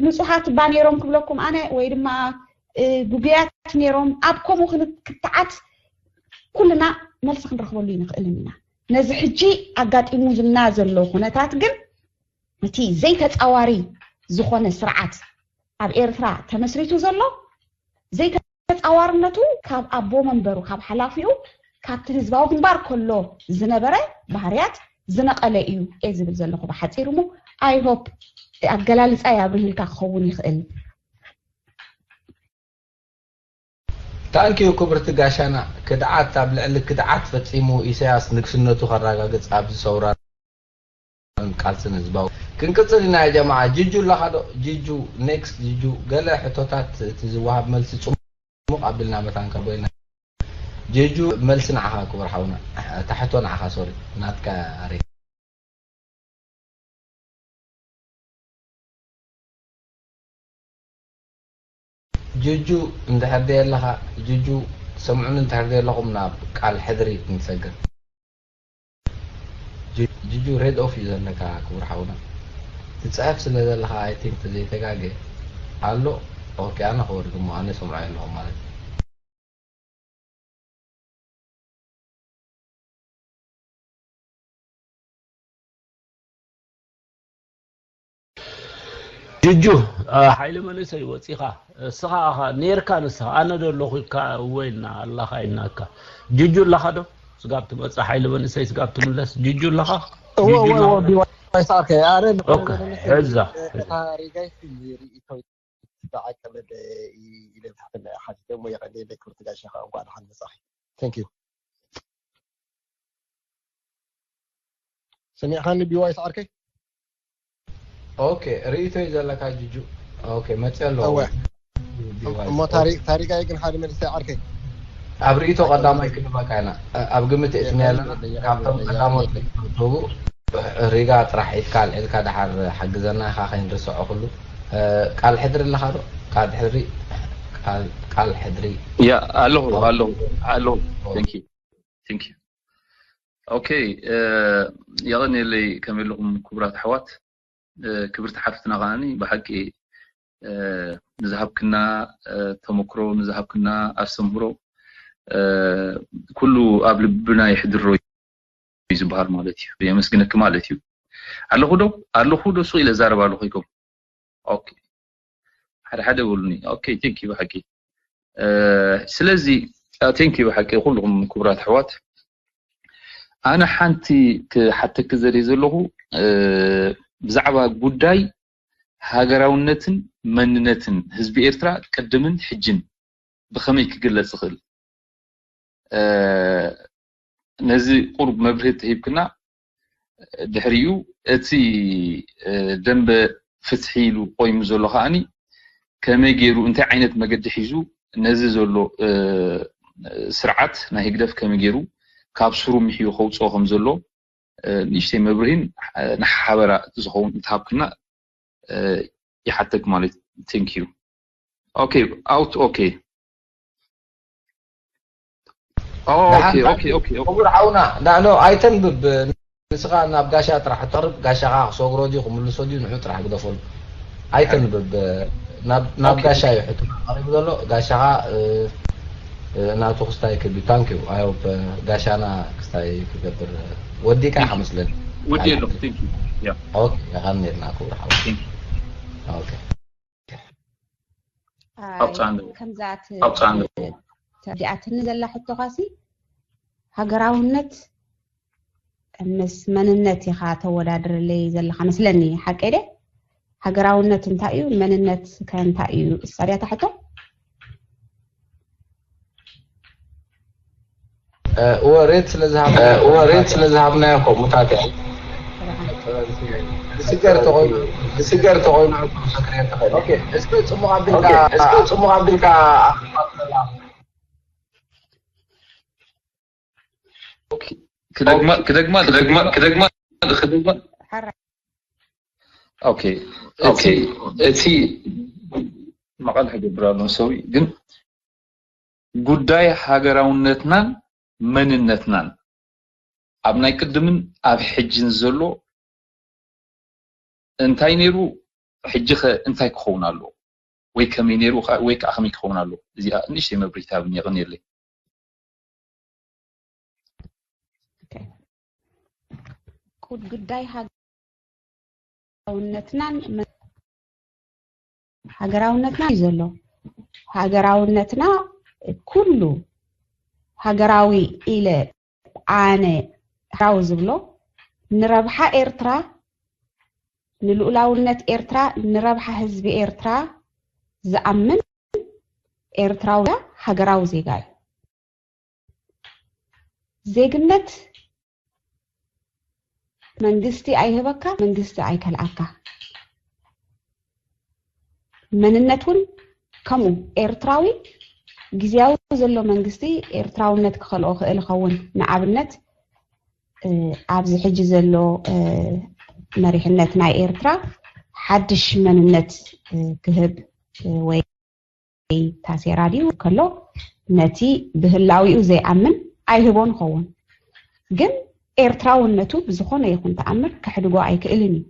ንፁሃት እባ ነይሮም ክብለኩም ኣነ ወይ ድማ ጉጉያት ነይሮም ኣብ ከምኡ ክትዓት ኩልና መልሲ ክንረክበሉ ይንክእልን ኢና ነዚ ሕጂ ኣጋጢሙልና ዘሎ ኩነታት ግን እቲ ዘይተፃዋሪ ዝኾነ ስርዓት ኣብ ኤርትራ ተመስሪቱ ዘሎ ዘይተፃዋርነቱ ካብ ኣቦ መንበሩ ካብ ሓላፊኡ ካብቲ ህዝባዊ ግንባር ከሎ ዝነበረ ባህርያት ዝነቐለ እዩ እየ ዝብል ዘለኹ ብሓፂሩ ሞ I hope ኣገላልፃ ኣብርህልካ ክኸውን ይኽእል Thank you ክብርቲ ጋሻና ክድዓት ኣብ ልዕሊ ክድዓት ፈፂሙ ኢሳያስ ንግስነቱ ከረጋግፅ ኣብዚ ሰውራን ቃልስን ህዝባዊ ክንቅፅል ኢና ያ ጀማዓ ጅጁ ኣለኻ ዶ ጅጁ next ጅጁ ገለ ሕቶታት እቲ ዝወሃብ መልሲ ፅሙቕ ኣቢልና መታን ከቦ ኢና ጅጁ መልሲ ንዓኻ ክቡር ሓውና እታ ሕቶ ንዓኻ sorry ናትካ ኣሬ ጅጁ እንድሕር ደየለኻ፣ ጅጁ ሰምዑኒ እንድሕር ደየለኹም ናብ ቃል ሕድሪ ክንሰግር። ጅ-፣ ጅጁ ሬድ ኦፍ እዩ ዘለካ ክቡር ሓውና። ትጽሕፍ ስለ ዘለኻ፣ I think ተዘይተጋገ ኣሎ። ኦኬ፣ ኣነ ክወርድ እሞ ኣነ ሰምዖ ኣለኹ ማለት እዩ። ጅጁ፣ እ፣ ሓይሊ መንእሰይ ወጺኻ፣ እስኻ ኣኻ ኔርካ ንስኻ፣ ኣነ ዶ ኣለኹ ኢልካ እወ ኢልና ኣላኻ ኢልናካ። ጅጁ ኣለኻ ዶ? ስጋብ ትመጽእ ሓይሊ መንእሰይ ስጋብ ትምለስ። ጅጁ ኣለኻ? እወ፣ ጅጁ እወ፣ እወ፣ ኣለኻ? ቢዋይ ሳርከ፣ ኣረ፣ ኦኬ፣ ሕዛ፣ ሕዛ። ታሪጋይ ሪኢቶ ተዓቀበ ደ-፣ ኢ-፣ ኢለ ብትሕትና እየ ሓቲተ እሞ የቐንየለይ ክብርቲ ጋሻ ኸኣ እንኳዕ ደሓን መጻኺ። Thank you። ሰሚዕኻኒ ቢዋይ ሰዓርከይ? ኦኬ፣ ርእይቶ እዩ ዘለካ ጅጁ። ኦኬ፣ መጽእ ኣለዎ። እወ። ቢዋይ። እሞ ታሪ-፣ ታሪጋይ ግን ሓደ መልሲ ዓርከይ። ኣብ ርእይቶ ቀዳማይ ክንበካ ኢና። ኣብ ግምት እትንያ ኣለና። የቐንየለይ፣ ካብቶም የቐንየለይ፣ ቀዳሞት የቐንየለይ። ዝህቡ ሪጋ ጥራሕ ኢድካ ኣልዒልካ ደሓር ሓግዘና ኢኻ ከይንርስዖ ኩሉ። እ፣ ቃል ሕድሪ ኣለኻ ዶ? ቃል ሕድሪ፣ ቃል፣ ቃል ሕድሪ። ያ፣ ኣለኹ፣ ኦ። ኣለኹ፣ ኣለኹ። ኦ። Thank you፣ thank you። ኦኬ፣ እ፣ የቐንየለይ ከመይ ኣለኹም ክቡራት ኣሕዋት? እ፣ ክብርቲ ሓፍትና ከኣኒ ብሓቂ፣ እ፣ ንዝሃብክና፣ እ፣ ተመክሮ፣ ንዝሃብክና ኣስተምህሮ፣ እ፣ ኩሉ ኣብ ልብና የሕድሮ እዩ ዝበሃል ማለት እዩ። የመስግነኪ ማለት እዩ። ኣለኹ ዶ? ኣለኹ ዶ? ሱቕ ኢለ እዛረብ ኣለኹ ኢልኩም። ኦኬ። ሓደ ሓደ በሉኒ። ኦኬ፣ ቴንክ ዩ ብሓቂ። እ፣ ስለዚ፣ እ፣ ቴንክ ዩ ብሓቂ ኩልኹም ክቡራት ኣሕዋት። ኣነ ሓንቲ ክሓተኪ ዘርኢ ዘለኹ፣ እ፣ ብዛዕባ ጉዳይ ሃገራውነትን መንነትን ህዝቢ ኤርትራ ቅድምን ሕጅን ብኸመይ ክግለጽ ይኽእል? እ፣ ነዚ ቁሩብ መብርሂ ተሂብክና፣ ድሕሪኡ እቲ፣ እ፣ ደንበ ፍትሒ ኢሉ ቆይሙ ዘሎ ከኣኒ ከመይ ገይሩ፣ እንታይ ዓይነት መገዲ ሒዙ ነዚ ዘሎ፣ እ፣ ስርዓት ናይ ህግደፍ ከመይ ገይሩ ካብ ስሩ ምሕዩ ከውፅኦ ከም ዘሎ፣ እ፣ ንእሽተይ መብርሂን፣ እ፣ ንሓበራ ዝኸውን እንተሃብክና፣ እ፣ ይሓተክ ማለት። Thank you። ኦኬ፣ ኣውት፣ ኦኬ። ኦ፣ ኦኬ፣ ደሓን ኦኬ፣ ኦኬ፣ ኦኬ። ክቡር ሓውና፣ ዳሎ ኣይተንብብ። ንስኻ ናብ ጋሻ ጥራሕ ተቕርብ፣ ጋሻኻ ክሰግሮ ድዩ ክምልሶ ድዩ ንዑ ጥራሕ ግደፈሉ። ኣይተንብብ። ናብ፣ ናብ ኦኬ። ጋሻ እዩ ሕቶ ቀሪቡ ዘሎ። ጋሻኻ፣ እ፣ እ፣ ናቱ ክስታይ ክብል። ታንክ ዩ። ኣይ ሆፕ፣ እ፣ ጋሻና ክስታይ ክገብር፣ እ፣ ወዲእካ ኢኻ መስለኒ። ወዲ ኣለኹ። Thank you። ያ። ኦኬ፣ የቐንየልና ክቡር ሓው። Thank you። ኦኬ። ኣይ፣ ኣብጻ ኣለዎ። ከምዛ ት-፣ ኣብጻ ኣለዎ። ተረዲኣትኒ ዘላ ሕቶኻሲ ሃገራውነት ምስ መንነት ኢኻ ተወዳድረለይ ዘለኻ መስለኒ፣ ሓቀይ ደ? ሃገራውነት እንታይ እዩ? መንነት ከ እንታይ እዩ? እሳ ድያ እታ ሕቶ? እ፣ እወ፣ ሬት ስለ ዝሃብና፣ እ፣ እወ፣ ሬት ስለ ዝሃብናዮ ከምኡታት እያ። ዝስገር ተኾይኑ፣ ዝስገር ተኾይኑ፣ ኦኬ፣ እስኪ ጽሙቕ ኣቢልካ፣ ኦኬ፣ እስኪ ጽሙቕ ኣቢልካ ኣኽብረና። ኦኬ፣ ክደግማ፣ ክደግማ፣ ክደግማ፣ ክደግማ፣ ክደግማ። ሓራ። ኦኬ፣ ኦኬ፣ እቲ፣ እቲ መቐል ክገብር ኣሎ፣ ሶሪ፣ ግን ጉዳይ ሃገራውነትናን መንነትናን ኣብ ናይ ቅድምን ኣብ ሕጅን ዘሎ እንታይ ነይሩ፣ ሕጂ ኸ እንታይ ክኸውን ኣለዎ? ወይ ከመይ ነይሩ፣ ወይ ከዓ ከመይ ክኸውን ኣለዎ? እዚኣ ንእሽተይ መብሪህቲ ሃብኒ፣ የቐንየለይ። ኦኬ። ቁድ ጉዳይ ሃገራውነትናን መ-፣ ሃገራውነትና እዩ ዘሎ። ሃገራውነትና ኩሉ ሃገራዊ ኢለ ኣነ ሃገራዊ ዝብሎ ንረብሓ ኤርትራ፣ ንልኡላውነት ኤርትራ፣ ንረብሓ ህዝቢ ኤርትራ ዝኣምን ኤርትራዊ ሃገራዊ ዜጋ እዩ። ዜግነት መንግስቲ ኣይህበካ፣ መንግስቲ ኣይከልኣካ። መንነት እውን ከምኡ። ኤርትራዊ ግዝያዊ ዘሎ መንግስቲ ኤርትራውነት ክኸልኦ ክእል ይኸውን። ንኣብነት፣ እ፣ ኣብዚ ሕጂ ዘሎ፣ እ፣ መሪሕነት ናይ ኤርትራ ሓድሽ መንነት፣ እ፣ ክህብ፣ እ፣ ወይ ታሴራ ድዩ ከሎ ነቲ ብህላዊኡ ዘይኣምን ኣይህቦን ኸውን። ግን ኤርትራውነቱ ብዝኾነ ይኹን ተኣምር ከሕድጎ ኣይክእልን እዩ።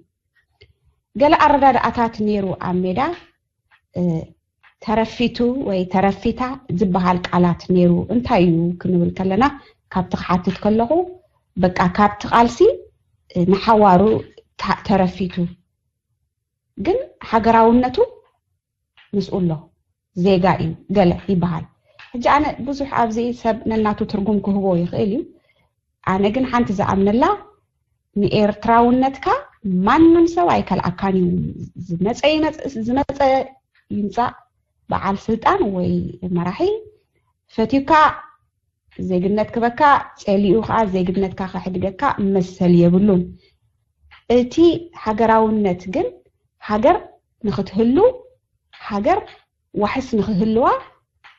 ገለ ኣረዳድኣታት ነይሩ ኣብ ሜዳ። ተረፊቱ ወይ ተረፊታ ዝበሃል ቃላት ነይሩ። እንታይ እዩ ክንብል ከለና ካብቲ ክሓትት ከለኹ በቃ ካብቲ ቃልሲ ንሓዋሩ ተረፊቱ ግን ሃገራውነቱ ምስኡ ኣሎ። ዜጋ እዩ ገለ ይበሃል። ሕጂ ኣነ ብዙሕ ኣብዚ ሰብ ነናቱ ትርጉም ክህቦ ይኽእል እዩ። ኣነ ግን ሓንቲ ዝኣምነላ ንኤርትራውነትካ ማንም ሰብ ኣይከልኣካን እዩ። ዝመፀ ይመፅ ዝመፀ ይምፃእ በዓል ስልጣን ወይ መራሒ ፈትዩካ ዜግነት ክበካ ፀሊኡ ከዓ ዜግነትካ ከሕድገካ መሰል የብሉን። እቲ ሃገራውነት ግን ሃገር ንክትህሉ ሃገር ዋሕስ ንክህልዋ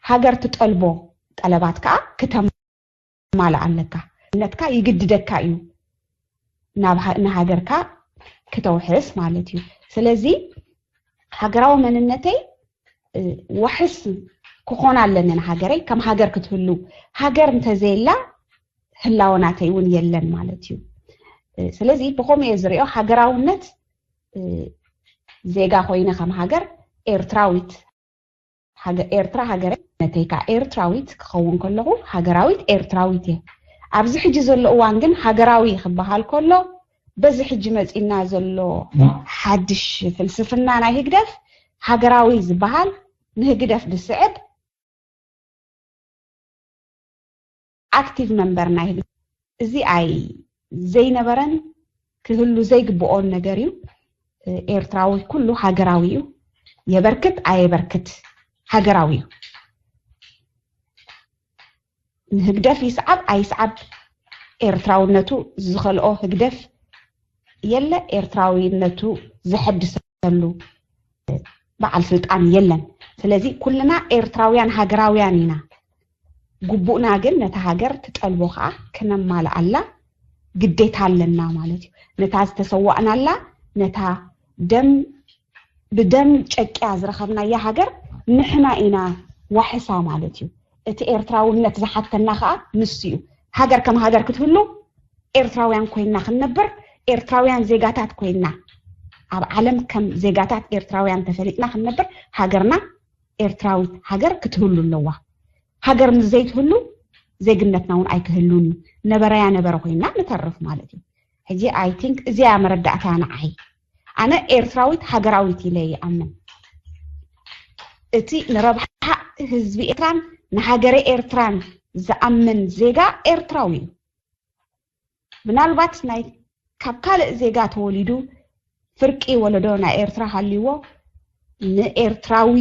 ሃገር ትጠልቦ ጠለባት ከዓ ክተማልእ ኣለካ። ነትካ ይግድደካ እዩ ናብ ሃ- ንሃገርካ ክተውሕስ ማለት እዩ። ስለዚ ሃገራዊ መንነተይ እ፣ ዋሕስ ክኾን ኣለኒ ንሃገረይ ከም ሃገር ክትህሉ። ሃገር እንተዘየላ ህላወናተይ እውን የለን ማለት እዩ። እ፣ ስለዚ ብኸምኡ እየ ዝሪኦ ሃገራውነት እ፣ ዜጋ ኮይነ ከም ሃገር ኤርትራዊት ሃገ- ኤርትራ ሃገረይ ነተይ ከዓ ኤርትራዊት ክኸውን ከለኹ ሃገራዊት ኤርትራዊት እየ። ኣብዚ ሕጂ ዘሎ እዋን ግን ሃገራዊ ክበሃል ከሎ በዚ ሕጂ መፂና ዘሎ ሓድሽ ፍልስፍና ናይ ህግደፍ ሃገራዊ ዝበሃል ንህግደፍ ዝስዕብ ኣክቲቭ መንበር ናይ ህግደፍ እዚ ኣይ ዘይነበረን ክህሉ ዘይግብኦን ነገር እዩ። ኤርትራዊ ኩሉ ሃገራዊ እዩ። የበርክት ኣየበርክት ሃገራዊ እዩ። ንህግደፍ ይስዓብ ኣይስዓብ ኤርትራውነቱ ዝኸልኦ ህግደፍ የለ። ኤርትራዊነቱ ዘሐድሰሉ በዓል ስልጣን የለን። ስለዚ ኩልና ኤርትራውያን ሃገራውያን ኢና። ግቡእና ግን ነታ ሃገር ትጠልቦ ከዓ ክነማልኣላ ግዴታ ኣለና ማለት እዩ። ነታ ዝተሰዋእናላ ነታ ደም ብደም ጨቅያ ዝረኸብናያ ሃገር ንሕና ኢና ዋሕሳ ማለት እዩ። እቲ ኤርትራውነት ዝሓተና ከዓ ንሱ እዩ። ሃገር ከም ሃገር ክትህሉ ኤርትራውያን ኮይና ክንነብር ኤርትራውያን ዜጋታት ኮይና ኣብ ዓለም ከም ዜጋታት ኤርትራውያን ተፈሊጥና ክንነብር ሃገርና ኤርትራዊት ሃገር ክትህሉ ኣለዋ። ሃገር ምስ ዘይትህሉ ዜግነትና እውን ኣይክህሉን እዩ። ነበረያ ነበረ ኮይና ንተርፍ ማለት እዩ። ሕጂ ኣይ ቲንክ እዚያ መረዳእታ ንዓይ ኣነ ኤርትራዊት ሃገራዊት ኢለ ይኣምን። እቲ ንረብሓ ህዝቢ ኤርትራን ንሃገረ ኤርትራን ዝኣምን ዜጋ ኤርትራዊ እዩ። ምናልባት ናይ ካብ ካልእ ዜጋ ተወሊዱ ፍርቂ ወለዶ ናይ ኤርትራ ሃልይዎ ንኤርትራዊ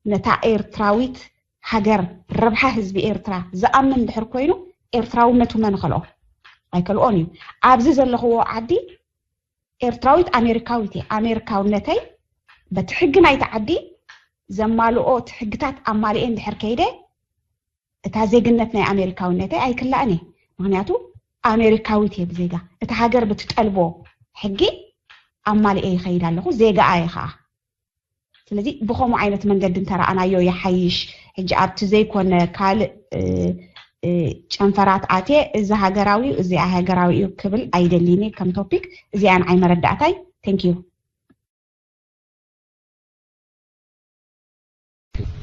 ነታ ኤርትራዊት ሃገር ረብሓ ህዝቢ ኤርትራ ዝኣምን ድሕር ኮይኑ ኤርትራውነቱ መን ኸልኦ ኣይከልኦን እዩ። ኣብዚ ዘለኽዎ ዓዲ ኤርትራዊት ኣሜሪካዊት እየ። ኣሜሪካውነተይ በቲ ሕጊ ናይቲ ዓዲ ዘማልኦ እቲ ሕግታት ኣማልኤ እንድሕር ከይደ እታ ዜግነት ናይ ኣሜሪካውነተይ ኣይክላእን እየ። ምክንያቱ ኣሜሪካዊት እየ ብዜጋ። እቲ ሃገር ብትጠልቦ ሕጊ ኣማልኤ ይኸይድ ኣለኹ፣ ዜጋ እየ ከዓ። ስለዚ ብኸምኡ ዓይነት መንገዲ እንተረኣናዮ ይሓይሽ። ሕጂ ኣብቲ ዘይኮነ ካልእ እ፣ እ፣ ጨንፈራት ኣትየ እዚ ሃገራዊ እዩ እዚ ሃገራዊ እዩ ክብል ኣይደልይን እየ ከም ቶፒክ። እዚኣ ንዓይ መረዳእታይ። Thank you።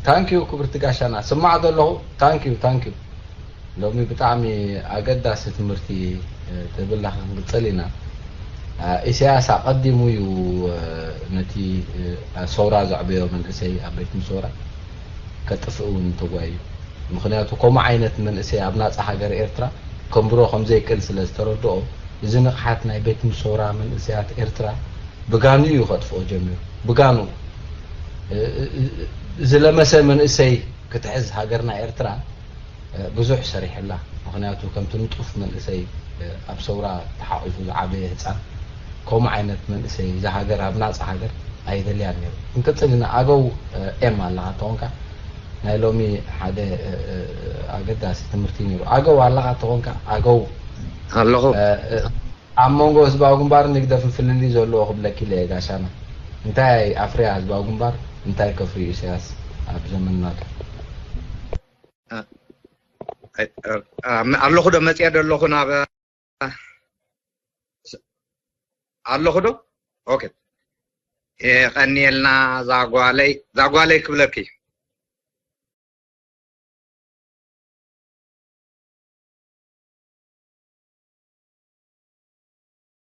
ታንኪዩ ክብርቲ ጋሻና ስማዕ ዘለኹ። ታንኪዩ ታንኪዩ። ሎሚ ብጣዕሚ ኣገዳሲ ትምህርቲ ተብላ ክንቅፅል ኢና። ኢሳያስ ኣቐዲሙ እዩ ነቲ ሰውራ ዘዕበዮ መንእሰይ ኣብ ቤት ምሶራ ከጥፍእ እውን ተጓዩ። ምክንያቱ ከምኡ ዓይነት መንእሰይ ኣብ ናፃ ሃገር ኤርትራ ከንብሮ ከምዘይክእል ስለ ዝተረድኦ፣ እዚ ንቕሓት ናይ ቤት ምሶራ መንእሰያት ኤርትራ ብጋኑ እዩ ከጥፍኦ ጀሚሩ። ብጋኑ ዝለመሰ መንእሰይ ክትሕዝ ሃገርና ኤርትራ ብዙሕ ሰሪሕላ። ምክንያቱ ከምቲ ንጡፍ መንእሰይ ኣብ ሰውራ ተሓቒፉ ዝዓበየ ህፃን ከምኡ ዓይነት መንእሰይ እዛ ሃገር ኣብ ናፃ ሃገር ኣይደልያን ነይሩ። ክንቅፅል ኢና። ኣገው ኤም ኣለኻ ተኾንካ ናይ ሎሚ ሓደ ኣገዳሲ ትምህርቲ ነይሩ። ኣገው ኣለኻ ተኾንካ ኣገው ኣለኹ። ኣብ መንጎ ህዝባዊ ግንባርን ህግደፍን ፍልልይ ዘለዎ ክብለኪ ኢለ እየ ጋሻና። እንታይ ኣፍርያ ህዝባዊ ግንባር እንታይ ከፍርዩ ኢሳያስ ኣብ ዘመን ናቱ ኣለኹ ዶ መፅየ ዶ ኣለኹ ናብ ኣለኹ ዶ? ኦኬ፣ የቐንየልና ዛጓለይ፣ ዛጓለይ ክብለኪ።